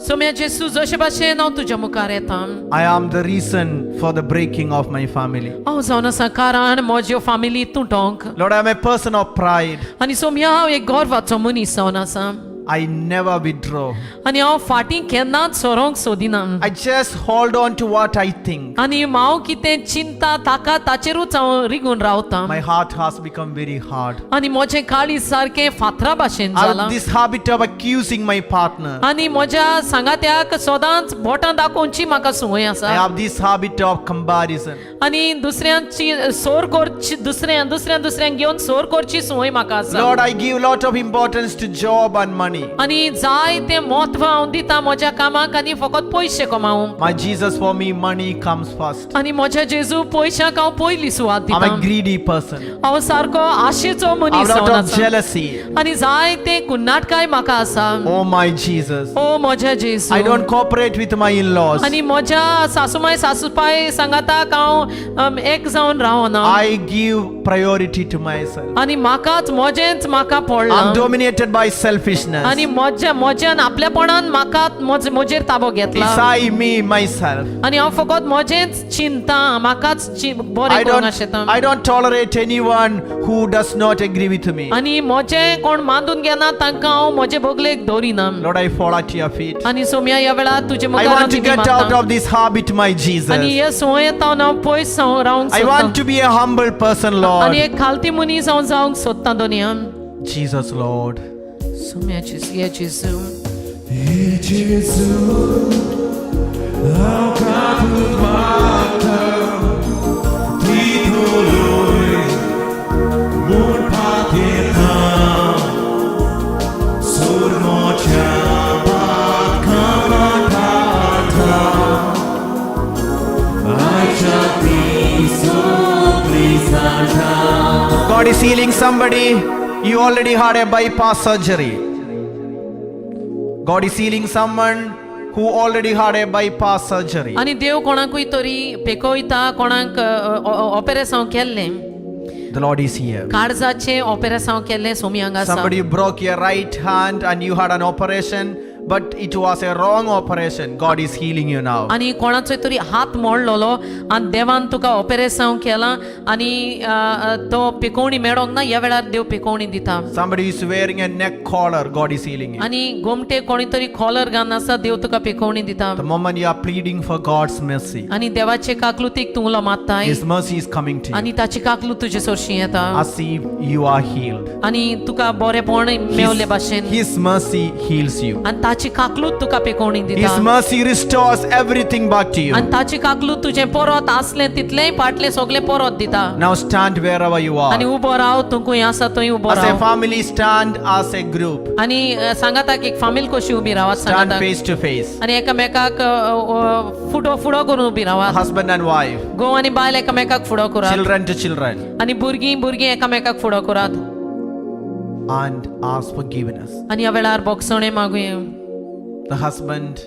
Saumya जेसू, जशे भाशेन हांव तुज्या मुखार येता, I am the reason for the breaking of my family. हांव जावन आसा कारण म्हज्यो family तुटोंक. Lord, I am a person of pride. आनी सोम्या, हांव एक गर्वाचो मनीस जावन आसा. I never withdraw. आनी हांव फाटीं केन्नाच सरोंक सोदिना. I just hold on to what I think. आनी हांव कितें चिंता ताका ताचेरूच हांव रिगून रावता. My heart has become very hard. आनी म्हजें काळीज सारकें फातरा भाशेन I जालां. have this habit of accusing my partner. आनी म्हज्या सांगात्याक सदांच बोटां दाखोवची म्हाका संवय I आसा. have this habit of comparison. आनी दुसऱ्यांची सोर करची, दुसऱ्या दुसऱ्या दुसऱ्यांक घेवन सोर करची संवय म्हाका आसा. Lord, I give lot of importance to job and money. आनी जाय तें म्हत्व हांव दिता म्हज्या कामाक आनी फकत पयशे कमावंक. My Jesus, for me, money comes first. आनी म्हज्या जेजू, पयशांक हांव पयली सुवात I'm a दिता. greedy person. हांव सारको आशेचो I have मनीस lot जावन of आसा. jealousy. आनी जाय तें कुन्नाटकाय म्हाका आसा. Oh, my Jesus. ओ म्हज्या जेजू. I don't cooperate with my in-laws. आनी म्हज्या सासुमाय सासूपाय सांगाताक हांव एक जावन रावना. I give priority to myself. आनी म्हाकाच म्हजेंच म्हाका I'm पडलां. dominated by selfishness. आनी म्हज्या म्हज्यान आपल्यापणान म्हाका म्हजेर ताबो It's घेतला. I, me, myself. आनी हांव फकत म्हजेंच चिंता, म्हाकाच बरें I करूंक don't, आशेता. I don't tolerate anyone who does not agree with me. आनी म्हजें कोण मानून घेना तांकां हांव म्हजे बगलेक दवरिना. Lord, I fall at your feet. आनी सोम्या, ह्या वेळार तुजे I मुखार हांव want to दिमी get out मारता. of this habit, my आनी Jesus. हे संवयेंत हांव पयस हांव रावंक I want सोदतां. to be a humble person, आनी Lord. एक खालती मनीस हांव जावंक सोदतां दोनया. Jesus, Lord. सोम्या जेजू, ये जेजू. हे जेजू, हांव काकूत मागता, तितुलूय म्हूण पातयेता, सुरमोच्या पातकां आयच्या ती सगळी जाणा. God is healing somebody. You already had a bypass surgery. God is healing someone who already had a bypass surgery. आनी देव कोणाकूय तरी पेकयता, कोणाक ऑपेरेसांव केल्लें. The Lord is here. काळजाचें ऑपेरेसांव केल्लें सोमी हांगा आसा. Somebody broke your right hand and you had an operation, but it was a wrong operation. God is healing you now. आनी कोणाचो तरी हात मोडलेलो आनी देवान तुका ऑपेरेसांव केलां आनी अ, अ, तो पिकोवणी मेळोंक ना ह्या वेळार देव पिकोवणी दिता. Somebody is wearing a neck collar. God is healing you. आनी गोमटे कोणी तरी कॉलर घालून आसा देव तुका पिकोवणी दिता. The moment you are pleading for God's mercy, आनी देवाचे काकलुतीक तूं उलो मारताय His mercy is coming to you आनी ताची काकलूत तुजे सरशी येता as if you are healed. आनी तुका बरेपण मेवले भाशेन His mercy heals you. आनी ताची काकलूत तुका पिकोवणी His दिता mercy restores everything back to you. आनी ताची काकलूत तुजें परत आसलें तितलेंय फाटलें सगळें परत दिता. Now stand wherever you आनी are. उबो राव तूं खंय आसा थंय उबो As a Rao family, stand as a group. आनी सांगाताक एक फामील कशी उबी रावात Stand सांगाताक face to face. आनी एकामेकाक फुडो फुडो करून उबी रावात. Husband and wife, घोव आनी बायल एकामेकाक फुडो करात children to children, आनी भुरगीं भुरगीं एकामेकाक फुडो करात and ask forgiveness. आनी ह्या वेळार बोगसणें मागुया. The husband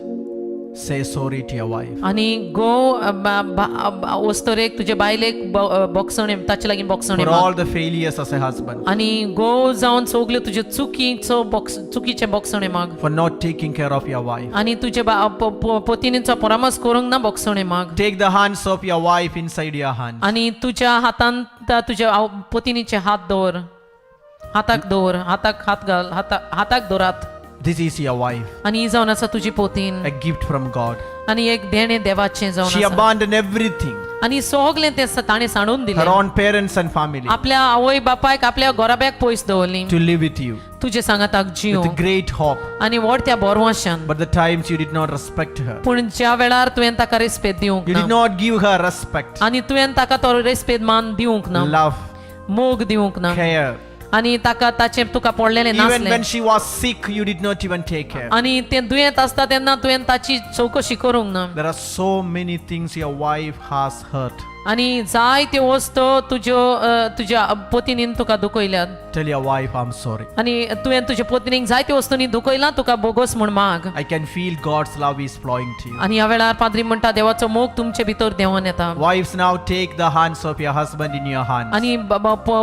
say sorry to your wife. आनी घोव वस्तोरेक तुजे बायलेक बोगसणें ताचे लागीं बोगसणें For माग. all the failures as a husband, आनी घोव जावन सगल्यो तुज्यो चुकीचो बोक्स चुकीचें बोगसणें माग for not taking care of your wife. आनी तुजे पतिनीचो परामर्श करूंक ना बोगसणें माग. Take the hands of your wife inside your hand. आनी तुज्या हातान तुज्या पतिनीचे हात दवर हाताक दवर हाताक हात घाल हाताक दवरात. This is your wife, आनी ही जावन आसा तुजी पोतीन a gift from God. आनी एक देणें देवाचें जावन She आसा. abandoned everything, आनी सगलें तें ताणें सांडून her दिलें own parents and family, आपल्या आवय बापायक आपल्या घोराब्याक पयस दवरली to live with you तुजे सांगाताक जीव with great hope. आनी व्हड त्या बोरवाशान. But the times you did not respect her, पूण ज्या वेळार तुवें ताका रेस्पेद दिवंक you ना did not give her respect, आनी तुवें ताका तो रेस्पेद मान दिवंक ना love, मोग दिवंक ना care. आनी ताका ताचें तुका पडलेलें Even नासलें when she was sick, you did not even take care. आनी तें दुयेंत आसता तेन्ना तुवें ताची चवकशी करूंक ना. There are so many things your wife has hurt. आनी जायत्यो वस्तू तुज्यो तुज्या पतिनीन तुका दुखयल्यात. Tell your wife, I'm sorry. आनी तुवें तुज्या पत्नीक जायत्यो वस्तूंनी दुखयलां तुका बोगोस म्हूण माग. I can feel God's love is flowing to you. आनी ह्या वेळार पाद्री म्हणटा देवाचो मोग तुमचे भितर देंवन येता. Wives, now take the hands of your husband in your hands. आनी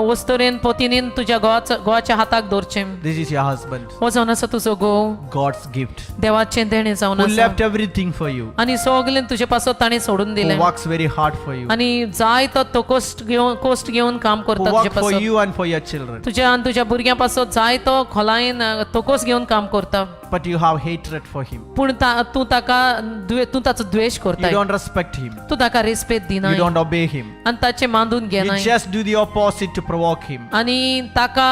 वस्तुरेन पतिनीन तुज्या घोवाच्या हाताक दवरचें. This is your husband, हो जावन आसा तुजो घोव God's gift, देवाचें देणें जावन who आसा left everything for you, आनी सगलें तुजे पासत ताणें सोडून who दिलें works very hard for you, आनी जाय तो तो कोश्ट घेवन काम who करता तुजे work for पासत you and for your children. तुज्या आनी तुज्या भुरग्यां पासत जाय तो खोलायेन तोकोस घेवन काम करता. But you have hatred for him. पूण तूं ताका तूं ताचो द्वेश You करता don't respect him. तूं ताका रेस्पेद दिना You don't obey him. आनी ताचें मांदून You घेनाय just do the opposite to provoke him. आनी ताका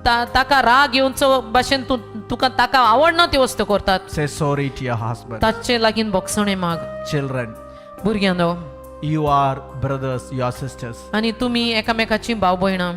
ताका राग येवचो भाशेन तूं तुका ताका आवडना त्यो वस्तू करतात. Say sorry to your husband. ताचे लागीं बोगसणें माग. Children, भुरग्यांनो you are brothers, you are sisters. आनी तुमी एकामेकाची भाव भयणां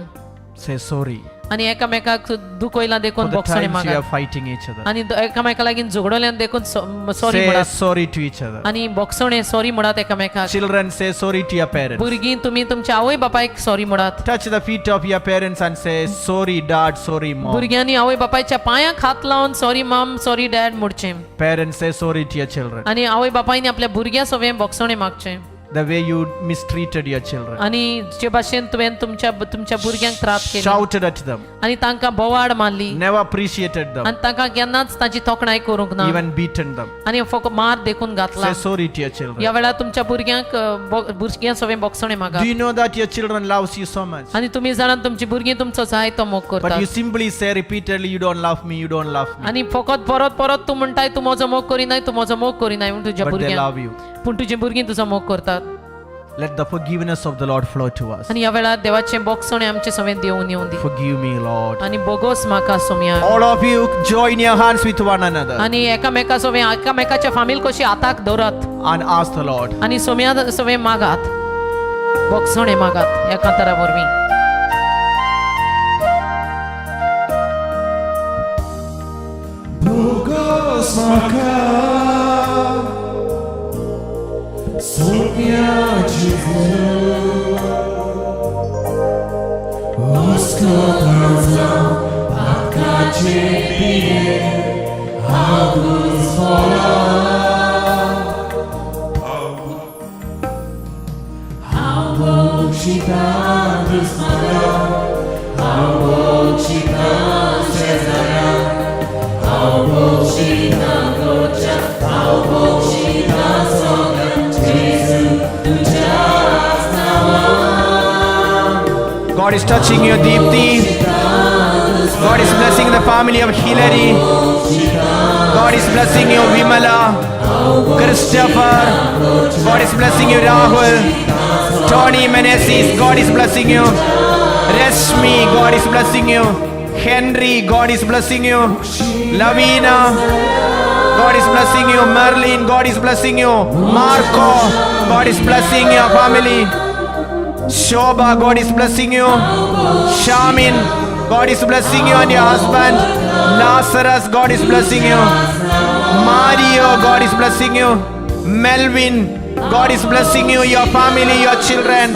Say sorry आनी एकामेकाक दुखयलां for देखून the बोगसणें times you मागात are fighting each other. आनी एकामेका लागीं झगडल्यान देखून सॉरी Say म्हणात sorry to each other. आनी बोगसणें सॉरी म्हणात एकामेकाक. Children, say sorry to your parents. भुरगीं तुमी तुमच्या आवय बापायक सॉरी म्हणात. Touch the feet of your parents and say, sorry, dad, sorry, mom. भुरग्यांनी आवय बापायच्या पांयांक हात लावन सॉरी मॉम सॉरी डॅड म्हणचें Parents, say sorry to your children. आनी आवय बापायनी आपल्या भुरग्यां सवें बोगसणें मागचें. The way you mistreated your children, आनी जे भाशेन तुवें तुमच्या तुमच्या भुरग्यांक त्रास केले shouted at them, आनी तांकां बोवाळ मारली never appreciated them, आनी तांकां केन्नाच तांची तोखणाय करूंक ना even beaten them. आनी फकत मार देखून घातला. Say sorry to your children. ह्या वेळार तुमच्या भुरग्यांक भुरग्यां सवें बोगसणें मागात. Do you know that your children loves you so much? आनी तुमी जाणात तुमची भुरगीं तुमचो जाय तो मोग But करतात you simply say repeatedly, you don't love me, you don't love me. आनी फकत परत परत तूं म्हणटाय तूं म्हजो मोग करिनाय तूं म्हजो मोग करिनाय म्हूण तुज्या But they भुरग्यांक love you. पूण तुजी भुरगीं तुजो मोग करतात. Let the forgiveness of the Lord flow to us. आनी ह्या वेळार देवाचें बोगसणें आमचे सवें देवून येवं दी. Forgive me, Lord. आनी बोगोस म्हाका Saumya. All of you join your hands with one another आनी एकामेका सवें एकामेकाच्या फामील कशी हाताक दवरात and ask the Lord. आनी सोम्या सवें मागात बोगसणें मागात ह्या कांतारा वरवीं. Bogos maka Sophia Jesu Osko Paka Jepie Agus Vola How Shita हांव बक्षितां शेजाऱ्यांक, हांव बक्षितां घरच्यांक, हांव बक्षितां सगळ्यांक, जेजू तुज्याच नांवान. God is touching you, Deepti. God is blessing the family of Hillary. God is blessing you, Vimala, Christopher. God is blessing you, Rahul. Tony Menezes, God is blessing you. Rashmi, God is blessing you. Henry, God is blessing you. Lavina, God is blessing you. Merlin, God is blessing you. Marco, God is blessing your family. Shobha, God is blessing you. Shamin, God is blessing you and your husband. Lazarus, God is blessing you. Mario, God is blessing you. Melvin, God is blessing you, your family, your children.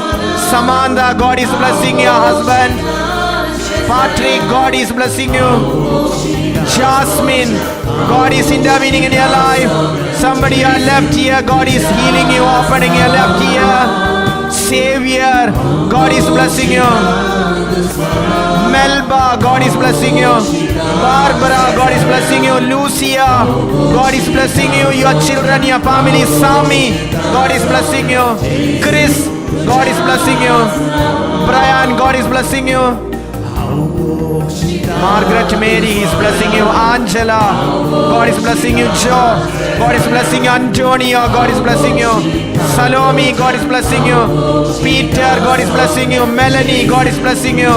Samantha, God is blessing your husband. Patrick, God is blessing you. Jasmine, God is intervening in your life. Somebody your left ear, God is healing you, opening your left ear. Savior, God is blessing you. Melba, God is blessing you. Barbara, God is blessing you. Lucia, God is blessing you. Your children, your family. Sami, God is blessing you. Chris, God is blessing you. Brian, God is blessing you. Margaret Mary is blessing you. Angela, God is blessing you. Joe, God is blessing you. Antonio, God is blessing you. Salome, God is blessing you. Peter, God is blessing you. Melanie, God is blessing you.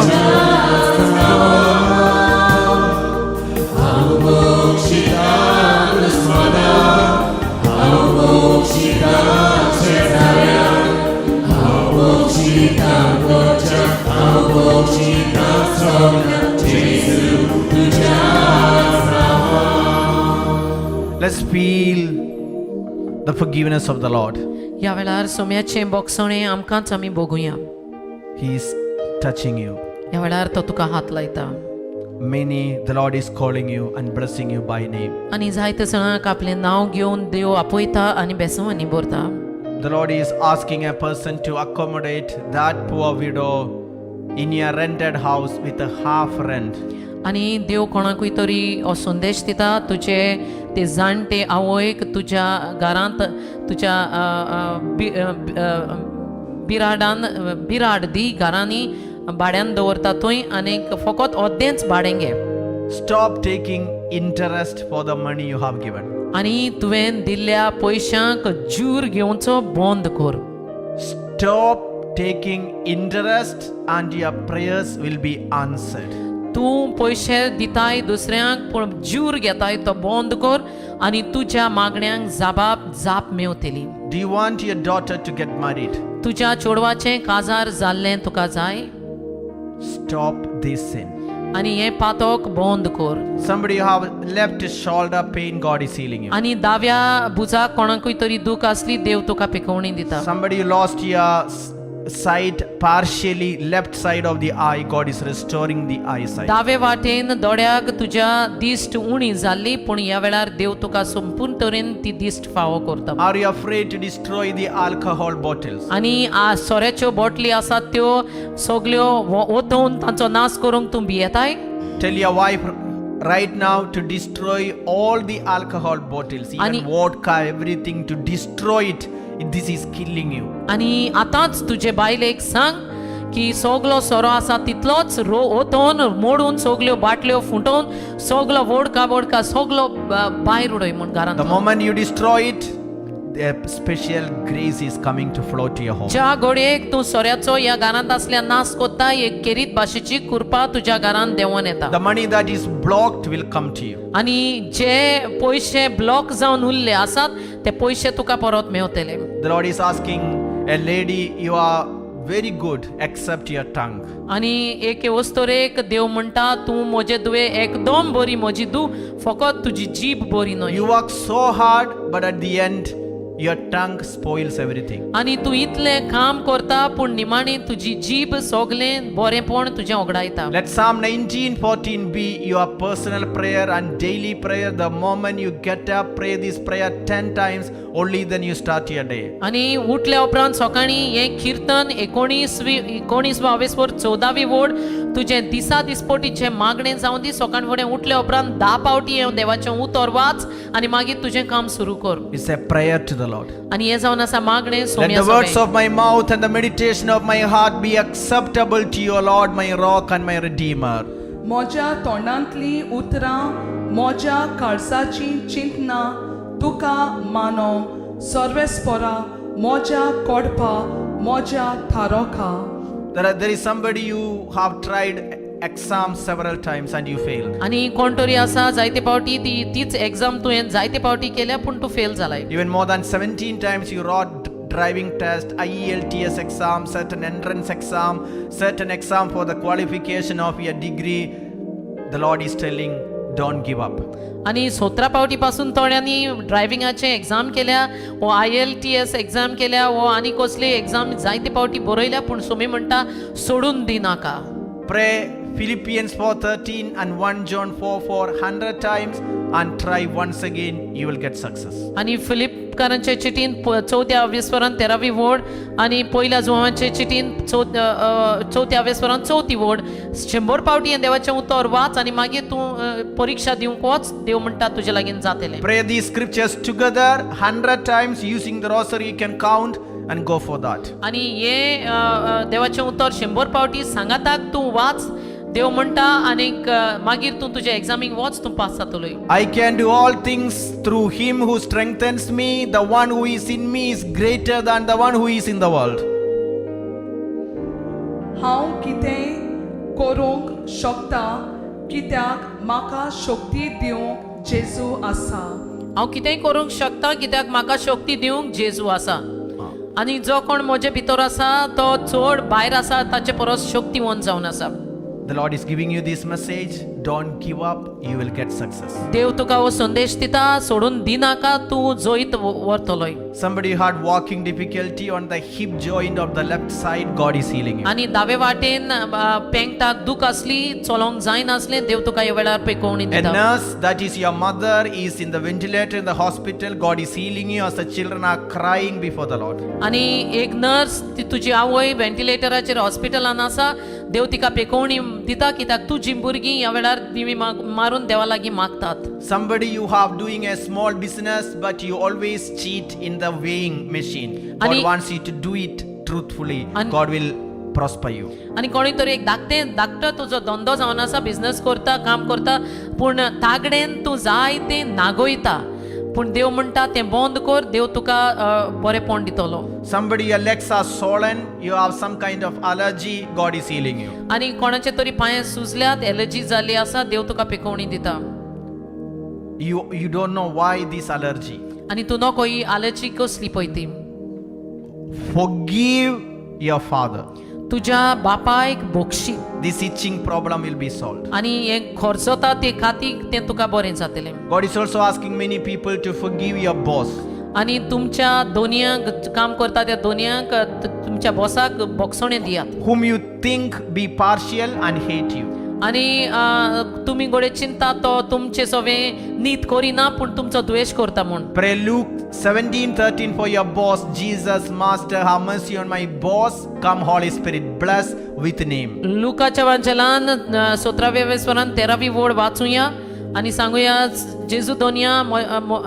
हांव बक्षितां दुस्मानाक, हांव बक्षितां शेजाऱ्यांक, हांव बक्षितां घरच्यांक, हांव बक्षितां सगळ्यांक, जेजू तुज्याच नांवान. Let's feel the forgiveness of the Lord. ह्या वेळार सोम्याचें बोगसणें आमकांच आमी भोगुया. He is touching you. ह्या वेळार तो तुका हात लायता. Many, the Lord is calling you and blessing you by name. आनी जायते जाणांक आपलें नांव घेवन देव आपयता आनी बेसवांनी भरता. The Lord is asking a person to accommodate that poor widow in your rented house with a half rent. आनी देव कोणाकूय तरी हो संदेश दिता, तुजे ते जाणटे आवयक तुज्या घरांत तुज्या अ, अ, बि- अ, अ, बिराडान बिराड दी, घरांनी भाड्यान दवरता थंय आनी फकत अर्देंच भाडें घे. Stop taking interest for the money you have given. आनी तुवें दिल्ल्या पयशांक जूर घेवचो बंद कर. Stop taking interest and your prayers will be answered. तूं पयशे दिताय दुसऱ्यांक पूण जूर घेताय तो बंद कर आनी तुज्या मागण्यांक जाबाब जाप मेवतली. Do you want your daughter to get married? तुज्या चेडवाचें काजार जाल्लें तुका जाय? Stop this sin. आनी हें पातक बंद कर. Somebody, you have left shoulder pain, God is healing you. आनी दाव्या भुजाक कोणाकूय तरी दूख आसली, देव तुका पिकोवणी दिता. Somebody, you lost your sight partially, left side of the eye, God is restoring the eyesight. दावे वाटेन दोळ्याक तुज्या दिश्ट उणी जाल्ली, पूण ह्या वेळार देव तुका संपूर्ण तरेन ती दिश्ट फावो करता. Are you afraid to destroy the alcohol bottles? आनी सोऱ्याच्यो बोटली आसात त्यो सगल्यो ओतोवन तांचो नाश करूंक तूं भियेताय? Tell your wife right now to destroy all the alcohol bottles, even vodka, everything, to destroy it. This is killing you. आनी आतांच तुजे बायलेक सांग की सगलो सोरो आसा तितलोच रो ओतोवन मोडून सगल्यो बाटल्यो फुटोवन सगलो वोडका वोडका सगलो भायर उडय म्हूण घरांत. The moment you destroy it, the special grace is coming to flow to your home. ज्या घडयेक तूं सोऱ्याचो ह्या घरांत आसल्या नाश कोत्ता, एक केरीत भाशेची कृपा तुज्या घरांत देंवोन येता. The money that is blocked will come to you. आनी जे पयशे ब्लॉक जावन उरले आसात ते पयशे तुका परत मेवतले. The Lord is asking a lady, you are very good except your tongue. आनी एके वस्तोरेक देव म्हणटा, तूं म्हजे दुवे एकदम बरी म्हजी दू, फकत तुजी जीब बरी न्हय. You work so hard, but at the end, Your tongue spoils everything. आनी तूं इतलें काम करता पूण निमाणी तुजी जीब सोगलें बरेंपण तुजें ओगडायता. Let Psalm 19:14 be your personal prayer and daily prayer. The moment you get up, pray this prayer 10 times, only then you start your day. आनी उठल्या उपरांत सकाळीं हें किर्तन एकोणीसवी एकोणीसवा अवेस्वर 14वी वोड तुजें दिसा दिसपटीचें मागणें जावं दी. सकाळ फुडें उठल्या उपरांत 10 पावटी हें देवाचें उतर वाच आनी मागीर तुजें काम सुरू कर. It's a prayer to the Lord. आनी हें जावन आसा मागणें Let सोम्या the words सवें. Of my mouth and the meditation of my heart be acceptable to you, O Lord, my rock and my redeemer. म्हज्या तोंडांतलीं उतरां म्हज्या काळजाचीं चिंतनां तुका मानो सर्वेस्पोरा म्हज्या कोडपा म्हज्या थारोखा. There is somebody, you have tried exams several times and you failed. आनी कोण तरी आसा जायते पावटी ती तीच एग्जाम तुवें जायते पावटी केल्या पूण तूं फेल जालाय. Even more than 17 times you wrote driving test, IELTS exam, certain entrance exam, certain exam for the qualification of your degree. The Lord is telling, don't give up. आनी 17 पावटी पासून थोड्यांनी ड्रायव्हिंगाचे एग्जाम केल्या वो IELTS exam केल्या वो आनी कसली exam जायते पावटी बरयल्या पूण सोमी म्हणटा सोडून दिनाका. Pray Philippians 4:13 and 1 John 4:4 100 times and try once again, you will get success. आनी फिलिपकारांचे चिटीन चवथ्या अवेस्वरान 13वी वोड आनी पयल्या जुवांचे चिटीन चवथ्या अवेस्वरान चवथी वोड 100 पावटी हें देवाचें उतर वाच आनी मागीर तूं परिक्षा दिवंक वच. देव म्हणटा तुजे लागीं जातलें. Pray these scriptures together 100 times using the rosary, you can count and go for that. आनी हे अ, अ, देवाचें उतर 100 पावटी सांगाताक तूं वाच देव म्हणटा आनीक मागीर तूं तुज्या एग्जामीक वच तूं pass जातलोय. I can do all things through him who strengthens me. The one who is in me is greater than the one who is in the world. हांव कितेंय करूंक शकता कित्याक म्हाका शक्ती दिवंक जेजू आसा. हांव कितेंय करूंक शकता कित्याक म्हाका शक्ती दिवंक जेजू आसा आनी जो कोण म्हजे भितर आसा तो चड भायर आसा ताचे परस शक्तीवंत जावन आसा. The Lord is giving you this message. Don't give up, you will get success. देव तुका हो संदेश दिता सोडून दिनाका तूं जैत व्हरतलोय. Somebody had walking difficulty on the hip joint of the left side, God is healing you. आनी दावे वाटेन पेंगटाक दूख आसली चलोंक जायनासलें देव तुका ह्या वेळार पेकोवणी A दिता. Nurse, that is your mother, is in the ventilator in the hospital. God is healing you as the children are crying before the Lord. आनी एक नर्स ती तुजी आवय व्हेंटिलेटराचेर हॉस्पिटलान आसा देव तिका पेकोवणी दिता कित्याक तुजी भुरगीं ह्या वेळार दिमी मारून देवा लागीं मागतात. Somebody, you have doing a small business, but you always cheat in the weighing machine. God wants you to do it truthfully. God will prosper you. आनी कोणी तरी एक धाकटे धाकटो तुजो धंदो जावन आसा बिजनस करता काम करता पूण तागडेन तूं जाय तें नागयता पूण देव म्हणटा तें बंद कर देव तुका बरेंपण दितलो. Somebody, your legs are swollen, you have some kind of allergy, God is healing you. आनी कोणाचे तरी पांय सुजल्यात एलर्जी जाल्ली आसा देव तुका पेकोवणी दिता. You don't know why this allergy. आनी तूं नको ही आलर्जी कसली पळय ती. Forgive your father. तुज्या बापायक बोगशी. This itching problem will be solved. आनी हें खर्चता ते खातीक तें तुका बरें जातलें. God is also asking many people to forgive your boss. आनी तुमच्या दोनयांक काम करता त्या दोनयांक तुमच्या बॉसाक बोगसणें दियात. Whom you think be partial and hate you. आनी तुमी घडये चिंता तो तुमचे सवें नीत करिना पूण तुमचो द्वेश करता म्हूण. Pray Luke 17:13 for your boss. Jesus, Master, have mercy on my boss. Come, Holy Spirit, bless with name. लुकाच्या वांचलान 17व्या वेसवरान 13वी वोड वाचुया आनी सांगुया जेजू दोनया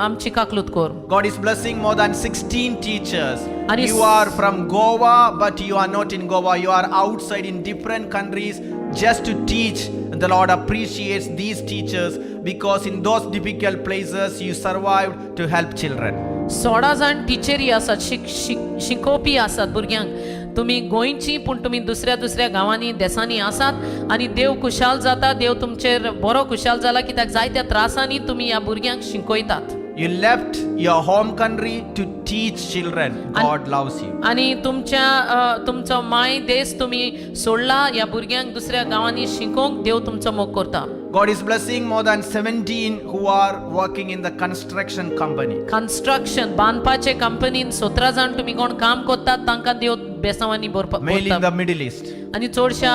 आमची काकलूत कर. God is blessing more than 16 teachers. And You are from Goa, but you are not in Goa. You are outside in different countries just to teach. And the Lord appreciates these teachers because in those difficult places you survived to help children. 16 जाण टिचरी आसात शिक शिक शिकोवपी आसात भुरग्यांक तुमी गोंयची पूण तुमी दुसऱ्या दुसऱ्या गांवांनी देसांनी आसात आनी देव खुशाल जाता देव तुमचेर बरो खुशाल जाला कित्याक जायत्या त्रासांनी तुमी ह्या भुरग्यांक शिकयतात. You left your home country to teach children. God loves you. आनी तुमच्या तुमचो माय देश तुमी सोडला ह्या भुरग्यांक दुसऱ्या गांवांनी शिकोवंक देव तुमचो मोग करता. God is blessing more than 17 who are working in the construction company. Construction बांदपाचे कंपनीन 17 जाण तुमी कोण काम करतात तांकां देव बेसांवांनी Mainly in भरता the Middle East. आनी चडश्या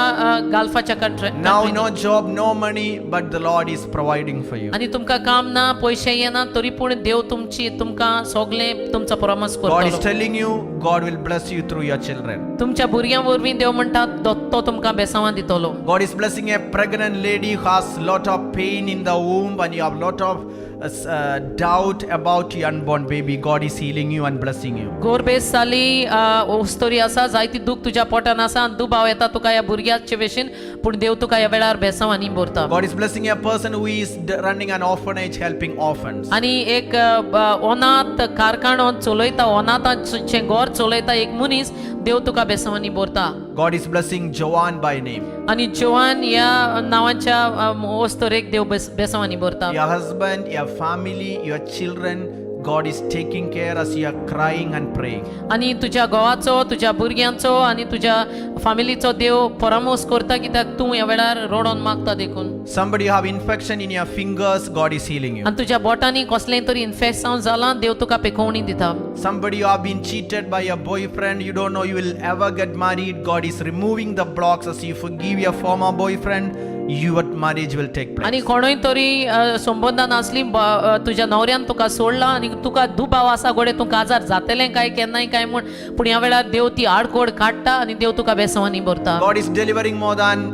गाल्फाच्या country. Now no job, no money, but the Lord is providing for you. आनी तुमकां काम ना, पयशे येना, तरी पूण देव तुमची तुमकां सगळें तुमचो परामर्श God is करतलो. Telling you, God will bless you through your children. तुमच्या भुरग्यां वरवीं देव म्हणटा तो तुमकां बेसांवां दितलो. God is blessing a pregnant lady who has lot of pain in the womb and you have lot of doubt about your unborn baby. God is healing you and blessing you. गोरबेस जाली उस्तोरी आसा, जायती दूख तुज्या पोटान आसा आनी दुबाव येता तुका ह्या भुरग्याचे भशेन, पूण देव तुका ह्या वेळार बेसांव आनी भरता. God is blessing a person who is running an orphanage helping orphans. आनी एक अनाथ कारखानो चलयता, अनाथाचें घर चलयता एक मनीस, देव तुका बेसांवांनी भरता. God is blessing Joanne by name. आनी जोवान ह्या नांवाच्या वस्तोरेक देव बेसांवांनी भरता. Your husband, your family, your children, God is taking care as you are crying and praying. आनी तुज्या घोवाचो, तुज्या भुरग्यांचो आनी तुज्या फामिलीचो देव परामर्श करता कित्याक तूं ह्या वेळार रडोन मागता देखून. Somebody have infection in your fingers, God is healing you. आनी तुज्या बोटांनी कसलें तरी इन्फेक्शन जालां, देव तुका पेकोवणी दिता. Somebody you have been cheated by your boyfriend, you don't know you will ever get married. God is removing the blocks as you forgive your former boyfriend, your marriage will take आनी place. कोणूय तरी संबंदान आसली तुज्या न्हवऱ्यान तुका सोडला आनी तुका दुबाव आसा गोडे तूं काजार जातलें काय केन्नाय काय म्हूण, पूण ह्या वेळार देव ती आडकोड काडटा आनी देव तुका बेसवांनी भरता. God is delivering more than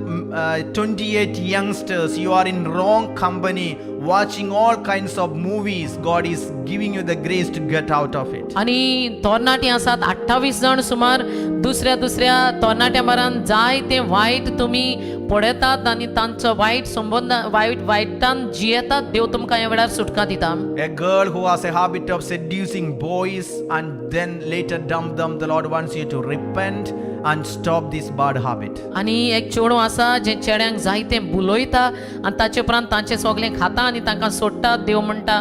28 youngsters. You are in wrong company, watching all kinds of movies. God is giving you the grace to get out of it. आनी तरणाटीं आसात 28 जाण सुमार, दुसऱ्या दुसऱ्या तरणाट्या बारान जाय तें वायट तुमी पळयतात आनी तांचो वायट संबंद वायट वायटान जियेतात, देव तुमकां ह्या वेळार सुटका दिता. A girl who has a habit of seducing boys and then later dump them, the Lord wants you to repent and stop this bad habit. आनी एक चेडूं आसा जें चेड्यांक जायतें बुलयता आनी ताचे उपरांत तांचें सगळें खाता आनी तांकां सोडटा, देव म्हणटा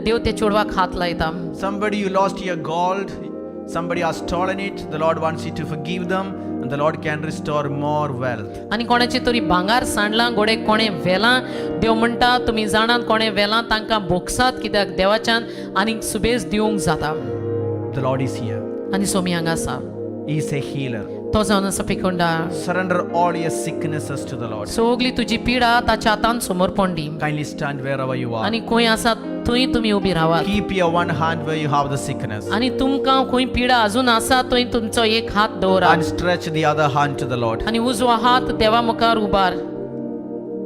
देव त्या चेडवाक हात लायता. Somebody you lost your gold, somebody has stolen it, the Lord wants you to forgive them and the Lord can restore more wealth. आनी कोणाचें तरी भांगार सांडलां, गोडे कोणें व्हेलां, देव म्हणटा तुमी जाणात कोणें व्हेलां, तांकां भोगसात कित्याक देवाच्यान आनीक सुबेज दिवंक जाता. The Lord is here. आनी सोमी हांगा आसा. He is a healer. तो जावन आसा पिकोंडा. Surrender all your sicknesses to the Lord. सगली तुजी पिडा ताच्या हातान समर्पण दी. Kindly stand wherever you are. आनी खंय आसा थंय तुमी उबी रावात. Keep your one hand where you have the sickness आनी तुमकां खंय पिडा अजून आसा थंय तुमचो एक हात दवरात and stretch the other hand to the Lord. आनी उजवो हात देवा मुखार उबार.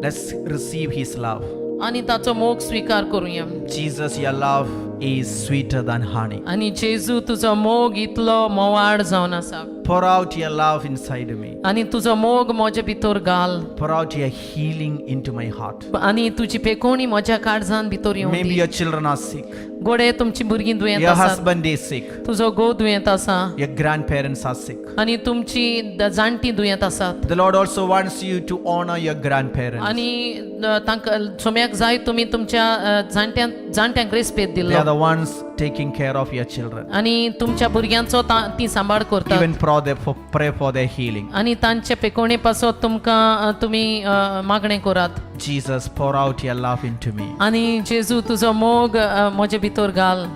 Let's receive His love. आनी ताचो मोग स्विकार करुया. Jesus, your love is sweeter than honey. आनी जेजू तुजो मोग इतलो मोवाळ जावन आसा. Pour out your love inside me. आनी तुजो मोग म्हजे भितर घाल. Pour out your healing into my heart. आनी तुजी पेकोवणी म्हज्या काळजान भितर येवं Maybe the. your children are sick. गोडे तुमची भुरगीं दुयेंत Your आसात. Husband is sick. तुजो घोव दुयेंत आसा. Your grandparents are sick. आनी तुमची जाणटीं दुयेंत आसात. The Lord also wants you to honor your grandparents. आनी तांकां सोम्याक जाय तुमी तुमच्या जाणट्यांक रेस्पेद They are दिल्लो the ones taking care of your children. आनी तुमच्या भुरग्यांचो ती सांबाळ करतात. Even pray for their healing. आनी तांचे पेकोवणे पासत तुमकां तुमी मागणें करात. Jesus, pour out your love into me. आनी जेजू तुजो मोग म्हजे भितर घाल.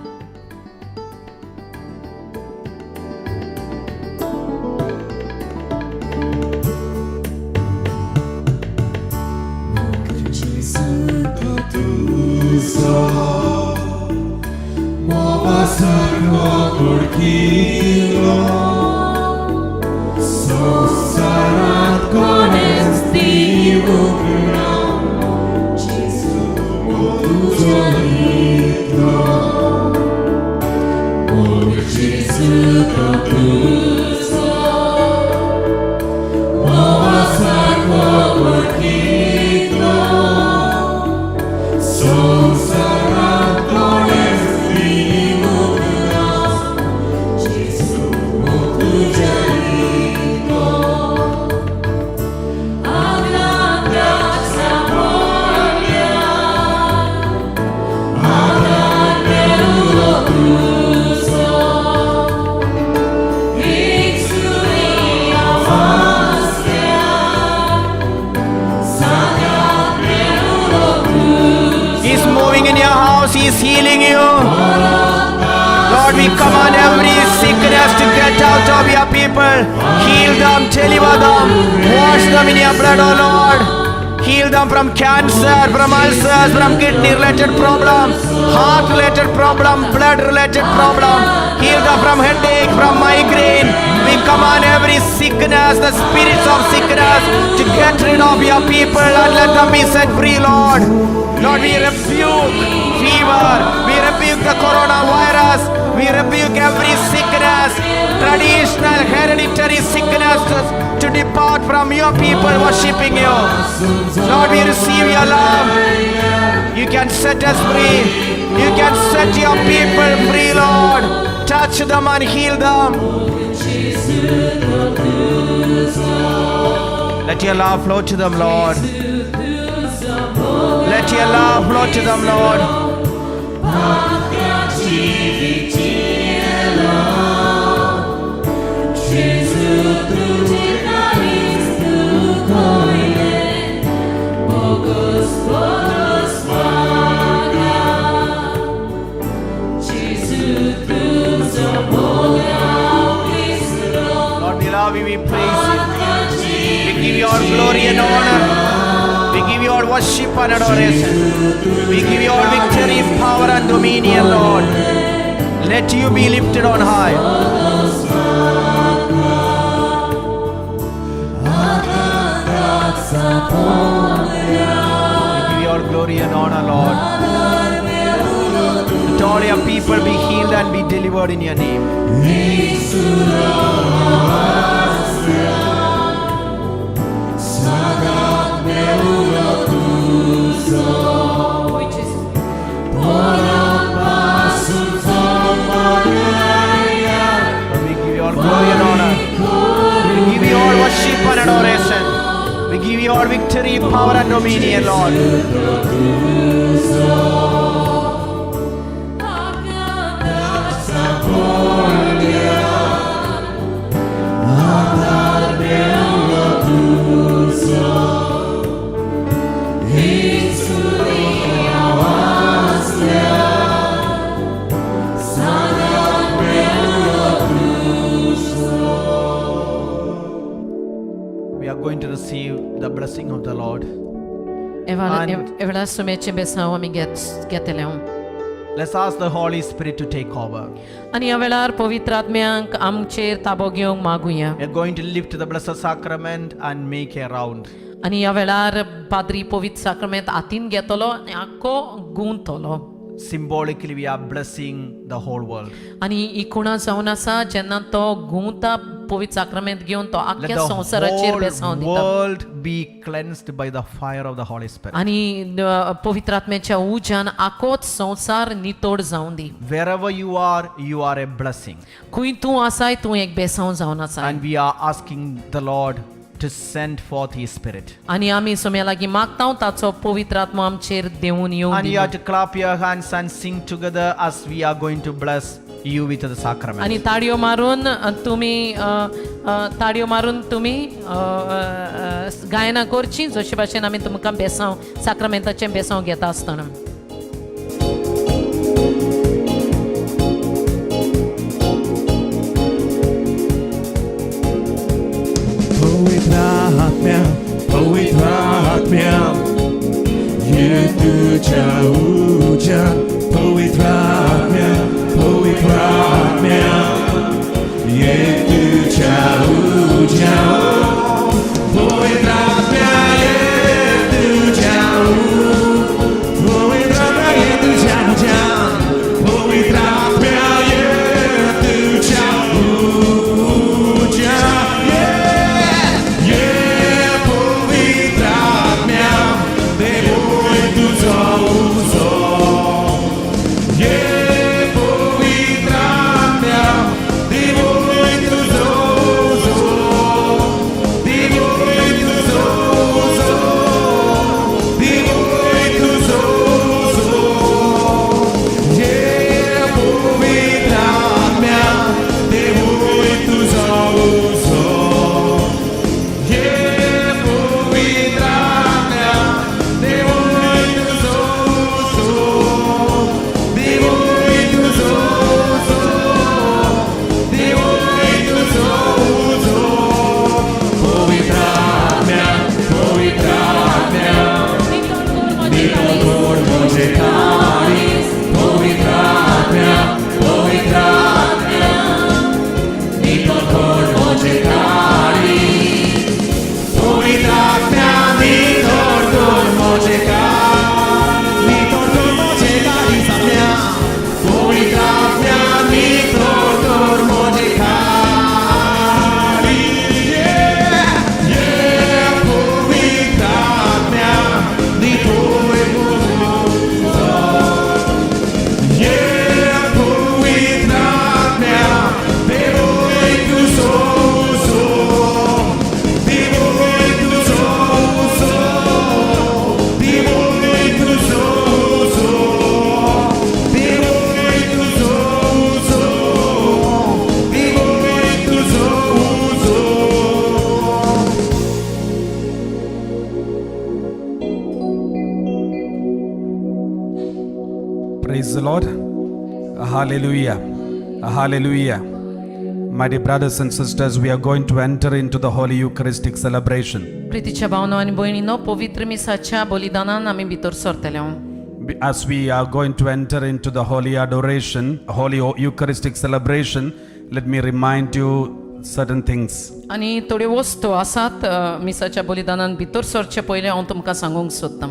is healing you. Lord, we command every sickness to get out of your people. Heal them, deliver them, wash them in your blood, O Lord. Heal them from cancer, from ulcers, from kidney related problem, heart related problem, blood related problem. Heal them from headache, from migraine. We command every sickness, the spirits of sickness, to get rid of your people and let them be set free, Lord. Lord, we rebuke fever, we rebuke the coronavirus, we rebuke every sickness, traditional hereditary sickness to depart from your people worshipping you. Lord, we receive your love. You can set us free. You can set your people free, Lord. Touch them and heal them. Let your love flow to them, Lord. Let your love flow to them, Lord. जेजू तुजे काळीज दुखयलें, bogus bogus मागा. जेजू तुजो मोग हांव विसरो. Lord, we love you, we praise you. We give you all glory and honor. We give you all worship and adoration. We give you all victory, power, and dominion, Lord. Let you be lifted on high. We give you all glory and honor, Lord. Let all your people be healed and be delivered in your name. होय जेजू. Lord, we give you all glory and honor. We give you all worship and adoration. We give you all victory, power, and dominion, Lord. We are going to receive the blessing of the Lord. And- ह्या वेळार सोम्याचें बेसांव आमी घेत घेतले. Let's ask the Holy Spirit to take over. आनी ह्या वेळार पवित्र आत्म्यांक आमचेर ताबो घेवंक मागुया. We are going to lift the Blessed Sacrament and make a round. आनी ह्या वेळार पाद्री पवित्र साक्रमेंत हातीन घेतलो आनी आख्खो गुंतलो. Symbolically, we are blessing the whole world. आनी ही खुणा जावन आसा, जेन्ना तो गुंता पवित्र साक्रमेंत घेवन तो Let आख्ख्या the संवसाराचेर बेसांव whole दिता. World be cleansed by the fire of the Holy Spirit. आनी पवित्र आत्म्याच्या उज्यान आखोच संवसार नितोड जावन दी. Wherever you are, you are a blessing. खंय तूं आसाय, तूं एक बेसांव जावन आसाय. And we are asking the Lord to send forth His Spirit. आनी आमी सोम्या लागीं मागता ताचो पवित्र आत्मो आमचेर देंवून येवं And the. you have to clap your hands and sing together as we are going to bless you with the sacrament. आनी ताळयो मारून तुमी ताळयो मारून तुमी अ, अ, गायनां करची, जशे भाशेन आमी तुमकां बेसांव साक्रामेंताचें बेसांव घेता आसतना. पवित्र आत्म्या, पवित्र आत्म्या, ये तुझ्या उज्यान. पवित्र आत्म्या, पवित्र आत्म्या, ये तुझ्या उज्यान. पवित्र आत्म्या, ये तुझ्या पवित्र आत्म्या, ये तुझ्या उज्यान. पवित्र आत्म्या, ये तुझ्या उज्यान. ये ये पवित्र आत्म्या, देवय तुझो उजो. Praise the Lord. Hallelujah. Hallelujah. My dear brothers and sisters, we are going to enter into the Holy Eucharistic celebration. प्रितीच्या भावनो आनी भयणीनो, पवित्र मिसाच्या बलिदानान आमी भितर सरतले. As we are going to enter into the Holy Adoration, Holy Eucharistic celebration, let me remind you certain things. आनी थोड्यो वस्तू आसात मिसाच्या बलिदानान भितर सरचे पयलें हांव तुमकां सांगूंक सोदतां.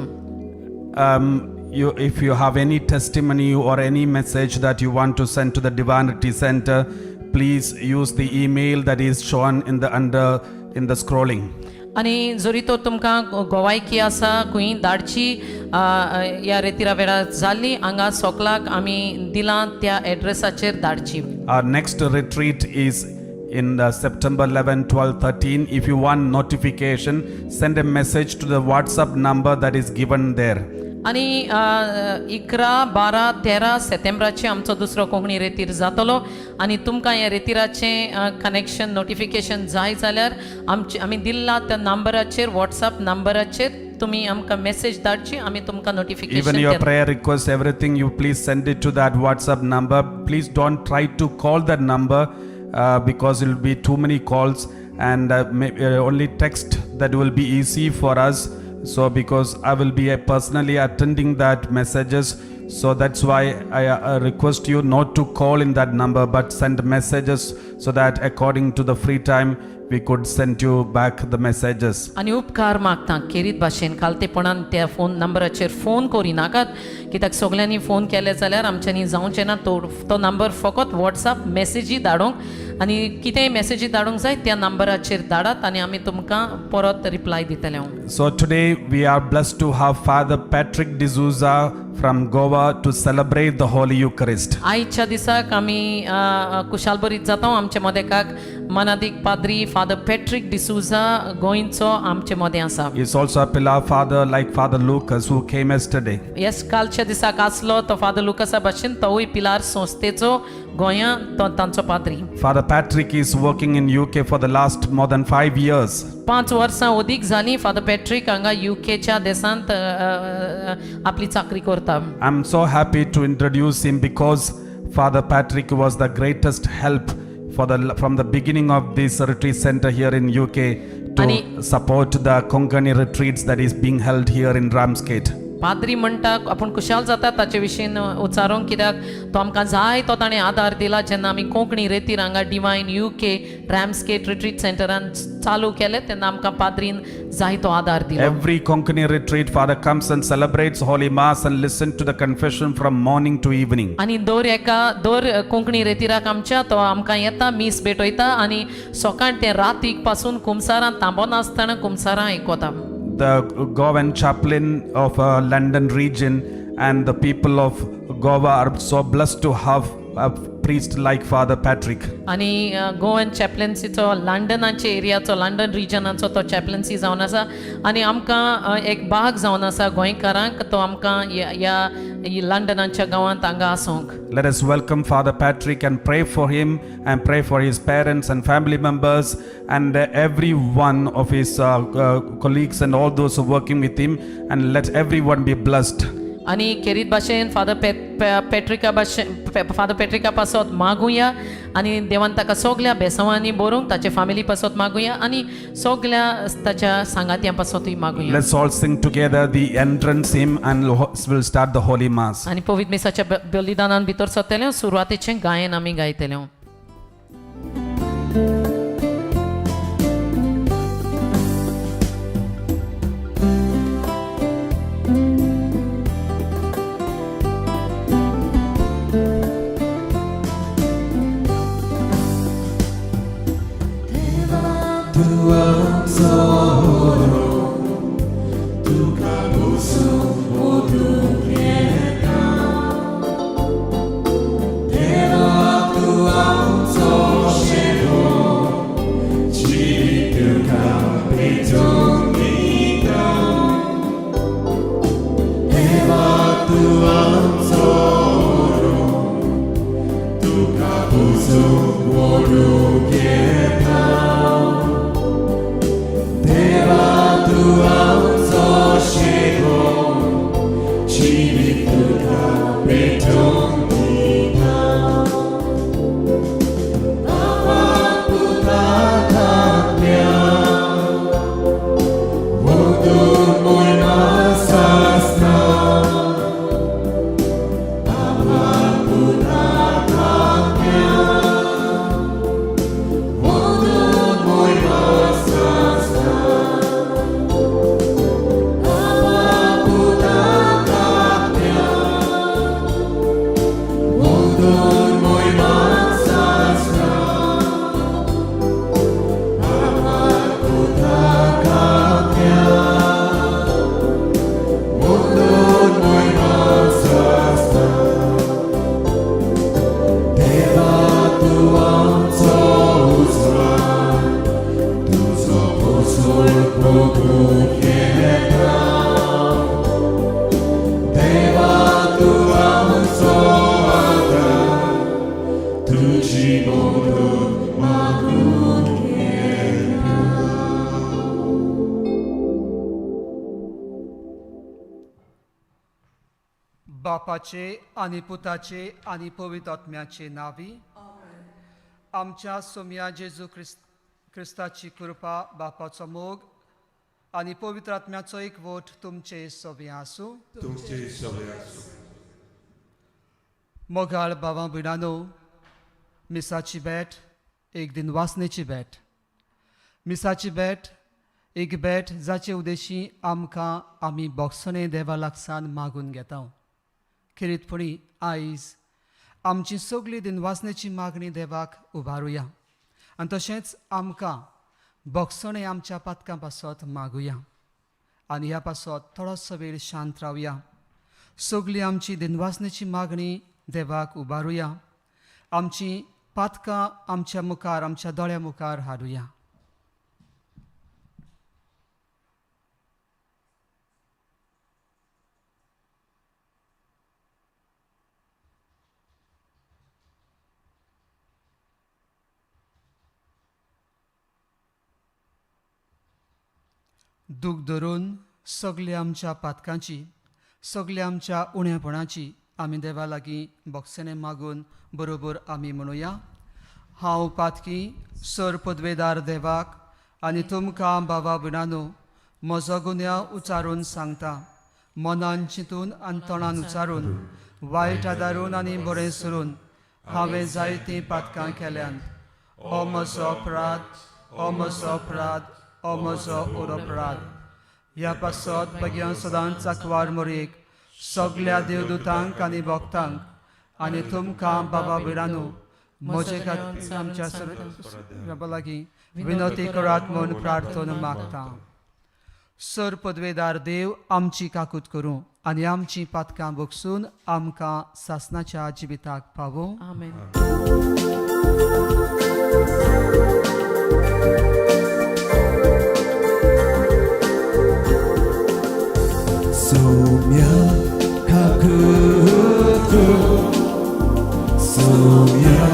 If you have any testimony or any message that you want to send to the Divinity Center, please use the email that is shown in the under in the scrolling. आनी जरी तर तुमकां गोवायकी आसा खंय धाडची ह्या रेतिरा वेळार जाल्ली हांगा सोकलाक आमी दिलां त्या एड्रेसाचेर धाडची. Our next retreat is in September 11, 12, 13. If you want notification, send a message to the WhatsApp number that is given there. आनी 11, 12, 13 सेप्टेंबराचे आमचो दुसरो कोंकणी रेतीर जातलो आनी तुमकां ह्या रेतिराचें कनेक्शन नोटिफिकेशन जाय जाल्यार आमचे आमी दिल्ला त्या नंबराचेर, वॉट्सएप नंबराचेर तुमी आमकां मॅसेज धाडची, आमी तुमकां Even notification. Your prayer request, everything, you please send it to that WhatsApp number. Please don't try to call that number because it will be too many calls, and only text, that will be easy for us. So because I will be personally attending that messages, so that's why I request you not to call in that number but send messages, so that according to the free time we could send you back the messages. आनी उपकार मागता खेरीत भाशेन खालतेपणान त्या phone नंबराचेर phone करिनाकात, कित्याक सगल्यांनी phone केले जाल्यार आमच्यांनी जावचें ना. तो तो नंबर फकत वॉट्सएप मॅसेजी धाडूंक आनी कितेंय मॅसेजी धाडूंक जाय त्या नंबराचेर धाडात आनी आमी तुमकां परत रिप्लाय दितले हांव. So today we are blessed to have Father Patrick D'Souza from Goa to celebrate the Holy Eucharist. आयच्या दिसाक आमी कुशालबरीत जाता. आमचे मदेकाक मनादीक पाद्री फादर पॅट्रीक डिसूजा गोंयचो आमचे मदें आसा. He is also a pillar father like Father Lucas, who came yesterday. Yes, कालच्या दिसाक आसलो तो फादर लुकसा भाशेन तोवूय पिलार संस्थेचो गोंया तो तांचो पाद्री. Father Patrick is working in UK for the last more than 5 years. 5 वर्सां अदीक जालीं फादर पॅट्रीक हांगा युकेच्या देशांत आपली चाकरी करता. I'm so happy to introduce him because Father Patrick was the greatest help from the beginning of this retreat center here in UK to support the Konkani retreats that is being held here in Ramsgate. पाद्री म्हणटा आपूण खुशाल जाता ताचे विशीं उच्चारूंक, कित्याक तो आमकां जाय तो ताणें आदार दिला जेन्ना आमी कोंकणी रेतीर हांगा डिवायन युके रॅम्सगेट रिट्रीट सेंटरान चालू केलें तेन्ना आमकां पाद्रीन जायतो आदार दिलो. Every Konkani retreat, Father comes and celebrates Holy Mass and listen to the confession from morning to evening. आनी दर एका दर कोंकणी रेतिराक आमच्या तो आमकां येता, मीस भेटयता आनी सकाळ ते रातीक पासून कुमसारां थांबनासतना कुमसारां आयकता. The Goan chaplain of London region and the people of Goa are so blessed to have a priest like Father Patrick. आनी गोवन चॅपलन्सीचो लंडनाचे एरियाचो लंडन रिजनाचो तो चॅपलन्सी जावन आसा आनी आमकां एक भाग जावन आसा गोंयकारांक तो आमकां ह्या ह्या लंडनाच्या गांवांत हांगा आसूंक. Let us welcome Father Patrick and pray for him and pray for his parents and family members and every one of his colleagues and all those who are working with him, and let everyone be blessed. आनी खेरीत भाशेन father पॅट्रिका भाशेन father पॅट्रिका पासत मागुया आनी देवान ताका सगल्या बेसांवांनी बरोवंक ताचे फामिली पासत मागुया आनी सगल्या ताच्या सांगात्यां पासतूय मागुया. Let's all sing together the entrance hymn and we'll start the Holy Mass. आनी पवित्र मिसाच्या बलिदानान भितर सरतलें, सुरवातेचें गायन आमी गायतले. देवा तूं. मागूंक येता देवा तूं आमचो आदार तुजी मदत मागूंक येता. बापाचे आनी पुताचे आनी पवित्र आत्म्याचे नावी आमच्या सोम्या जेजू क्रिस्ताची कृपा, बापाचो मोग आनी पवित्र आत्म्याचो एकवट तुमचे सवे आसूं. तुमचे सवे आसूं. मोगाळ भावां भयणांनो, मिसाची भेट एक दिन वासनेची भेट. मिसाची भेट एक भेट जाचे उद्देशी आमकां आमी बोगसणे देवा लागसान मागून घेता. खेरीतपणी आयज आमची सगळी दिनवासनेची मागणी देवाक उबारुया आनी तशेंच आमकां बोगसणे आमच्या पातकां पासत मागुया आनी ह्या पासत थोडोसो वेळ शांत रावया. सगळी आमची दिनवासनेची मागणी देवाक उबारुया, आमची पातकां आमच्या मुखार, आमच्या दोळ्या मुखार हाडुया. दूख धरून सगल्या आमच्या पातकांची, सगल्या आमच्या उणेपणाची आमी देवा लागीं बोगसणे मागून बरोबर आमी म्हणुया. हांव पातकी सर पदवेदार देवाक आनी तुमकां बाबा भयणानो म्हजो गुन्यांव उचारून सांगता. मनान चिंतून आनी तोंडान उचारून, वायट आदारून आनी बरें सरून हांवें जायतीं पातकां केल्यांत. हो म्हजो अपराध, हो म्हजो अपराध, हो म्हजो अपराध. ह्या पासत भग्यां सदांच आंकवार मोरयेक, सगल्या देवदूतांक आनी भक्तांक आनी तुमकां बाबा भयणानो म्हजे खातीर आमच्या सर्व लागीं विनवती करात म्हूण प्रार्थना मागता. सर पदवेदार देव आमची काकूत करूं आनी आमची पातकां बगसून आमकां सासनाच्या जिविताक पावोवं. आमेन. Soumya Kakutu, Soumya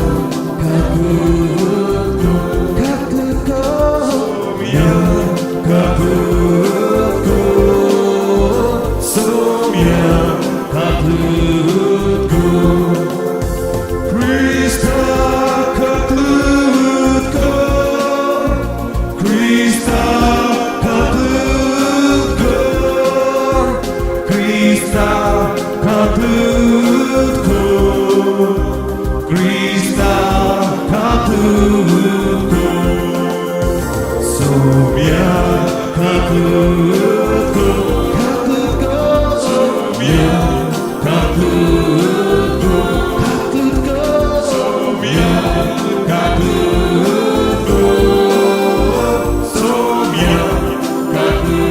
Kakutu, Kakutu, Soumya Kakutu, Soumya Kakutu, Krista Kakutu, Krista Kakutu, Krista Kakutu, Krista Kakutu, Soumya Kakutu, Kakutu, Soumya Kakutu, Kakutu, Soumya Kakutu, Soumya Kakutu.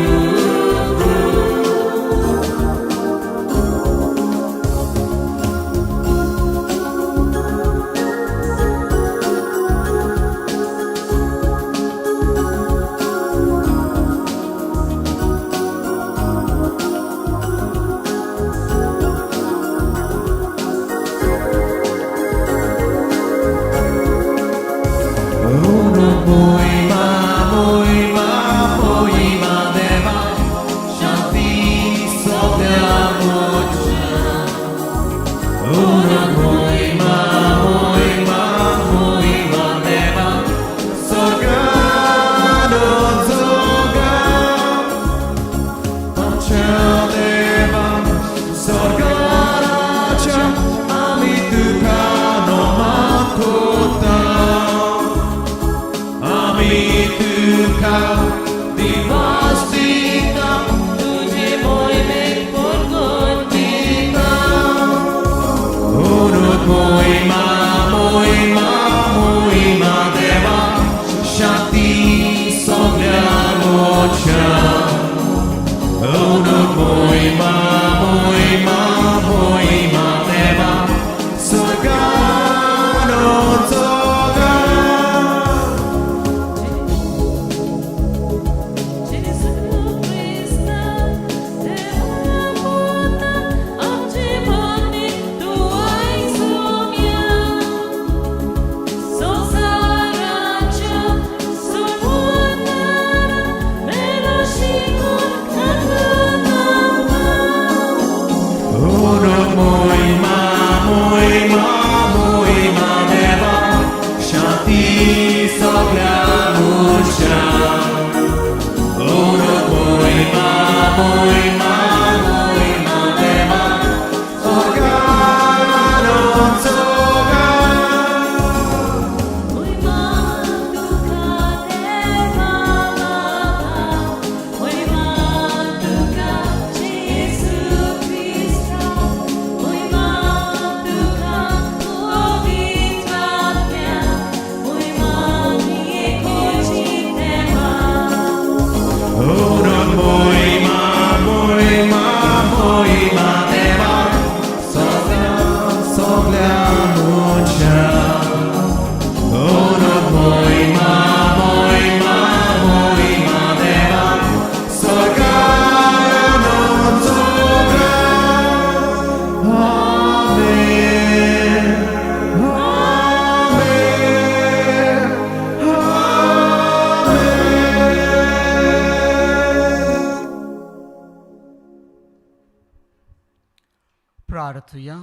प्रार्थुया.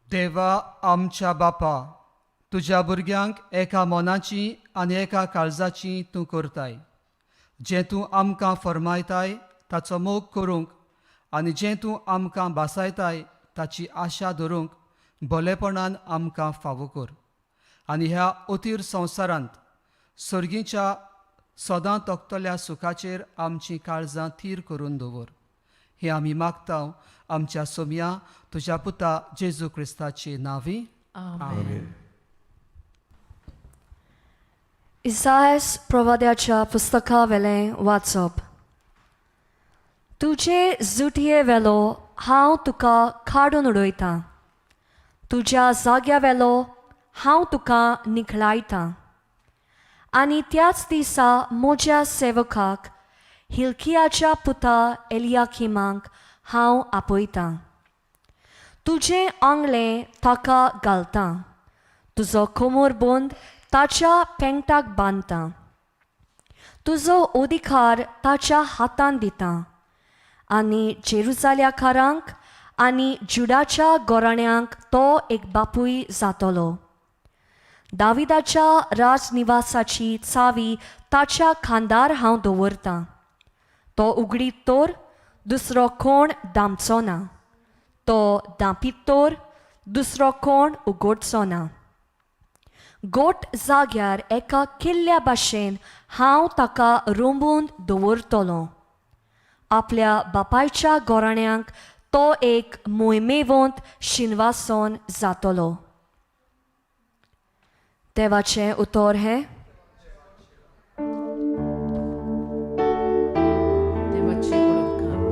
देवा आमच्या बापा, तुज्या भुरग्यांक एका मनाची आनी एका काळजाची तूं करताय. जें तूं आमकां फर्मायताय ताचो मोग करूंक आनी जें तूं आमकां भासायताय ताची आशा धरूंक भलेपणान आमकां फावो कर. आनी ह्या अतीर संवसारांत सर्गीच्या सदां तोखतल्या सुखाचेर आमचीं काळजां थीर करून दवर. हें आमी मागता आमच्या सोमया तुज्या पुता जेजू क्रिस्ताचे नांवी. आमेन. इसायस प्रवाद्याच्या पुस्तका वेलें वाचप. तुजे जुटये वेलो हांव तुका काडून उडयतां, तुज्या जाग्या वेलो हांव तुका निखळायतां. आनी त्याच दिसा म्हज्या सेवकाक हिलकियाच्या पुता एलियाकिमाक हांव आपयतां. तुजें आंगलें ताका घालतां, तुजो कोमर बंद ताच्या पेंगटाक बांदता, तुजो अधिकार ताच्या हातान दिता आनी जेरुजाल्याकारांक आनी जुडाच्या गोराण्यांक तो एक बापूय जातलो. दाविदाच्या राजनिवासाची चावी ताच्या खांदार हांव दवरतां, तो उगडीत तर दुसरो कोण दामचो ना, तो दांपीत तर दुसरो कोण उगडचो ना. गोट जाग्यार एका किल्ल्या भाशेन हांव ताका रोंबून दवरतलो. आपल्या बापायच्या गोराण्यांक तो एक मोहिमेवंत शिनवासन जातलो. देवाचें उतर हें. देवाचे गुणगान.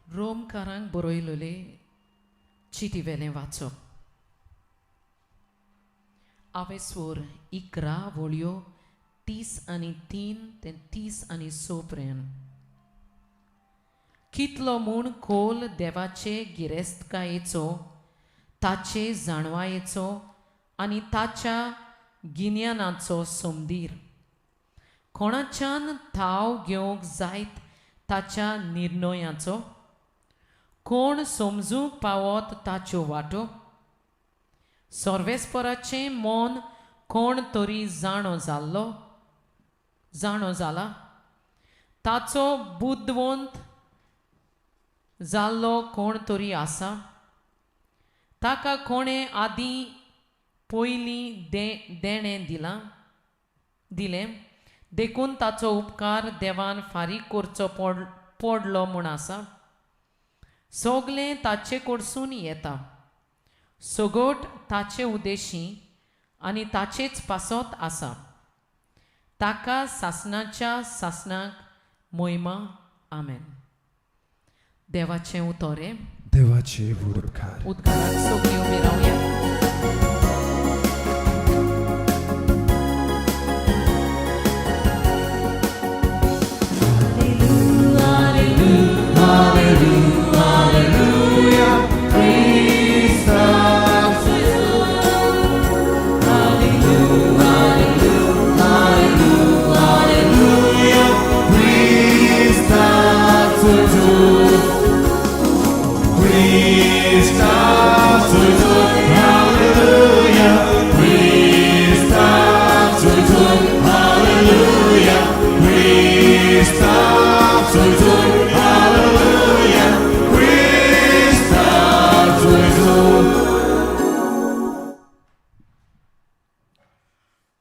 रोमकारांक बरयलेले चिटी वेलें वाचप. आवेस्वर 11 वळयो 33 ते 36 पर्यंत. कितलो म्हूण खोल देवाचे गिरेस्तकायेचो, ताचे जाणवायेचो आनी ताच्या गिन्यानाचो समदीर. कोणाच्यान थाव घेवंक जायत ताच्या निर्णयाचो, कोण समजूंक पावत ताच्यो वाटो. सर्वेस्पराचें मन कोण तरी जाणो जाल्लो, जाणो जाला, ताचो बुदवंत जाल्लो कोण तरी आसा. ताका कोणें आदीं पयलीं देणें दिलें देखून ताचो उपकार देवान फारीक करचो पडलो म्हूण आसा. सगलें ताचे कडसून येता, सगट ताचे उद्देशी आनी ताचेच पासत आसा. ताका सासणाच्या सासणाक मोहिमा. आमेन. देवाचें उतर हें. देवाचे उपकार. उदकाराक सगळीं उबी रावया.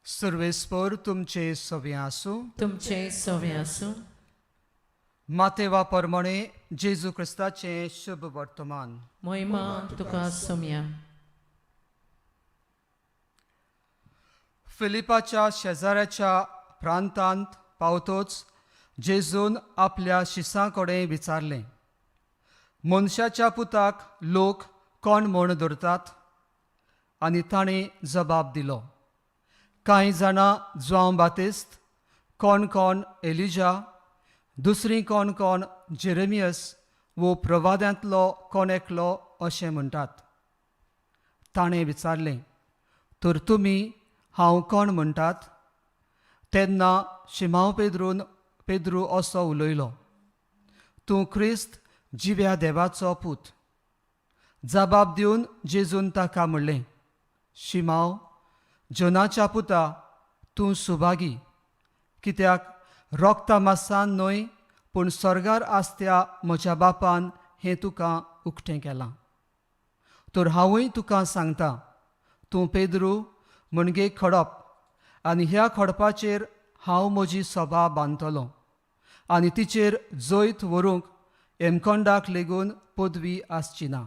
सर्वेस्पर तुमचे सवे आसूं. तुमचे सवे आसूं. मातेवा परमणे जेजू क्रिस्ताचें शुभ वर्तमान. मोहिमा तुका सोमया. फिलिपाच्या शेजाऱ्याच्या प्रांतांत पावतोच जेजून आपल्या शिसां कडेन विचारलें, मनशाच्या पुताक लोक कोण म्हूण धरतात? आनी ताणें जबाब दिलो, कांय जाणां जुआंव बातिस्त, कोण कोण एलिजा, दुसरी कोण कोण जेरेमियस वो प्रवाद्यांतलो कोण एकलो अशें म्हणटात. ताणें विचारलें, तर तुमी हांव कोण म्हणटात? तेन्ना शिमांव पेद्रू असो उलयलो, तूं क्रिस्त जिव्या देवाचो पूत. जबाब दिवन जेजून ताका म्हणलें, शिमांव जोनाच्या पुता, तूं सुभागी, कित्याक रोगता मासान न्हय पूण स्वर्गार आसत्या म्हज्या बापान हें तुका उक्तें केलां. तर हांवूय तुका सांगता, तूं पेद्रू म्हणजे खडप, आनी ह्या खडपाचेर हांव म्हजी सभा बांदतलो आनी तिचेर जैत व्हरूंक हेमकोंडाक लेगून पदवी आसची ना.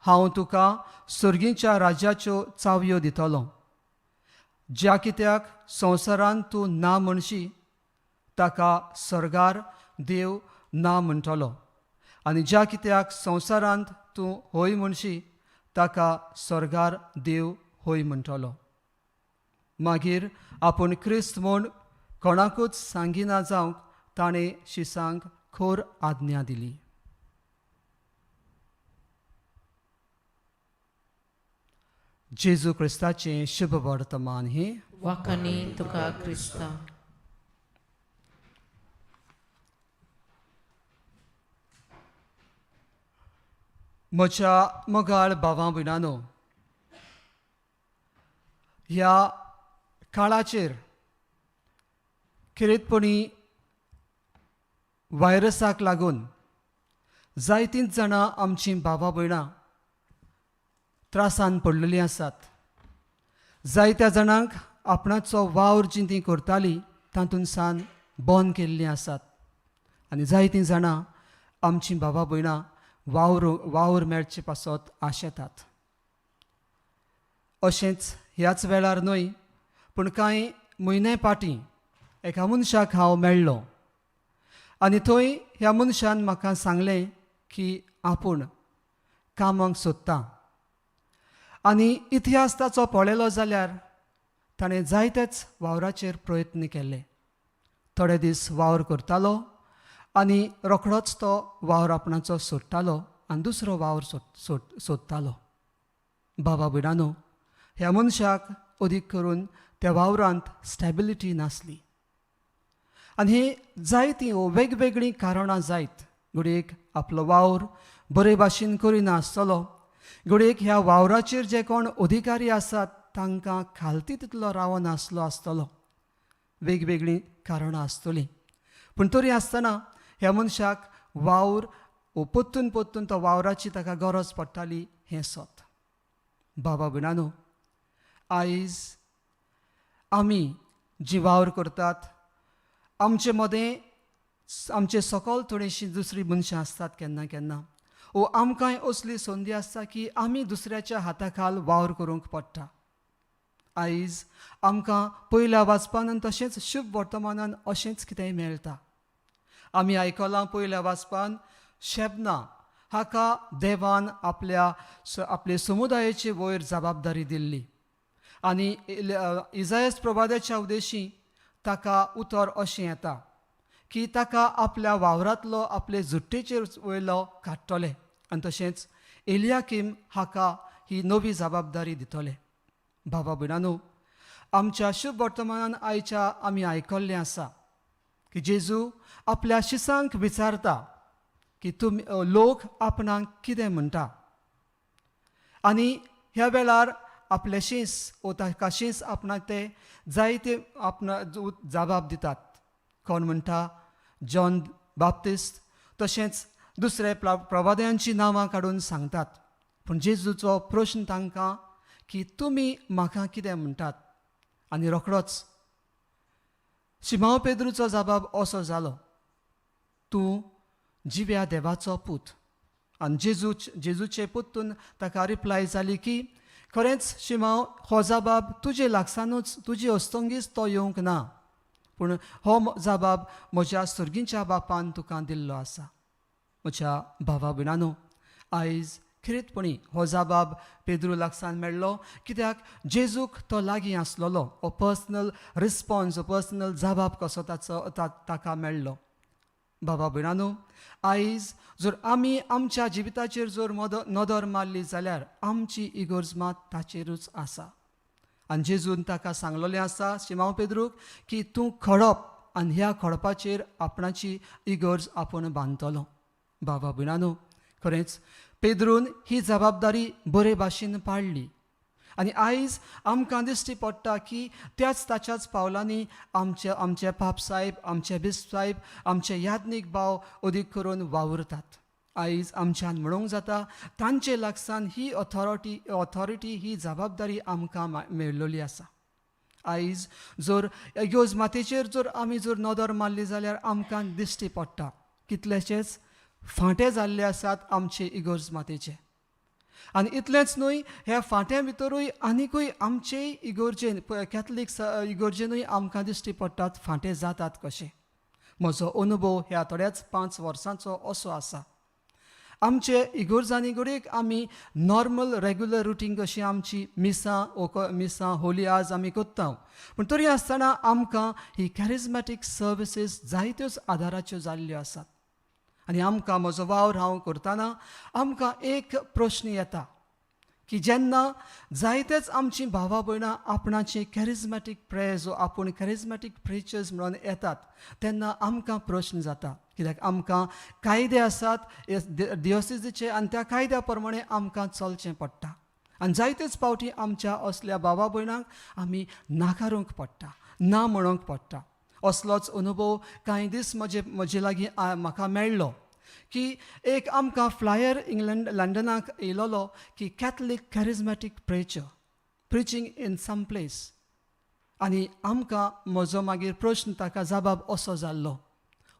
हांव तुका सर्गीच्या राज्याच्यो चावयो दितलो. ज्या कित्याक संवसारांत तूं ना म्हणशी ताका सर्गार देव ना म्हणटलो, आनी ज्या कित्याक संवसारांत तूं हय म्हणशी ताका सर्गार देव हय म्हणटलो. मागीर आपूण क्रिस्त म्हूण कोणाकूच सांगिना जावंक ताणें शिसांक खोर आज्ञा दिली. जेजू क्रिस्ताचें शुभ वर्तमान हें. वाखाणी तुका क्रिस्ता. म्हज्या मोगाळ भावां भयणांनो, ह्या काळाचेर खेरीतपणी व्हायरसाक लागून जायतींच जाणां आमचीं भावां भयणां त्रासान पडलेलीं आसात. जायत्या जाणांक आपणाचो वावर जी ती करताली तातूंत सान बंद केल्लीं आसात, आनी जायतीं जाणां आमचीं भावां भयणां वावर मेळचे पासत आशेतात. अशेंच ह्याच वेळार न्हय पूण कांय म्हयने फाटीं एका मनशाक हांव मेळ्ळो, आनी थंय ह्या मनशान म्हाका सांगलें की आपूण कामाक सोदता, आनी इतिहास ताचो पळयलो जाल्यार ताणें जायतेच वावराचेर प्रयत्न केल्ले. थोडे दीस वावर करतालो आनी रोखडोच तो वावर आपणाचो सोडटालो आनी दुसरो वावर सोदतालो. बाबा भयणानो, ह्या मनशाक अदीक करून त्या वावरांत स्टॅबिलिटी नासली, आनी ही जायतीं वेगवेगळीं कारणां जायत. घडयेक आपलो वावर बरे भाशेन करिना आसतलो, घडयेक ह्या वावराचेर जे कोण अधिकारी आसात तांकां खालती तितलो रावनासलो आसतलो, वेगवेगळीं कारणां आसतलीं. पूण तरी आसतना ह्या मनशाक वावर परतून परतून तो वावराची ताका गरज पडटाली हें सत. बाबा भयणानो, आयज आमी जी वावर करतात, आमचे मदें आमचे सकल थोडीशीं दुसरीं मनशां आसतात. केन्ना केन्ना वो आमकांय असली संदी आसता की आमी दुसऱ्याच्या हाता खाल वावर करूंक पडटा. आयज आमकां पयल्या वाचपान आनी तशेंच शुभ वर्तमानान अशेंच कितेंय मेळटा. आमी आयकलां, पयल्या वाचपान शेबना हाका देवान आपल्या आपले समुदायाचे वयर जबाबदारी दिल्ली आनी इजायस प्रवादाच्या उद्देशी ताका उतर अशें येता की ताका आपल्या वावरांतलो, आपले जुट्टेचेर वयलो काडटले आनी तशेंच एलियाकीम हाका ही नवी जबाबदारी दितले. बाबा भयणानो, आमच्या शुभ वर्तमानान आयच्या आमी आयकल्लें आसा की जेजू आपल्या शिसांक विचारता की तुमी लोक आपणाक कितें म्हणटा. आनी ह्या वेळार आपले शीस ओ ताका शीस आपणाक ते जायते आपणा जबाब दितात. कोण म्हणटा जॉन बाप्तिस्त, तशेंच दुसरे प्रवाद्यांची नांवां काडून सांगतात. पूण जेजूचो प्रश्न तांकां की तुमी म्हाका कितें म्हणटात? आनी रोखडोच शिमाव पेद्रूचो जबाब असो जालो, तूं जिव्या देवाचो पूत. आनी जेजूचे पुत्तून ताका रिप्लाय जाली की खरेंच शिमाव, हो जबाब तुजे लागसानूच, तुजे अस्तंगीच तो येवंक ना, पूण हो जबाब म्हज्या सर्गीच्या बापान तुका दिल्लो आसा. म्हज्या भावा भयणानो, आयज खिरीतपणी हो जबाब पेद्रू लागसान मेळ्ळो, कित्याक जेजूक तो लागीं आसलेलो. हो पर्सनल रिस्पॉन्स, हो पर्सनल जबाब कसो ताचो ताका मेळ्ळो. बाबा भयणानो, आयज जर आमी आमच्या जिविताचेर जर नदर मारली जाल्यार आमची इगर्ज मात ताचेरूच आसा. आनी जेजून ताका सांगलेलें आसा शिमाव पेद्रूक की तूं खडप आनी ह्या खडपाचेर आपणाची इगर्ज आपूण बांदतलो. बाबा भयणानो, खरेंच पेद्रून ही जबाबदारी बरे भाशेन पाडली आनी आयज आमकां दिश्टी पडटा की त्याच ताच्याच पावलांनी आमचे आमचे पाप साहेब, आमचे बिस्प साहेब, आमचे याज्ञीक भाव अदीक करून वावुरतात. आयज आमच्यान म्हणूंक जाता, तांचे लागसान ही ऑथॉरिटी, ही जबाबदारी आमकां मेळ्ळली आसा. आयज जर इगर्ज मातेचेर जर आमी जर नदर मारली जाल्यार आमकां दिश्टी पडटा कितलेशेच फांटे जाल्ले आसात आमचे इगर्ज मातेचे. आनी इतलेंच न्हय, ह्या फांट्या भितरूय आनिकूय आमचे इगर्जेन, कॅथलीक इगर्जेनूय आमकां दिश्टी पडटात फांटे जातात कशे. म्हजो अनुभव ह्या थोड्याच 5 वर्सांचो असो आसा. आमचे इगर्जांनी घडयेक आमी नॉर्मल रेगुलर रुटीन कशी आमची मिसां ओ मिसां, होली आज आमी करता, पूण तरी आसतना आमकां ही कॅरिजमॅटीक सर्विसीस जायत्योच आदाराच्यो जाल्ल्यो आसात. आनी आमकां म्हजो वावर हांव करतना आमकां एक प्रश्न येता की जेन्ना जायतेच आमची भावा भयणां आपणाचे कॅरिजमॅटीक प्रेयर्स वो आपूण कॅरिजमॅटीक प्रिचर्स म्हणून येतात, तेन्ना आमकां प्रश्न जाता, कित्याक आमकां कायदे आसात डिओसिजीचे आनी त्या कायद्या प्रमाणे आमकां चलचें पडटा. आनी जायतेच फावटी आमच्या असल्या भावा भयणांक आमी नाकारूंक पडटा, ना म्हणूंक पडटा. असलोच अनुभव कांय दीस म्हजे म्हजे लागीं म्हाका मेळ्ळो की एक आमकां फ्लायर इंग्लंड लंडनाक येयलोलो की Catholic charismatic preacher preaching in some place. आनी आमकां म्हजो मागीर प्रश्न ताका जबाब असो जाल्लो,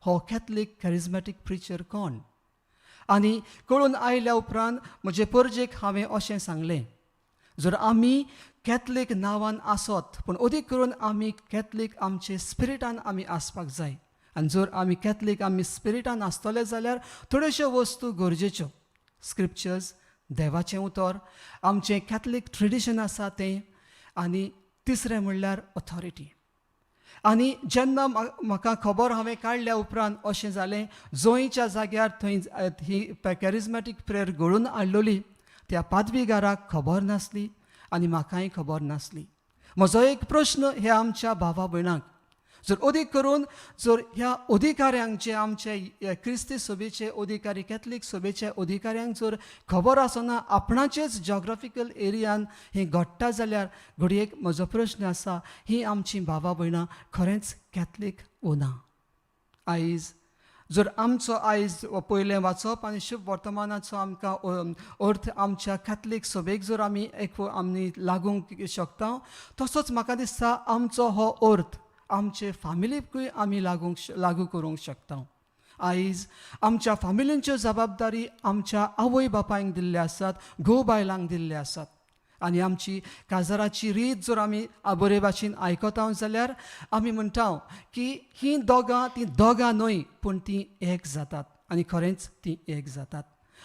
हो कॅथलीक कॅरिजमॅटीक प्रिचर कोण? आनी कळून आयल्या उपरांत म्हजे परजेक हांवें अशें सांगलें, जर आमी कॅथलीक नांवान आसत, पूण अदीक करून आमी कॅथलीक आमचे स्पिरिटान आमी आसपाक जाय. आनी जर आमी कॅथलीक आमी स्पिरिटान आसतले जाल्यार थोड्योश्यो वस्तू गरजेच्यो, स्क्रिप्चर्स, देवाचें उतर, आमचें कॅथलीक ट्रेडिशन आसा तें, आनी तिसरें म्हणल्यार ऑथॉरिटी. आनी जेन्ना म्हाका खबर हांवें काडल्या उपरांत अशें जालें, जंयच्या जाग्यार थंय ही कॅरिजमॅटीक प्रेयर घडोवन हाडलोली त्या पादवीगाराक खबर नासली आनी म्हाकाय खबर नासली. म्हजो एक प्रश्न ह्या आमच्या भावा भयणांक, जर अदीक करून जर ह्या अधिकाऱ्यांक, जे आमचे क्रिस्ती सभेचे अधिकारी, कॅथलीक सभेचे अधिकाऱ्यांक जर खबर आसना आपणाचेच जॉग्राफिकल एरियान हें घडटा जाल्यार घडयेक म्हजो प्रश्न आसा, ही आमची भावा भयणां खरेंच कॅथलीक ओ ना? आयज जर आमचो आयज पयलें वाचप आनी शुभ वर्तमानाचो आमकां अर्थ आमच्या कॅथलीक सभेक जर आमी एक आमी लागूंक शकता, तसोच म्हाका दिसता आमचो हो अर्थ आमचे फामिलीकूय आमी लागू करूंक शकता. आयज आमच्या फामिलींच्यो जबाबदारी आमच्या आवय बापायंक दिल्ले आसात, घोव बायलांक दिल्ले आसात. आनी आमची काजाराची रीत जर आमी बरे भाशेन आयकता जाल्यार आमी म्हणटा की हीं दोगां तीं दोगां न्हय पूण तीं एक जातात, आनी खरेंच तीं एक जातात.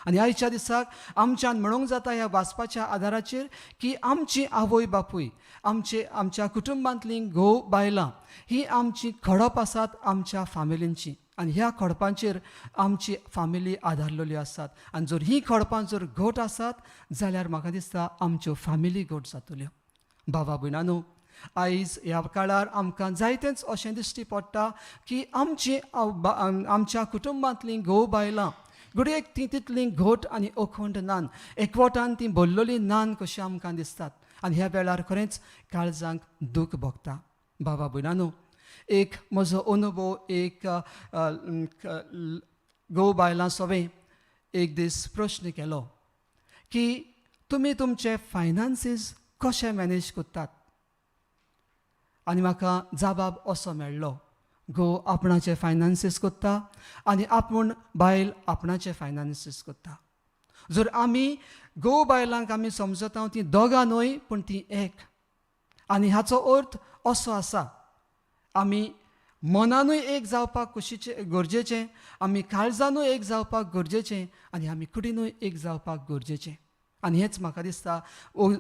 आनी आयच्या दिसाक आमच्यान म्हणूंक जाता ह्या वाचपाच्या आदाराचेर की आमची आवय बापूय, आमचे आमच्या कुटुंबांतलीं घोव बायलां ही आमची खडप आसात आमच्या फामिलींची, आनी ह्या खडपांचेर आमची फामिली आदारलेल्यो आसात. आनी जर हीं खडपां जर घट आसात जाल्यार म्हाका दिसता आमच्यो फामिली घट जातल्यो. भावा भयणांनो, आयज ह्या काळार आमकां जायतेंच अशें दिश्टी पडटा की आमची आमच्या कुटुंबांतलीं घोव बायलां घडयेक तीं तितलीं घट आनी अखंड नान, एकवटान तीं भरलेलीं नान कशीं आमकां दिसतात. आनी ह्या वेळार खरेंच काळजांक दूख भोगता. भावा भयणांनो, एक म्हजो अनुभव, एक घोव बायलां सवें एक दीस प्रश्न केलो की तुमी तुमचे फायनान्सीस कशे मॅनेज करतात? आनी म्हाका जबाब असो मेळ्ळो, घोव आपणाचे फायनान्सीस करता आनी आपूण बायल आपणाचे फायनान्सीस करता. जर आमी घोव बायलांक आमी समजता तीं दोगां न्हय पूण तीं एक, आनी हाचो अर्थ असो आसा आमी मनानूय एक जावपाक कुशीचें गरजेचें, आमी काळजानूय एक जावपाक गरजेचें, आनी आमी कुडीनूय एक जावपाक गरजेचें. आनी हेंच म्हाका दिसता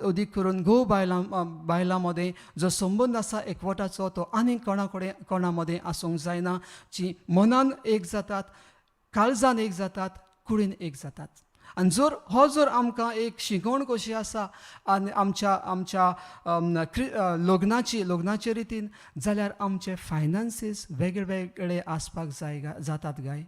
अदीक करून घोव बायलां बायलां मदें जो संबंद आसा एकवटाचो तो आनीक कोणा कडेन कोणा मदें आसूंक जायना. जी मनान एक जातात, काळजान एक जातात, कुडीन एक जातात. आनी जर हो जर आमकां एक शिकवण कशी आसा आनी आमच्या आमच्या लग्नाची लग्नाचे रितीन जाल्यार आमचे फायनान्सीस वेगळे वेगळे आसपाक जाय जातात गाय.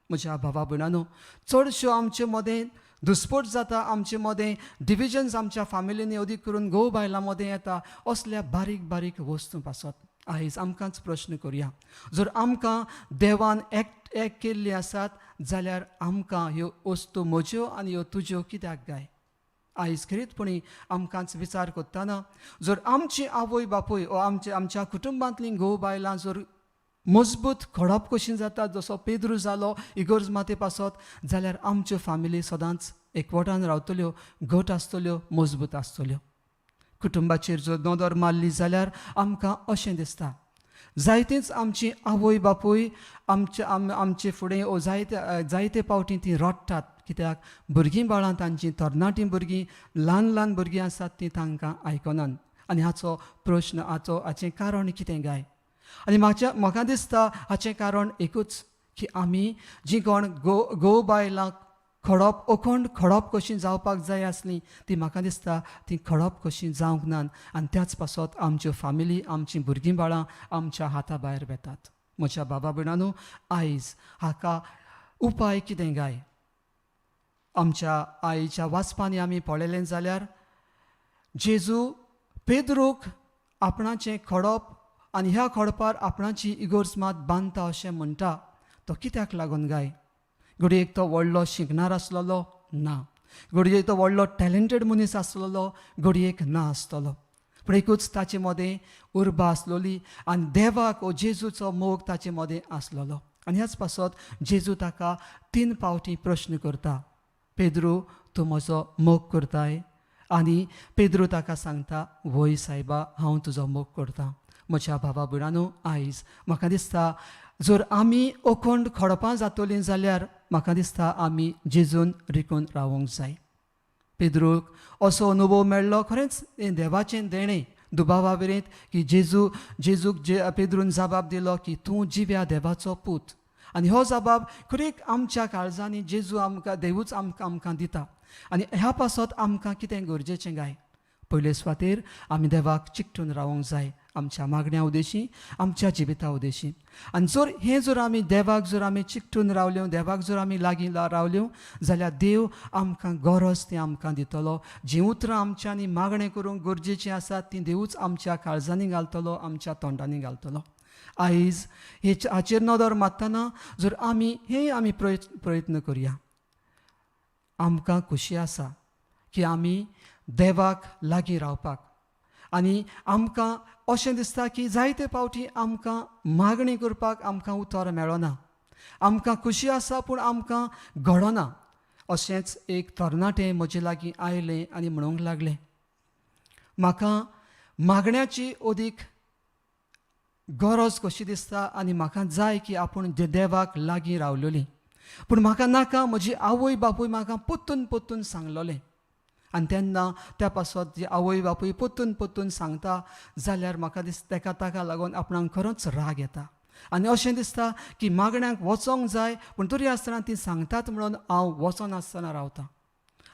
म्हज्या भावा भयणांनो, चडश्यो आमचे मदें दुस्पोट जाता, आमचे मदें डिविजन्स आमच्या फामिलींनी अदीक करून घोव बायलां मदें येता असल्या बारीक बारीक वस्तूं पासत. आयज आमकांच प्रश्न करुया, जर आमकां देवान एक एक केल्ली आसात जाल्यार आमकां ह्यो वस्तू म्हज्यो आनी ह्यो तुज्यो कित्याक गाय? आयज खेरीतपणी आमकांच विचार करतना जर आमची आवय बापूय ओ आमचे आमच्या कुटुंबांतलीं घोव बायलां जर मजबूत खडप कशीं जाता जसो पेद्रू जालो इगर्ज माते पासत जाल्यार आमच्यो फामिली सदांच एकवटान रावतल्यो, घट आसतल्यो, मजबूत आसतल्यो. कुटुंबाचेर जर नदर मारली जाल्यार आमकां अशें दिसता जायतींच आमची आवय बापूय आमचे आमचे फुडें ओ जायते जायते पावटी तीं रडटात कित्याक भुरगीं बाळां तांचीं तरणाटीं भुरगीं ल्हान ल्हान भुरगीं आसात तीं तांकां आयकनात. आनी हाचो प्रश्न हाचो हाचें कारण कितें गाय? आनी म्हाका दिसता हाचें कारण एकूच की आमी जीं कोण घोव बायलां खडप अखंड खडप कशीं जावपाक जाय आसलीं ती म्हाका दिसता ती खडप कशीं जावंक नात, आनी त्याच पासत आमच्यो फामिली आमचीं भुरगीं बाळां आमच्या हाता भायर वेतात. म्हज्या बाबा भयणांनो, आयज हाका उपाय कितें गाय? आमच्या आईच्या वाचपांनी आमी पळयलें जाल्यार जेजू पेद्रूक आपणाचें खडप आनी ह्या खडपार आपणाची इगर्ज मात बांदता अशें म्हणटा, तो कित्याक लागून गाय? घडयेक तो व्हडलो शिकणार आसलेलो ना, घडयेक तो व्हडलो टॅलेंटेड मनीस आसलेलो घडयेक ना आसतलो, पूण एकूच ताचे मदें उर्बा आसलोली आनी देवाक ओ जेजूचो मोग ताचे मदें आसलेलो. आनी ह्याच पासत जेजू ताका 3 पावटी प्रश्न करता, पेद्रू तूं म्हजो मोग करताय? आनी पेद्रू ताका सांगता, वय सायबा हांव तुजो मोग करता. म्हज्या भावा भयणांनो, आयज म्हाका दिसता जर आमी अखंड खडपां जातलीं जाल्यार म्हाका दिसता आमी जेजून रिकून रावंक जाय. पेद्रूक असो अनुभव मेळ्ळो, खरेंच हें देवाचें देणें दुबावा विरेंत की जेजूक पेद्रून जबाब दिलो की तूं जिव्या देवाचो पूत. आनी हो जबाब खरेक आमच्या काळजांनी जेजू आमकां देवूच आमकां आमकां दिता. आनी ह्या पासत आमकां कितें गरजेचें गाय? पयले सुवातेर आमी देवाक चिकटून रावंक जाय आमच्या मागण्या उदेशी, आमच्या जिविता उदेशी. आनी जर हें जर आमी देवाक जर आमी चिकटून रावल्यो, देवाक जर आमी लागीं रावल्यो जाल्यार देव आमकां गरज ती आमकां दितलो. जीं उतरां आमच्यांनी मागणें करूंक गरजेचीं आसात तीं देवूच आमच्या काळजांनी घालतलो, आमच्या तोंडांनी घालतलो. आयज हे हाचेर नदर मारतना जर आमी हे आमी प्रयत्न करुया. आमकां खोशी आसा की आमी देवाक लागीं रावपाक आनी आमकां अशें दिसता की जायते फावटी आमकां मागणी करपाक आमकां उतर मेळना. आमकां खोशी आसा पूण आमकां घडना. अशेंच एक तरणाटें म्हजे लागीं आयलें आनी म्हणूंक लागलें, म्हाका मागण्याची अदीक गरज कशी दिसता आनी म्हाका जाय की आपूण देवाक लागीं रावलेली, पूण म्हाका नाका म्हजी आवय बापूय म्हाका परतून परतून सांगलोलें. आनी तेन्ना त्या पासत जी आवय बापूय परतून परतून सांगता जाल्यार म्हाका दिसता तेका ताका लागून आपणाक खरोच राग येता आनी अशें दिसता की मागण्यांक वचोंक जाय पूण तरी आसतना ती सांगतात म्हणून हांव वचनासतना रावतां.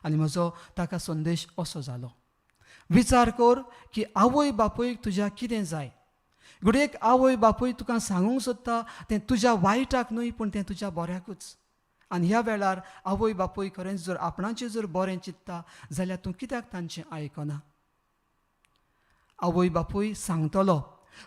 आनी म्हजो ताका संदेश असो जालो, विचार कर की आवय बापूयक तुज्या कितें जाय. घडयेक आवय बापूय तुका सांगूंक सोदता तें तुज्या वायटाक न्हय पूण तें तुज्या बऱ्याकूच. आनी ह्या वेळार आवय बापूय खरेंच जर आपणाचें जर बरें चिंतता जाल्यार तूं कित्याक तांचें आयकना. आवय बापूय सांगतलो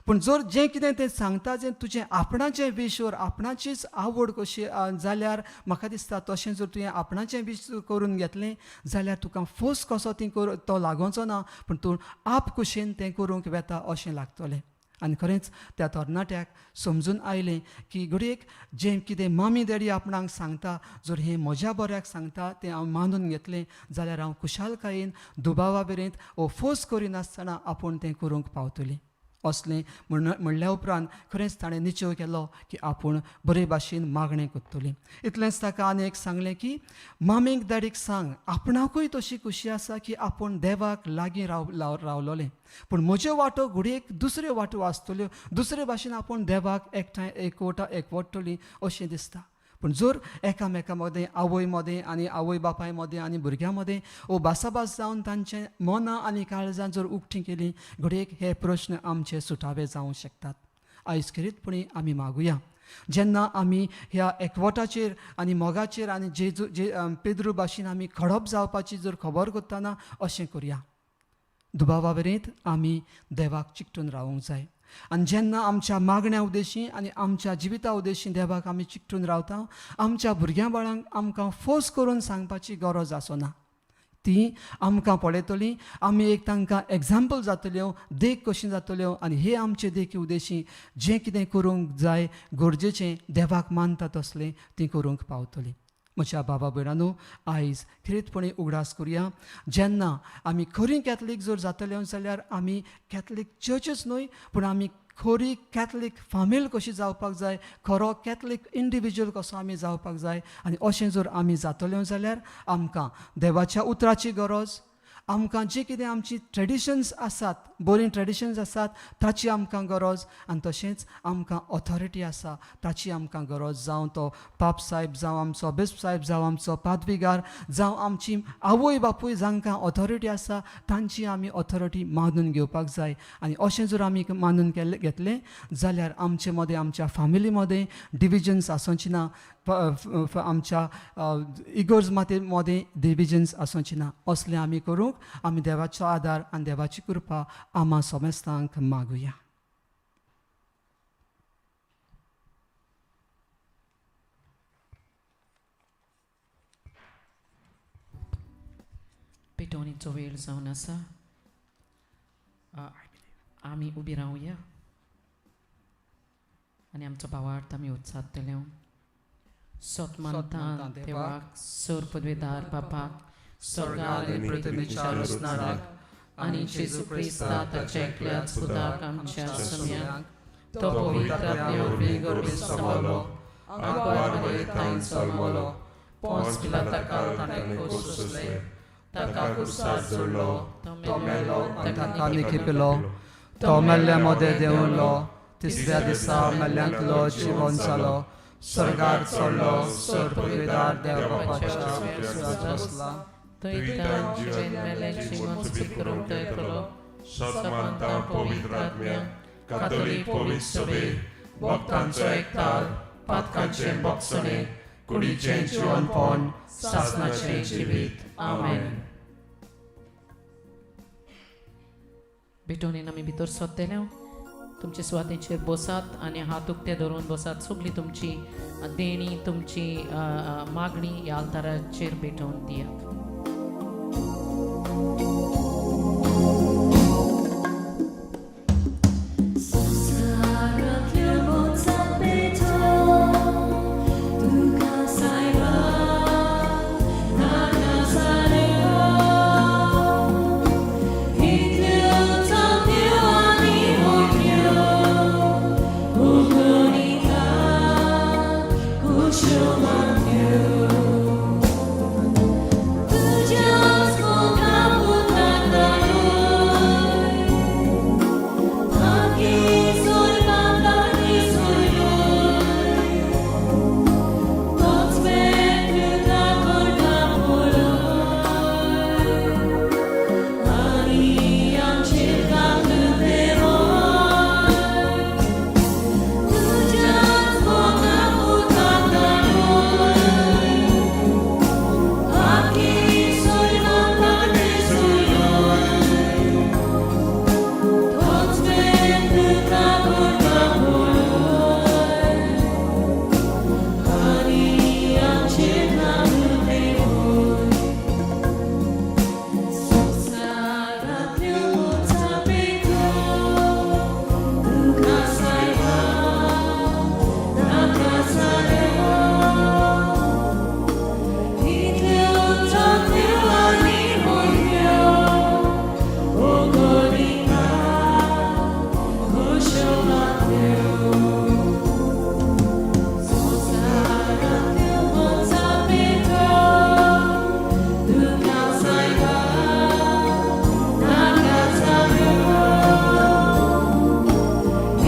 पूण जर जें कितें तें सांगता जें तुजें आपणाचें विश वर आपणाचीच आवड कशी जाल्यार म्हाका दिसता तशें जर तुवें आपणाचें विश करून घेतलें जाल्यार तुका फोर्स कसो ती तो लागोवचो ना पूण तूं आप कुशेन तें करूंक वेता अशें लागतलें. आनी खरेंच त्या तरणाट्याक समजून आयलें की घडयेक जें कितें मामी डॅडी आपणाक सांगता जर हें म्हज्या बऱ्याक सांगता तें हांव मानून घेतलें जाल्यार हांव खुशालकायेन दुबावा मेरेन वो फोर्स करिनासतना आपूण तें करूंक पावतलें. असलें म्हणल्या उपरांत खरेंच ताणें निश्चय केलो की आपूण बरे भाशेन मागणें करतलीं. इतलेंच ताका आनी एक सांगलें की मामीक डॅडीक सांग आपणाकूय तशी खुशी आसा की आपूण देवाक लागीं रावलोलें पूण म्हज्यो वाटो घडयेक दुसऱ्यो वाटो आसतल्यो, दुसरे भाशेन आपूण देवाक एकठांय एकवटतली अशें दिसता. पूण जर एकामेका मदें आवय मदें आनी आवय बापाय मदें आनी भुरग्यां मदें ओ भासाभास जावन तांचें मनां आनी काळजां जर उक्तीं केलीं घडयेक हे प्रश्न आमचे सुटावे जावंक शकतात. आयज खेरीतपणी आमी मागुया जेन्ना आमी ह्या एकवटाचेर आनी मोगाचेर आनी जेजू जे पेद्रू भाशेन आमी खडप जावपाची जर खबर करतना अशें करुया. दुबावा वरेंत आमी देवाक चिकटून रावूंक जाय आनी जेन्ना आमच्या मागण्या उद्देशी आनी आमच्या जिविता उद्देशी देवाक आमी चिकटून रावता आमच्या भुरग्यां बाळांक आमकां फोर्स करून सांगपाची गरज आसना. ती आमकां पळयतलीं, आमी एक तांकां एग्जाम्पल जातल्यो, देख कशी जातल्यो आनी हे आमचे देखी उद्देशी जें कितें करूंक जाय गरजेचें देवाक मानता तसलें तीं करूंक पावतलीं. म्हज्या बाबा भयणांनो आयज खेरीतपणी उगडास करुया जेन्ना आमी खरी कॅथलीक जर जातले जाल्यार आमी कॅथलीक चर्चच न्हय पूण आमी खरी कॅथलीक फामील कशी जावपाक जाय, खरो कॅथलीक इंडिविज्युअल कसो आमी जावपाक जाय. आनी अशें जर आमी जातले जाल्यार आमकां देवाच्या उतराची गरज, आमकां जी कितें आमची ट्रेडिशन्स आसात, बरीं ट्रेडिशन्स आसात ताची आमकां गरज आनी तशेंच आमकां ऑथॉरिटी आसा ताची आमकां गरज. जावं तो पाप साहेब, जावं आमचो बिस्प साहेब, जावं आमचो पादविगार, जावं आमची आवय बापूय जांकां ऑथॉरिटी आसा तांची आमी ऑथॉरिटी मानून घेवपाक जाय. आनी अशें जर आमी मानून घेतलें जाल्यार आमचे मदें आमच्या फामिली मदें डिविजन्स आसोची ना, आमच्या इगोर्ज माते मदें डिविजन्स आसोची ना. असलें आमी करूंक आमी देवाचो आदार आनी देवाची कृपा आमा समेस्तांक मागुया. पेटोवणीचो वेळ जावन आसा, आमी उबी रावया आनी आमचो भावार्थ आमी उत्साहतले. सोत मानता देवाक, सोर पदवेदार बापाक, स्वर्गार आनी पृथ्वीच्या रचणाराक आनी जेजू क्रिस्ता ताच्या एकल्याच पुताक आमच्या सुम्याक, तो पवित्र आत्म्या वरवीं गर्भेंत समालो, आंकवार मरियेंत जल्मलो, पोंस पिलाता ताणें खोस सोंसले, ताका कुर्सार जोडलो, तो मेलो आनी ताका निखेपलो, तो मेल्ल्या मदें देंवलो, तिसऱ्या दिसा मेल्ल्यांतलो जिवन जालो, स्वर्गार चडलो, सोर पदवेदार देव बापाच्या उजव्या बसला, थंय जिवन मेल्यांची मनसुबी करूंक येतलो. सत मानता पवित्र आत्म्या, कातोलीक पवित्र सभे, भक्तांचो एकताल, पातकांचें भोगसणें, कुडीचें जिवनपण, सासणाचें जिवीत. आमेन. भेटवणेन आमी भितर सोदतले. तुमचे सुवातेचेर बसात आनी हात उक्ते धरून बसात. सगळी तुमची देणी, तुमची मागणी ह्या आल्ताराचेर भेटोवन दियात. संवसारांतल्यो बोचां पेटोवन तुका सायबा नाका जाल्यो, इतल्यो तांतयो आनी मोठ्यो उगणिका कुश्यो मारत्यो. तुज्याच मोगा पुताक धाडून आगी सोरपांतांनी सोयलोय, तोच तुका करता पळय आनी आमचेर कात देंवय. तुज्याच मोगा पुताक धाडून आगी सोरपांतांनी सोयलोय, तोच तुका करता पळय आनी आमचेर कात देंवय. संवसारांतल्यो बोचां पेटोवन तुका सायबा नाका जाल्यो, इतल्यो तांतयो आनी मोठ्यो उगणिका कुश्यो मारत्यो. संवसारांतल्यो बोचां पेटोवन तुका सायबा नाका जाल्यो,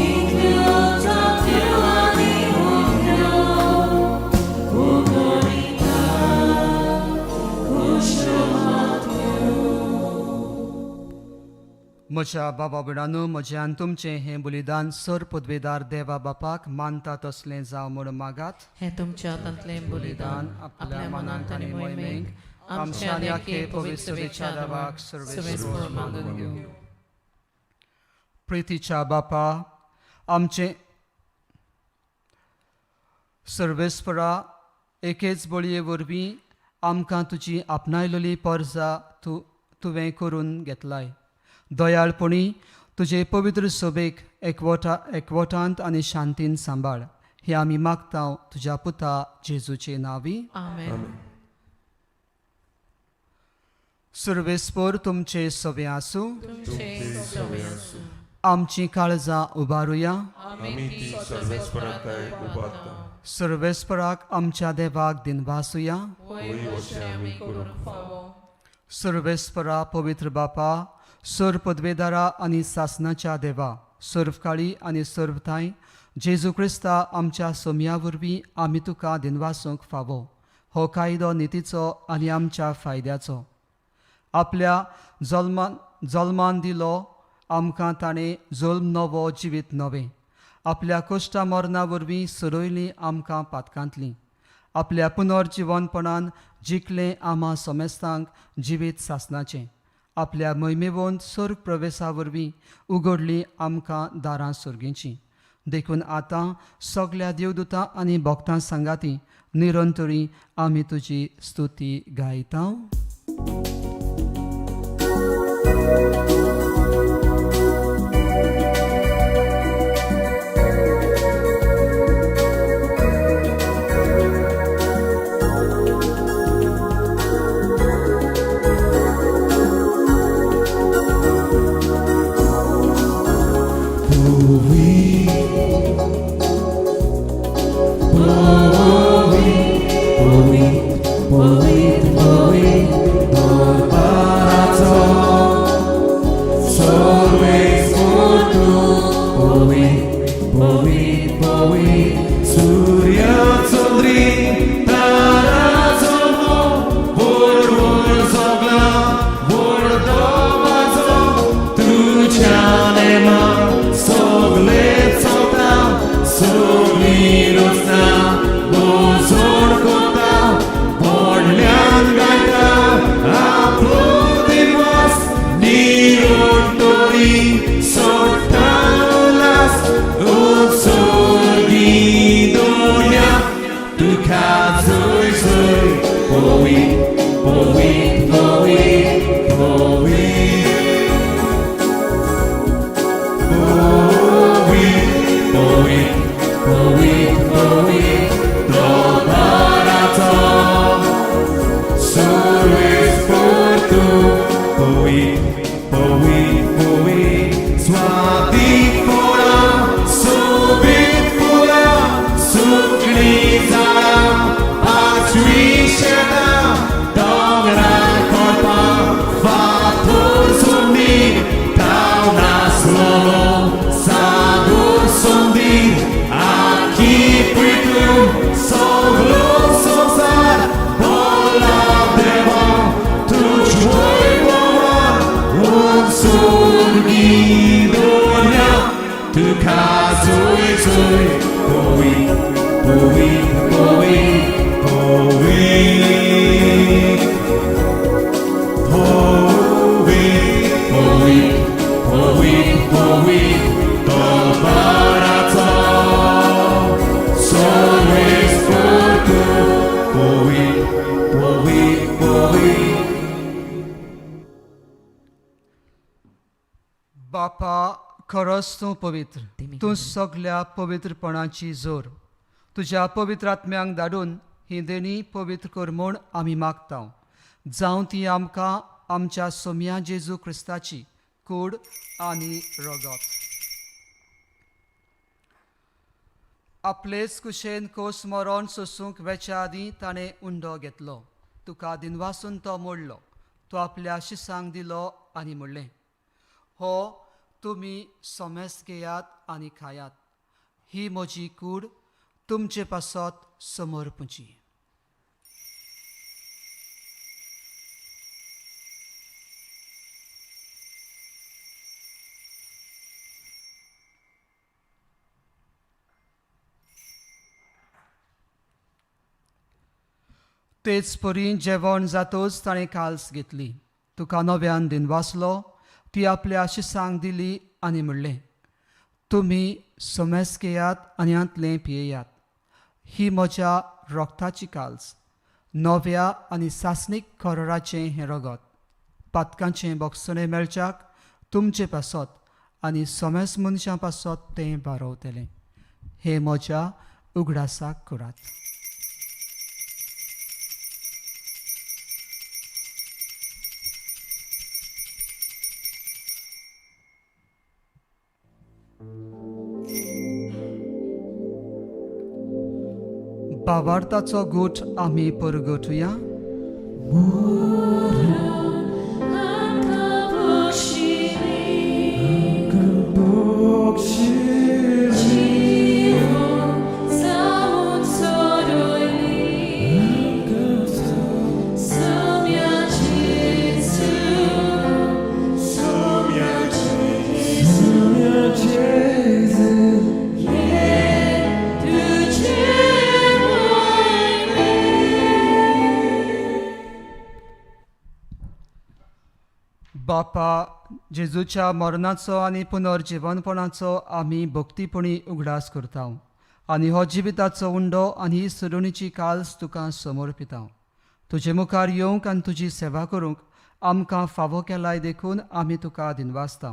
इतल्यो तांतयो आनी मोठ्यो उगणिका कुश्यो मारत्यो. म्हज्या बाबा भयणांनो, म्हजें आनी तुमचें हें बलिदान सर पदवेदार देवा बापाक मानता तसलें जावं म्हूण मागात. हें तुमच्या हातांतलें बलिदान आपल्या मनांत आनी मोहिमेक आमच्या आनी आखे पवित्र सभेच्या देवाक सर्वेस्पर मानून घेवं. प्रितीच्या बापा, आमचें सर्वेस्परा, एकेच बळये वरवीं आमकां तुजी आपणायलेली परजा तूं तुवें करून घेतलाय. दयाळपणी तुजे पवित्र सभेक एकवटा एकवटांत आनी शांतीन सांबाळ, हें आमी मागता तुज्या पुता जेजूचे नांवी. आमेन. सर्वेस्पर तुमचे सवे आसूं. तुमचे सवे आसूं. आमची काळजां उबारुया. आमी ती सर्वेस्पराताय उबारता. सर्वेस्पराक आमच्या देवाक दिनवासुया. वय वशें आमी करूंक फावो. सर्वेस्परा, पवित्र बापा, सर्व पदवेदारा आनी सासनाच्या देवा, सर्वकाळी आनी सर्वथांय जेजू क्रिस्ता आमच्या सोमया वरवीं आमी तुका दिनवासूंक फावो. हो कायदो नितीचो आनी आमच्या फायद्याचो. आपल्या जल्मान जल्मान दिलो आमकां ताणें जल्म नवो, जिवीत नवें. आपल्या कश्टा मरणा वरवीं सोडयलीं आमकां पातकांतलीं. आपल्या पुनर्जिवनपणान जिखलें आमा समेस्तांक जिवीत सासनाचें. आपल्या मोहिमेवंत सर्ग प्रवेशा वरवीं उगडलीं आमकां दारां सर्गीचीं. देखून आतां सगल्या देवदूतां आनी भक्तां सांगाती निरंतरी आमी तुजी स्तुती गायता. Povi, povi, povi, povi. पवीत पवीत पवीत स्वादीक फळां सोबीत फुलां सुकणीं झाडां पांचवी शेतां दोंगरां कोपां फातर सुंदीर धांव नासलोलो सागोर सुंदीर आखी पृथ्वी सगलो संवसार बोला देवा तुझ वैभवान उंचुर्गी दुनिया तुका जुय जुय पवीत पवीत पवीत पवीत पवीत पवीत पवीत पवीत तो बराचो सर्वेस्फूर्त पवीत पवीत पवीत. बापा, खरोच तूं पवित्र, तूं सगल्या पवित्रपणाची जोर. तुज्या पवित्र आत्म्यांक धाडून ही देणी पवित्र कर म्हूण आमी मागता, जावं ती आमकां आमच्या सोम्या जेजू क्रिस्ताची कूड आनी रगत. आपलेच कुशेन कोस मरोन सोसूंक वेच्या आदीं ताणें उंडो घेतलो, तुका दिनवासून तो मोडलो, तो आपल्या शिसांक दिलो आनी म्हणलें, हो तुमी सोमेस घेयात आनी खायात, ही म्हजी कूड तुमचे पासत समर्पुची. तेच परी जेवण जातोच ताणें काल्स घेतली, तुका नव्यान दिनवासलो, ती आपल्या शिसांक दिली आनी म्हणलें, तुमी सोमेस घेयात आनी हांतलें पियेयात, ही म्हज्या रोगताची काल्स, नव्या आनी सासणीक खरोराचें हें रगत, पातकांचें बोगसणें मेळच्याक तुमचे पासत आनी सोमेस मनशां पासत तें बारवतलें. हें म्हज्या उगडासाक करात. बावार्थाचो गूट आमी परगटुया. जावन सोडली सम्या जेजू, सम्या जेजू, ये तुझे मोहिमे. बापा, जेजूच्या मरणाचो आनी पुनर्जिवनपणाचो आमी भक्तीपणी उगडास करता आनी हो जिविताचो उंडो आनी ही सडणीची काल्स तुका समर्पिता. तुजे मुखार येवंक आनी तुजी सेवा करूंक आमकां फावो केलाय देखून आमी तुका दिनवासता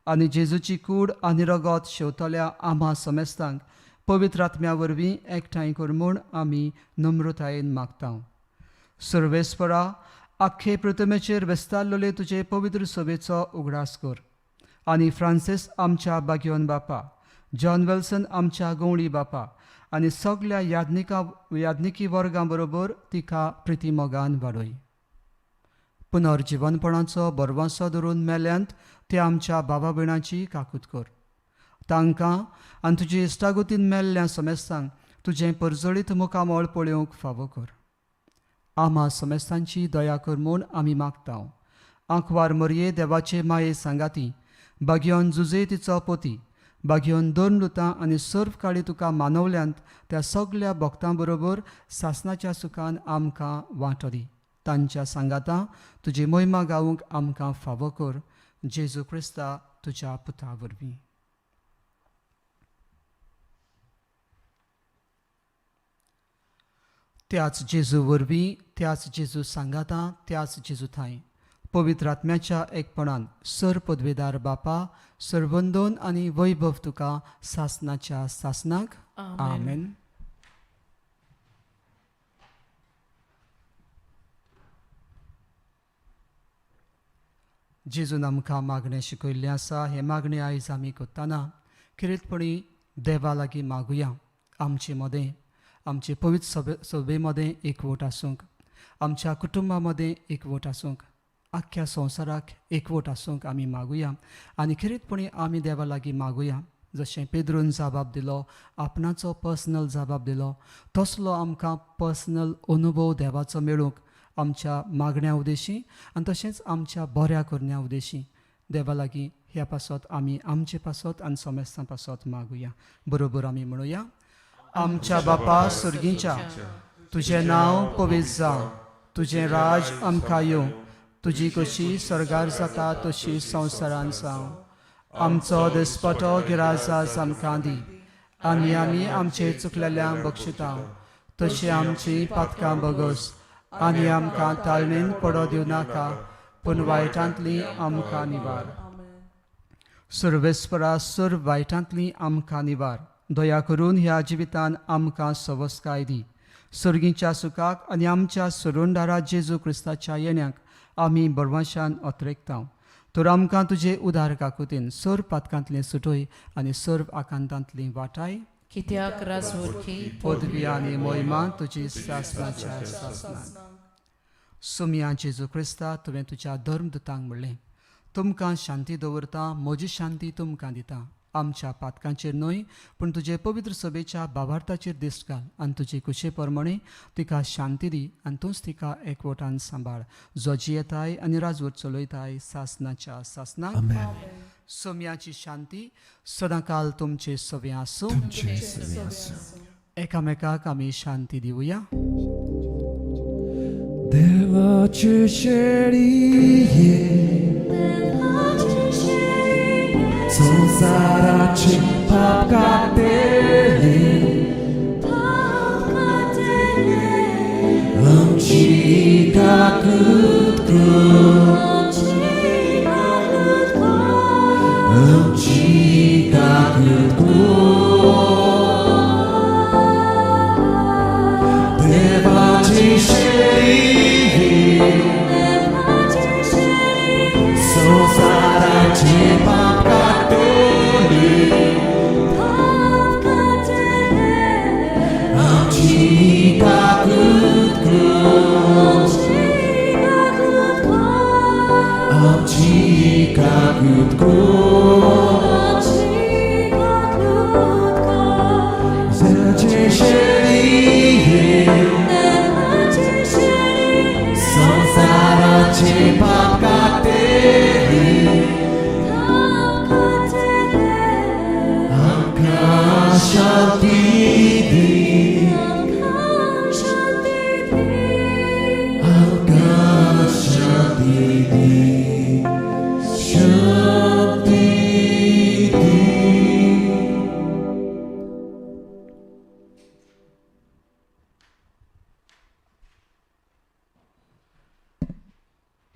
आनी जेजूची कूड आनी रगत शेवतल्या आम्हा समेस्तांक पवित्र आत्म्या वरवीं एकठांय कर म्हूण आमी नम्रतायेन मागता. सर्वेस्परा, आख्खे प्रतिमेचेर वेस्तारलेले तुजे पवित्र सभेचो उगडास कर आनी फ्रांसीस आमच्या बागियोन बापा, जॉन वेल्सन आमच्या गवळी बापा आनी सगल्या याज्ञिका याज्ञिकी वर्गां बरोबर तिका प्रितीमोगान वाडय. पुनर्जिवनपणाचो बरवासो धरून मेल्यांत ते आमच्या बाबा भयणाची काकूत कर. तांकां आनी तुजी इश्टागतीन मेल्ल्या समेस्तांक तुजें परजळीत मुखामळ पळोवंक फावो कर. आम्हा समेस्तांची दया कर म्हूण आमी मागता. आंकवार मरये देवाचे माये सांगाती, बागयोन जुजे तिचो पोती, बागयोन दोन लुतां आनी सर्व काळी तुका मानवल्यांत त्या सगल्या भक्तां बरोबर सासनाच्या सुखान आमकां वांटो दी. तांच्या सांगाता तुजी मोहिमा गावूंक आमकां फावो कर, जेजू क्रिस्ता तुज्या पुता वरवीं. त्याच जेजू वरवीं, त्याच जेजू सांगाता, त्याच जेजू थांय पवित्र आत्म्याच्या एकपणान सर पदवेदार बापा, सरवंदोन आनी वैभव तुका सासनाच्या सासनाक. आमेन. जेजून आमकां मागणें शिकयल्लें आसा. हें मागणें आयज आमी करतना खेरीतपणी देवा लागीं मागुया. आमचे मदें, आमचे पवित्र सभे मदें एकवट आसूंक, आमच्या कुटुंबा मदें एकवट आसूंक, आख्ख्या संवसाराक एकवट आसूंक आमी मागुया. आनी खेरीतपणी आमी देवा लागीं मागुया, जशें पेद्रून जबाब दिलो, आपणाचो पर्सनल जबाब दिलो, तसलो आमकां पर्सनल अनुभव देवाचो मेळूंक आमच्या मागण्या उद्देशी आनी तशेंच आमच्या बऱ्या करण्या उद्देशी देवा लागीं ह्या पासत आमी आमचे पासत आनी समेस्तां पासत मागुया. बरोबर आमी म्हणुया. आमच्या बापा सुर्गींच्या, तुजें नांव पवित्र जावं, तुजें राज आमकां येवं, तुजी कशी स्वर्गार जाता तशी संवसारान जावं. आमचो दिसपटो गिराजा आमकां दी, आनी आमी आमचे चुकलेल्यांक बक्षिता तशी आमची पातकां बगस, आनी आमकां ताळणेन पडो दिवं नाका, पूण वायटांतली आमकां निवार. सर्वेस्परा सर्व वायटांतली आमकां निवार. दया करून ह्या जिवितान आमकां सवस्काय दी. सर्गीच्या सुखाक आनी आमच्या सरुंडारा जेजू क्रिस्ताच्या येण्याक आमी बरवाशान अत्रेकता. तर आमकां तुजे उदार काकुतीन सर्व पातकांतलें सुटय आनी सर्व आकांतांतली वाटाय. कित्याक राजवरकी पदवी आनी मोहिमा तुजी सासनाच्या सासनाक. सुमया जेजू क्रिस्ता, तुवें तुज्या धर्मदूतांक म्हणलें, तुमकां शांती दवरता, म्हजी शांती तुमकां दिता. आमच्या पातकांचेर न्हय, पूण तुजे पवित्र सभेच्या बाबार्थाचेर दिश्ट घाल आनी तुजे कुशे प्रमाणे तिका शांती दी आनी तूंच तिका एकवटान सांबाळ, जो जियेताय आनी राजवट चलयताय सासनाच्या सासनाक. सोम्याची शांती सदांकाल तुमचे सवे आसूं. एकामेकाक आमी शांती दिवया. देवाचे शेळये, संसाराचे पाप काडटले, आमची काकूत कर, आमची काकूत कर. देवाचे शेळये, संसाराचे पाप काडटले, आमची काकूत कर, आमची काकूत कर. देवाचे शेळये, संसाराचे पाप काडटले, आमकां शांती दी, आमकां शांती दी, शांती दी.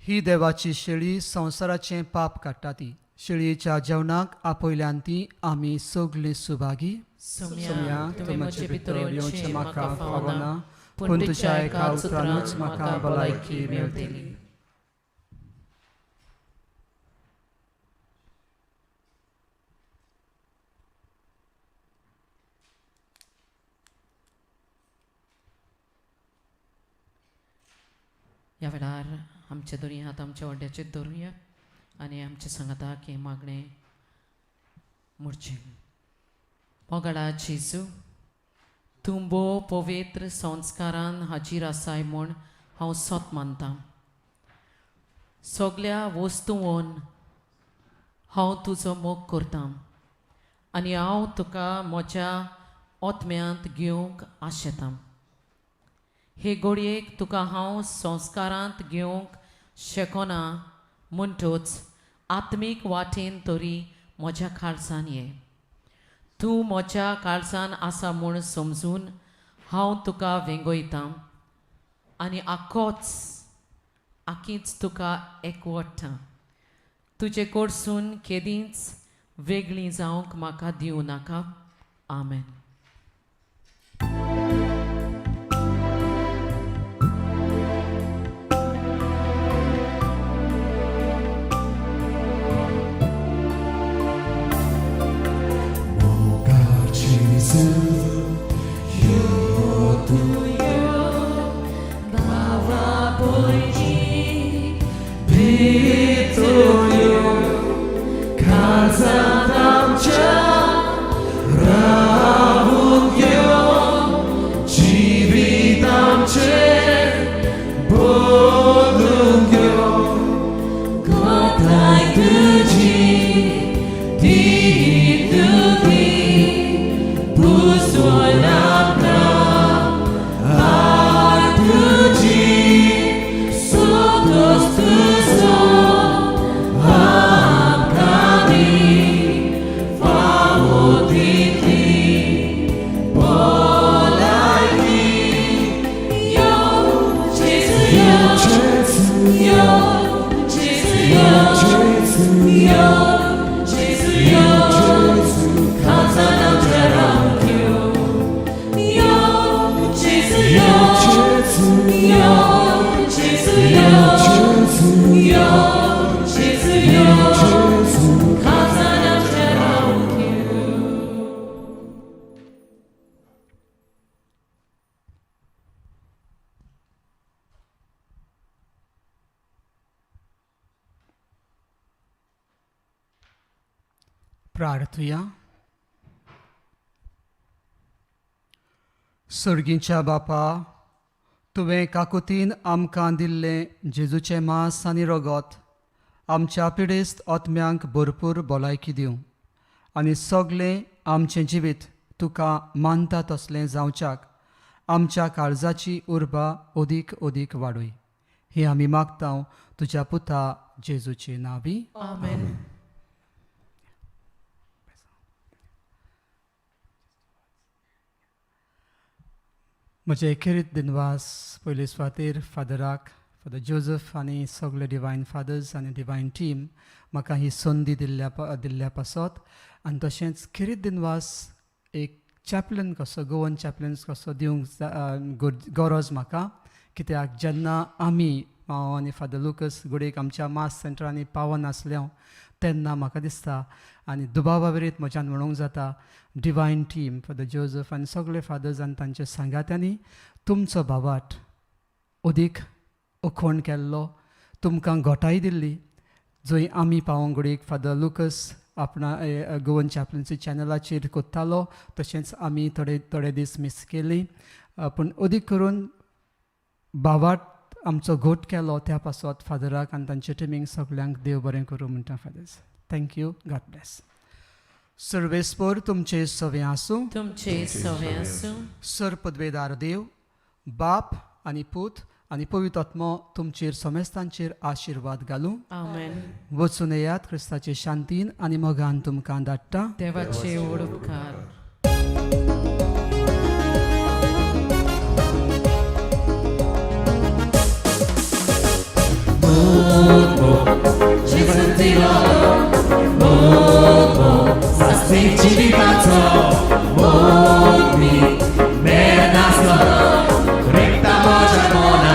ही देवाची शेळी संवसाराचें पाप काडटा ती. शेळयेच्या जेवणाक आपयल्यान ती आमी सगळीं सुभागी. सोम्या, तुवें म्हजे भितर येवचें म्हाका फावना, पूण तुज्या एका उतरानूच म्हाका भलायकी मेळटली. ह्या वेळार आमचे दोनी हात आमच्या वड्याचेर दवरुया आनी आमचे सांगाताक हें मागणें म्हणचें. मोगाळा जेजू, तूं भोव पवित्र संस्कारान हाजीर आसाय म्हूण हांव सोत मानतां. सगल्या वस्तूंवन हांव तुजो मोग करतां आनी हांव तुका म्हज्या ओतम्यांत घेवंक आशेतां. हे घडयेक तुका हांव संस्कारांत घेवंक शकना, म्हणटच आत्मीक वाटेन तरी म्हज्या काळजान ये. तूं म्हज्या काळजान आसा म्हूण समजून हांव तुका वेंगयतां आनी आखोच आखीच तुका एकवटता. तुजे कडसून केदींच वेगळी जावंक म्हाका दिवं नाका. आमेन. भितर यो काळजांत आमच्या रावून यो जिवीत आमचें बदलून यो गताय तुजी ती तुजी पुसवण आमकां हाड तुजी सोदोस तुजो आमकां दी फावो तितली भलायकी यो जेजू यो यो जेजू यो यो जेजू यो काळजांत आमच्या रावूंक यो यो जेजू यो यो जेजू यो यो जेजू यो काळजांत आमच्या रावूंक यो. प्रार्थुया. सर्गीच्या बापा, तुवें काकुतीन आमकां दिल्लें जेजूचें मांस आनी रगत आमच्या पिडेस्त आत्म्यांक भरपूर भलायकी दिवं आनी सगळें आमचें जिवीत तुका मानता तसलें जावच्याक आमच्या काळजाची उर्बा अदीक अदीक वाडय. हें आमी मागता तुज्या पुता जेजूचे नांवी. आमेन. म्हजे खेरीत दिनवास पयले सुवातेर फादराक, फादर जोजफ आनी सगळे डिवायन फादर्स आनी डिवायन टीम म्हाका ही संदी दिल्ल्या दिल्ल्या पासत. आनी तशेंच खेरीत दिनवास एक चॅपलन कसो, गोवन चॅपलन्स कसो दिवंक गरज म्हाका, कित्याक जेन्ना आमी हांव आनी फादर लुकस गुडेक आमच्या मास सेंटरांनी पावनासले तेन्ना म्हाका दिसता आनी दुबावा विरीत म्हज्यान म्हणूंक जाता डिवायन टीम फादर जोजफ आनी सगळे फादर्स आनी तांच्या सांगात्यांनी तुमचो भावाट अदीक उखोण केल्लो, तुमकां घोटाय दिल्ली जंय आमी पावोंक घडयेक फादर लुकस आपणा गोवन चॅपलन्सी चॅनलाचेर कोत्तालो, तशेंच आमी थोडे थोडे दीस मीस केली, पूण अदीक करून भावाट आमचो घोट केलो त्या पासत फादराक आनी तांच्या टिमींक सगल्यांक देव बरें करूं म्हणटा fathers. Thank you, God bless. सर्वेस्पोर तुमचे सवे आसूं. तुमचे सवे आसूं. सर पदवेदार देव बाप आनी पूत आनी पवित्र आत्मो तुमचेर समेस्तांचेर आशिर्वाद घालूं. आमेन. वचून येयात क्रिस्ताचे शांतीन आनी मोगान तुमकां धाडटा. देवाचे व्हड उपकार. Rikta moja mona,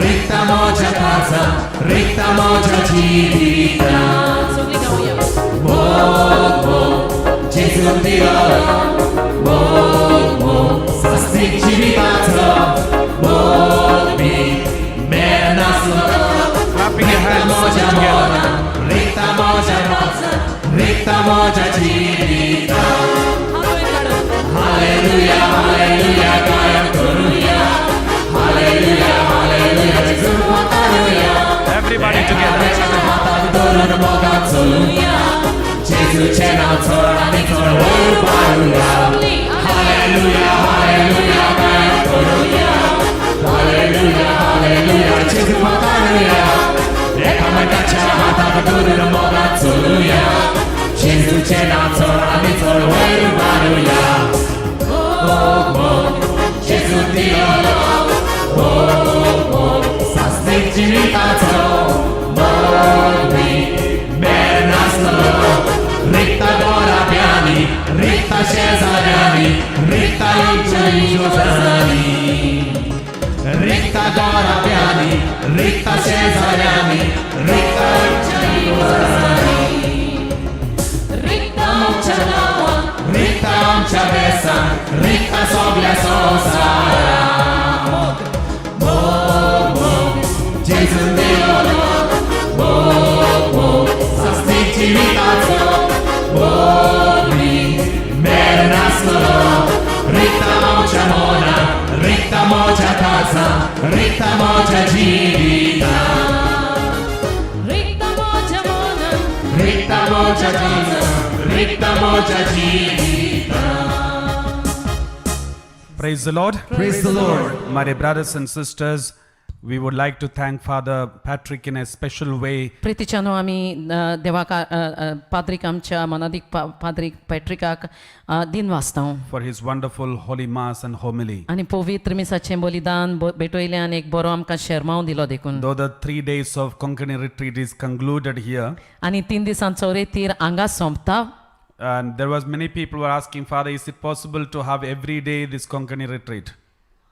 rikta moja casa, rikta moja jivita. सगळीं गावया. Mog mog, Gesù Dio, mog mog, sastik jivitazo, mog mi mernaslo. Clapping your Rikta hands moja together. mona, rikta moja casa, rikta moja jivita. हात वयर काडून. Hallelujah, hallelujah, gayan koruya. Hallelujah, hallelujah, Gesù hallelujah. Everybody together. Gesù c'è natura, mi सगळीं. Hallelujah, hallelujah, gayan koruya. Hallelujah, hallelujah, Gesù hallelujah. Ekamantacha हातात धरून मोगात चलूया. जेजूचे नाव चड आमी चड वयर मारुया. मोग मोग जेजू दिलो, मोग मोग सासणीक जिविताचो. मोग मी मेर नासलो, रिक्ता गोराब्यांनी, रिक्ता शेजाऱ्यांनी, रिक्ता इगर्जांनी. रिक्ता गोराब्यांनी, रिक्ता शेजाऱ्यांनी, रिक्ता इगर्जांनी. रिक्त आमच्या नांवान, रिक्ता आमच्या वेसान, रिक्ता सगल्या संवसारान. मोग मोग जेजून दिलो, मोग रिक्त म्हज्या जिवितांत, रिक्त म्हज्या मनान, रिक्त म्हज्या जिवितांत, रिक्त म्हज्या जिवितांत. Praise the Lord. Praise the Lord. My dear brothers and sisters, we would like to thank Father Patrick in a special way प्रितीच्यानो आमी देवाक पाद्रीक आमच्या मनादीक पाद्रीक पॅट्रिकाक दिन वाचता for his wonderful Holy Mass and homily. आनी पवित्र मिसाचें बलिदान भेटयलें आनी एक बरो आमकां शेरमांव दिलो देखून. Though the 3 days of Konkani retreat is concluded here, आनी तीन दिसांचो रेतीर हांगा सोंपता. And there was many people were asking, Father, is it possible to have every day this Konkani retreat?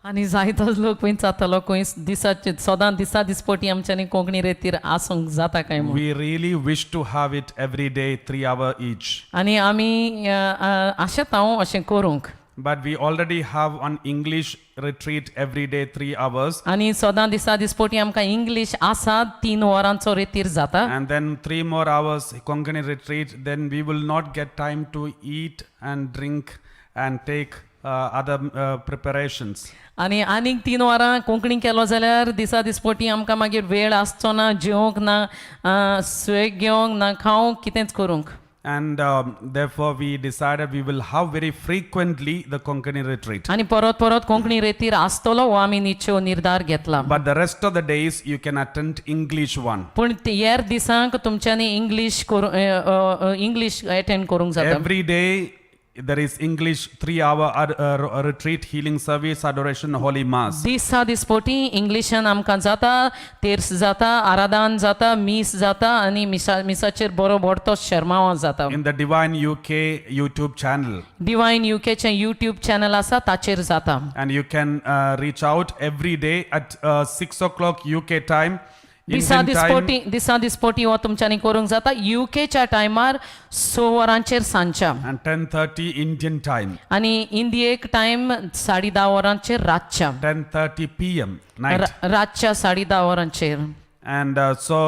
आनी जायतोच लोक विचारतालो खंय दिसाचे सदां दिसा दिसपटी आमच्यांनी कोंकणी रेतीर आसूंक जाता काय म्हूण. We really wish to have it every day, 3 hour each. आनी आमी आशेता हांव अशें करूंक. But we already have one English retreat every day, 3 hours. आनी सदां दिसा दिसपटी आमकां इंग्लीश आसा तीन वरांचो रेतीर जाता. And then 3 more hours Konkani retreat. Then we will not get time to eat and drink and take other preparations. आनी आनीक तीन वरां कोंकणी केलो जाल्यार दिसा दिसपटी आमकां मागीर वेळ आसचो ना जेवंक ना स्वेग घेवंक ना खावंक कितेंच करूंक. And therefore, we decided we will have very frequently the Konkani retreat. आनी परत परत कोंकणी रेतीर आसतलो हो आमी निश्चय निर्धार घेतला. But the rest of the days, you can attend English one. पूण ते हेर दिसांक तुमच्यांनी इंग्लीश करूं इंग्लीश एटेंड करूंक जाता. Every day, there is English 3 hour retreat, healing service, adoration, Holy Mass. दिसा दिसपटी इंग्लिशान आमकां जाता तेर्स जाता आराधान जाता मीस जाता आनी मिसा मिसाचेर बरो बडतो शेरमांव जाता. In the Divine UK YouTube channel. Divine युकेचें YouTube channel आसा ताचेर जाता. And you can reach out every day at 6 o'clock UK time. दिसा Indian time, दिसपटी दिसा दिसपटी हो तुमच्यांनी करूंक जाता युकेच्या टायमार स वरांचेर सांजच्या and 10:30 Indian time. आनी इंडियेक टायम साडे धा वरांचेर रातच्या. 10:30 p.m. night. रातच्या साडे धा वरांचेर. And so,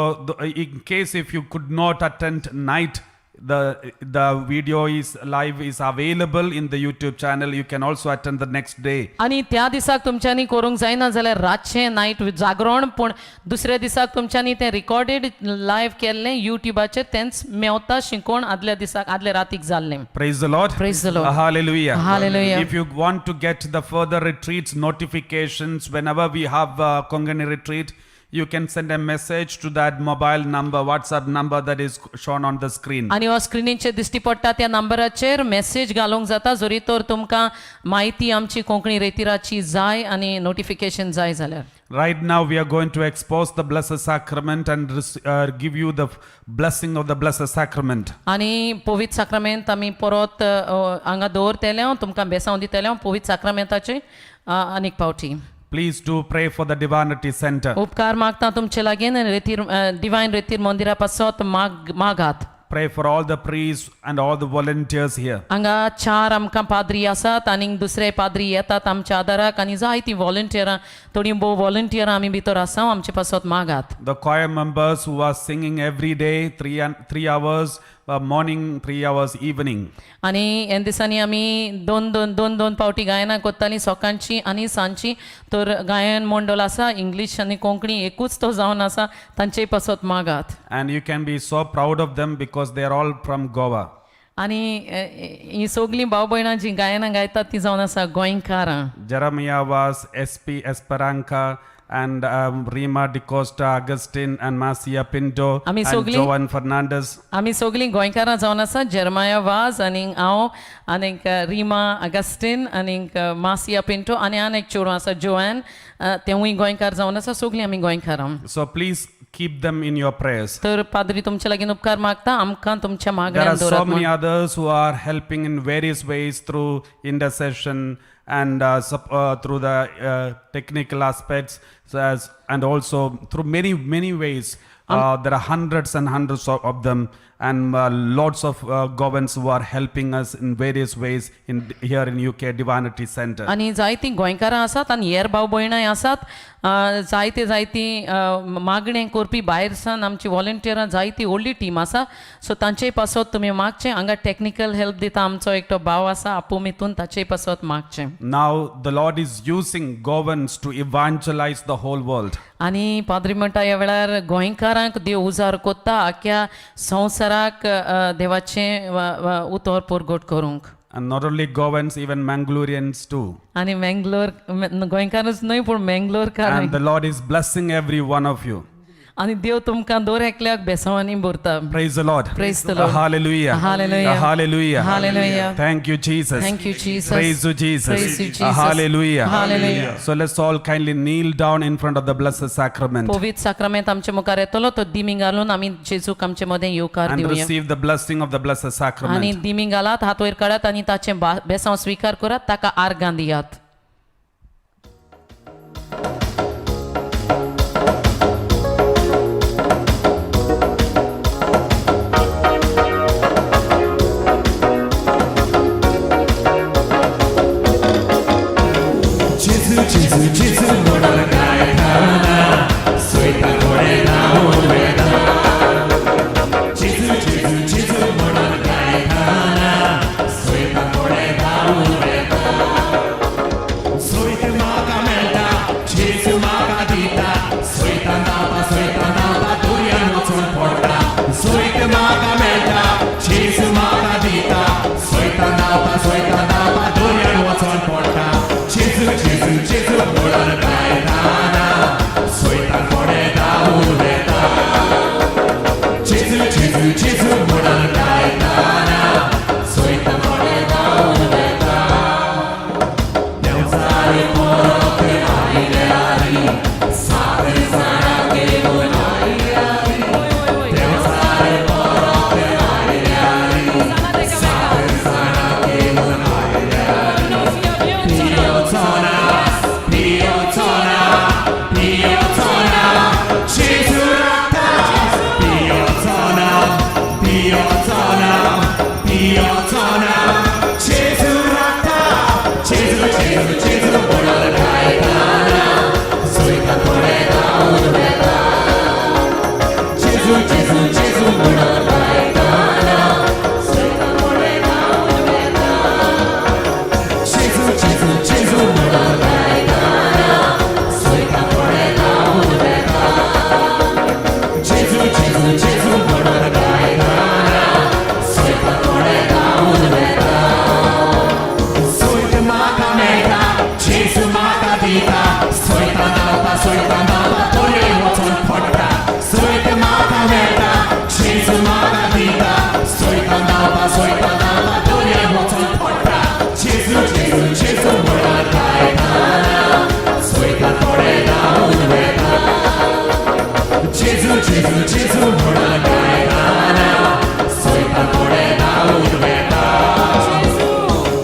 in case if you could not attend night, the video is live is available in the YouTube channel. You can also attend the next day. आनी त्या दिसाक तुमच्यांनी करूंक जायना जाल्यार रातचें नायट जागरण पूण दुसऱ्या दिसाक तुमच्यांनी तें रिकॉर्डेड लायव्ह केल्लें युट्यूबाचेर तेंच मेवता शिकोवन आदल्या दिसाक आदल्या रातीक जाल्लें. Praise the Lord. Praise the Lord. Hallelujah. Hallelujah. If you want to get the further retreats notifications whenever we have Konkani retreat, you can send a message to that mobile number, WhatsApp number that is shown on the screen. आनी हो स्क्रिनीचेर दिश्टी पडटा त्या नंबराचेर message घालूंक जाता जरी तर तुमकां म्हायती आमची कोंकणी रेतिराची जाय आनी नोटिफिकेशन जाय जाल्यार. Right now, we are going to expose the Blessed Sacrament and give you the blessing of the Blessed Sacrament. आनी पवित्र साक्रामेंत आमी परत हांगा दवरतले हांव तुमकां बेसांव दितले हांव पवित्र साक्रामेंताचे आनीक पावटी. Please do pray for the Divinity Center. उपकार मागता तुमचे लागीं आनी रेतीर डिवायन रेतीर मंदिरा पासत माग मागात. Pray for all the priests and all the volunteers here. हांगा चार आमकां पाद्री आसात आनीक दुसरे पाद्री येतात आमच्या आदाराक आनी जायतीं वॉलंटियरां थोडीं भोव वॉलंटियरां आमी भितर आसा आमचे पासत मागात. The choir members who are singing every day, 3 and 3 hours, morning, 3 hours, evening. आनी ह्या दिसांनी आमी दोन दोन दोन दोन पावटी गायनां करतालीं सकाळची आनी सांजची तर गायन मंडळ आसा इंग्लीश आनी कोंकणी एकूच तो जावन आसा तांचे पासत मागात. And you can be so proud of them because they are all from Goa. आनी हीं सगलीं भाव भयणां जीं गायनां गायतात तीं जावन आसा गोंयकारां. Jeremiah was SP Esperanca and Rima DiCosta, Augustine and Marcia Pinto आमी and सगलीं- Joan Fernandez. आमी सगलीं गोंयकारां जावन आसा जेरमाया वाज आनी हांव आनीक रिमा अगस्टीन आनीक मासिया पिंटो आनी आनी एक चेडूं आसा जोएन तेवूय गोंयकार जावन आसा सगलीं आमी गोंयकारां. So please keep them in your prayers. तर पाद्री तुमचे लागीं उपकार मागता आमकां तुमच्या There मागण्यान are so दवरात many म्हूण. Others who are helping in various ways through intercession and through the technical aspects so as, and also through many, many ways. There are hundreds and hundreds of them, and lots of Goans who are helping us in various ways in here in UK Divinity Center. आनी जायतीं गोंयकारां आसात आनी हेर भाव भयणांय आसात जायते जायतीं मागणें करपी भायर सावन आमची वॉलंटियरां जायती व्हडली टीम आसा सो तांचेय पासत तुमी मागचें हांगा टॅक्निकल हेल्प दिता आमचो एकटो भाव आसा आपू मितून ताचेय पासत मागचें. Now the Lord is using Goans to evangelize the whole world. आनी पाद्री म्हणटा ह्या वेळार गोंयकारांक देव उजार कोत्ता आख्या संवसाराक देवाचें उतर परगट करूंक. And not only Goans, even Mangaloreans too. आनी मेंगलोर गोंयकारूच न्हय पूण मेंगलोरकार. And the Lord is blessing every one of you. आनी देव तुमकां दर एकल्याक बेसांवांनी भरता. Praise the Lord. Praise the Lord. Hallelujah. Hallelujah. Hallelujah. Hallelujah. Thank you, Jesus. Thank you, Jesus. Praise you, Jesus. Praise you, Jesus. Hallelujah. Hallelujah. So let's all kindly kneel down in front of the Blessed Sacrament पवित्र साक्रामेंत आमचे मुखार येतलो तो दिमी घालून आमी जेजूक आमचे मदें येवकार and दिवया receive the blessing of the Blessed आनी Sacrament. दिमी घालात हात वयर काडात आनी ताचें बेसांव स्विकार करात ताका आर्गां दियात. जेजू जेजू जेजू म्हणून गायताना सोयता थोडे धांवून वेता. जेजू जेजू जेजू म्हणून गायताना सोयता थोडे धांवून वेता. सोयत म्हाका मेळटा जेजू म्हाका दिता सोयता धांवता सोयता धांवता दर्यान वचून पडटा. सोयत म्हाका मेळटा जेजू म्हाका दिता सोयता धांवता सोयता धांवता दर्यान वचून पडटा. जेजू जेजू जेजू म्हणून गायताना सोयता थोडे धांवून वेता. जेजू जेजू जेजू म्हणून गायताना सोयता थोडे धांवून वेता. देंवचार परत आयल्यारी सात जाणां घेवन आयल्यारी. देंवचार परत आयल्यारी सात जाणां घेवन आयल्यारी. पियोचो ना पियोचो ना पियोचो ना जेजू राखता. पियोचो ना पियोचो ना पियोचो ना जेजू राखता. जेजू जेजू जेजू म्हणून गायताना सोयता थोडे धांवून वेता. जेजू जेजू जेजू म्हणून गायताना सोयता थोडे धांवून वेता. जेजू जेजू जेजू म्हणून गायताना सोयता थोडे धांवून वेता. जेजू जेजू जेजू म्हणून गायताना सोयता थोडे धांवून वेता. सोयत म्हाका मेळटा जेजू म्हाका दिता सोयता धांवता सोयता धांवता दर्यान वचून पडटा. सोयत म्हाका मेळटा जेजू म्हाका दिता सोयता धांवता सोयता धांवता दर्यान वचून पडटा. जेजू जेजू जेजू म्हणून गायताना सोयता थोडे धांवून वेता. जेजू जेजू जेजू म्हणून गायताना सोयता थोडे धांवून वेता.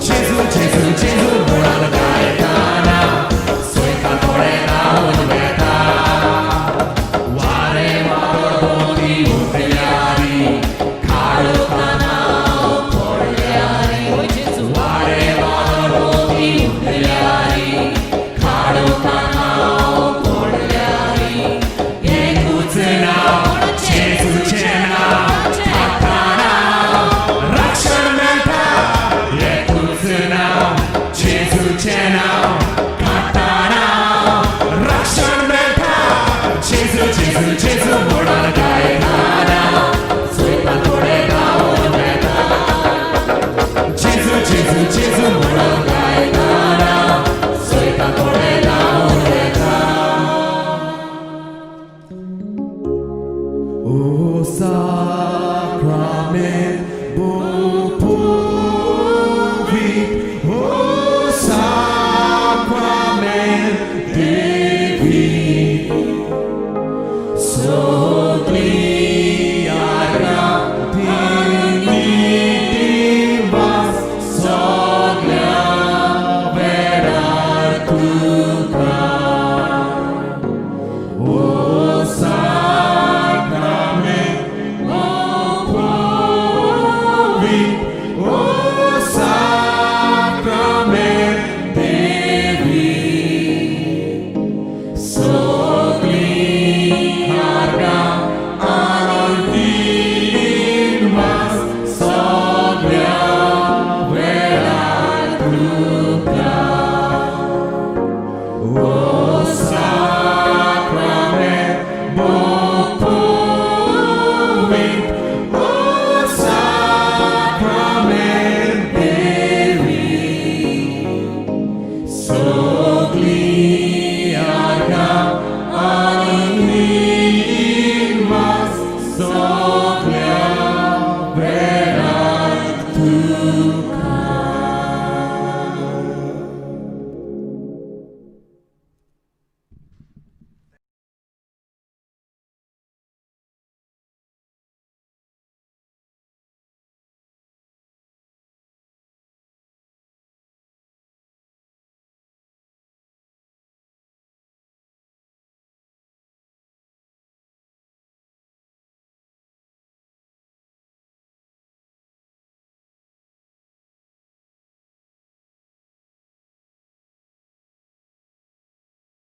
जेजू जेजू जेजू म्हणून गायताना सोयता थोडे धांवून वेता. वारें वादळ भोंवती उठल्यारी काळोखान हांव पडल्यारी. वारें वादळ भोंवती उठल्यारी काळोखान हांव पडल्यारी. एकूच नांव जेजूचें नांव ताका रक्षण मेळटा. एकूच नांव जेजूचें नांव काडटाना रक्षण मेळटा. जेजू जेजू जेजू म्हणून गायताना सोयता थोडे धांवून वेता. जेजू जेजू जेजू म्हणून गायताना सोयता थोडे धांवून वेता. O sacrament, beau o sacrament divin, sogliara dinitivas, soglia verar tuca. O sacrament स्तोत्र.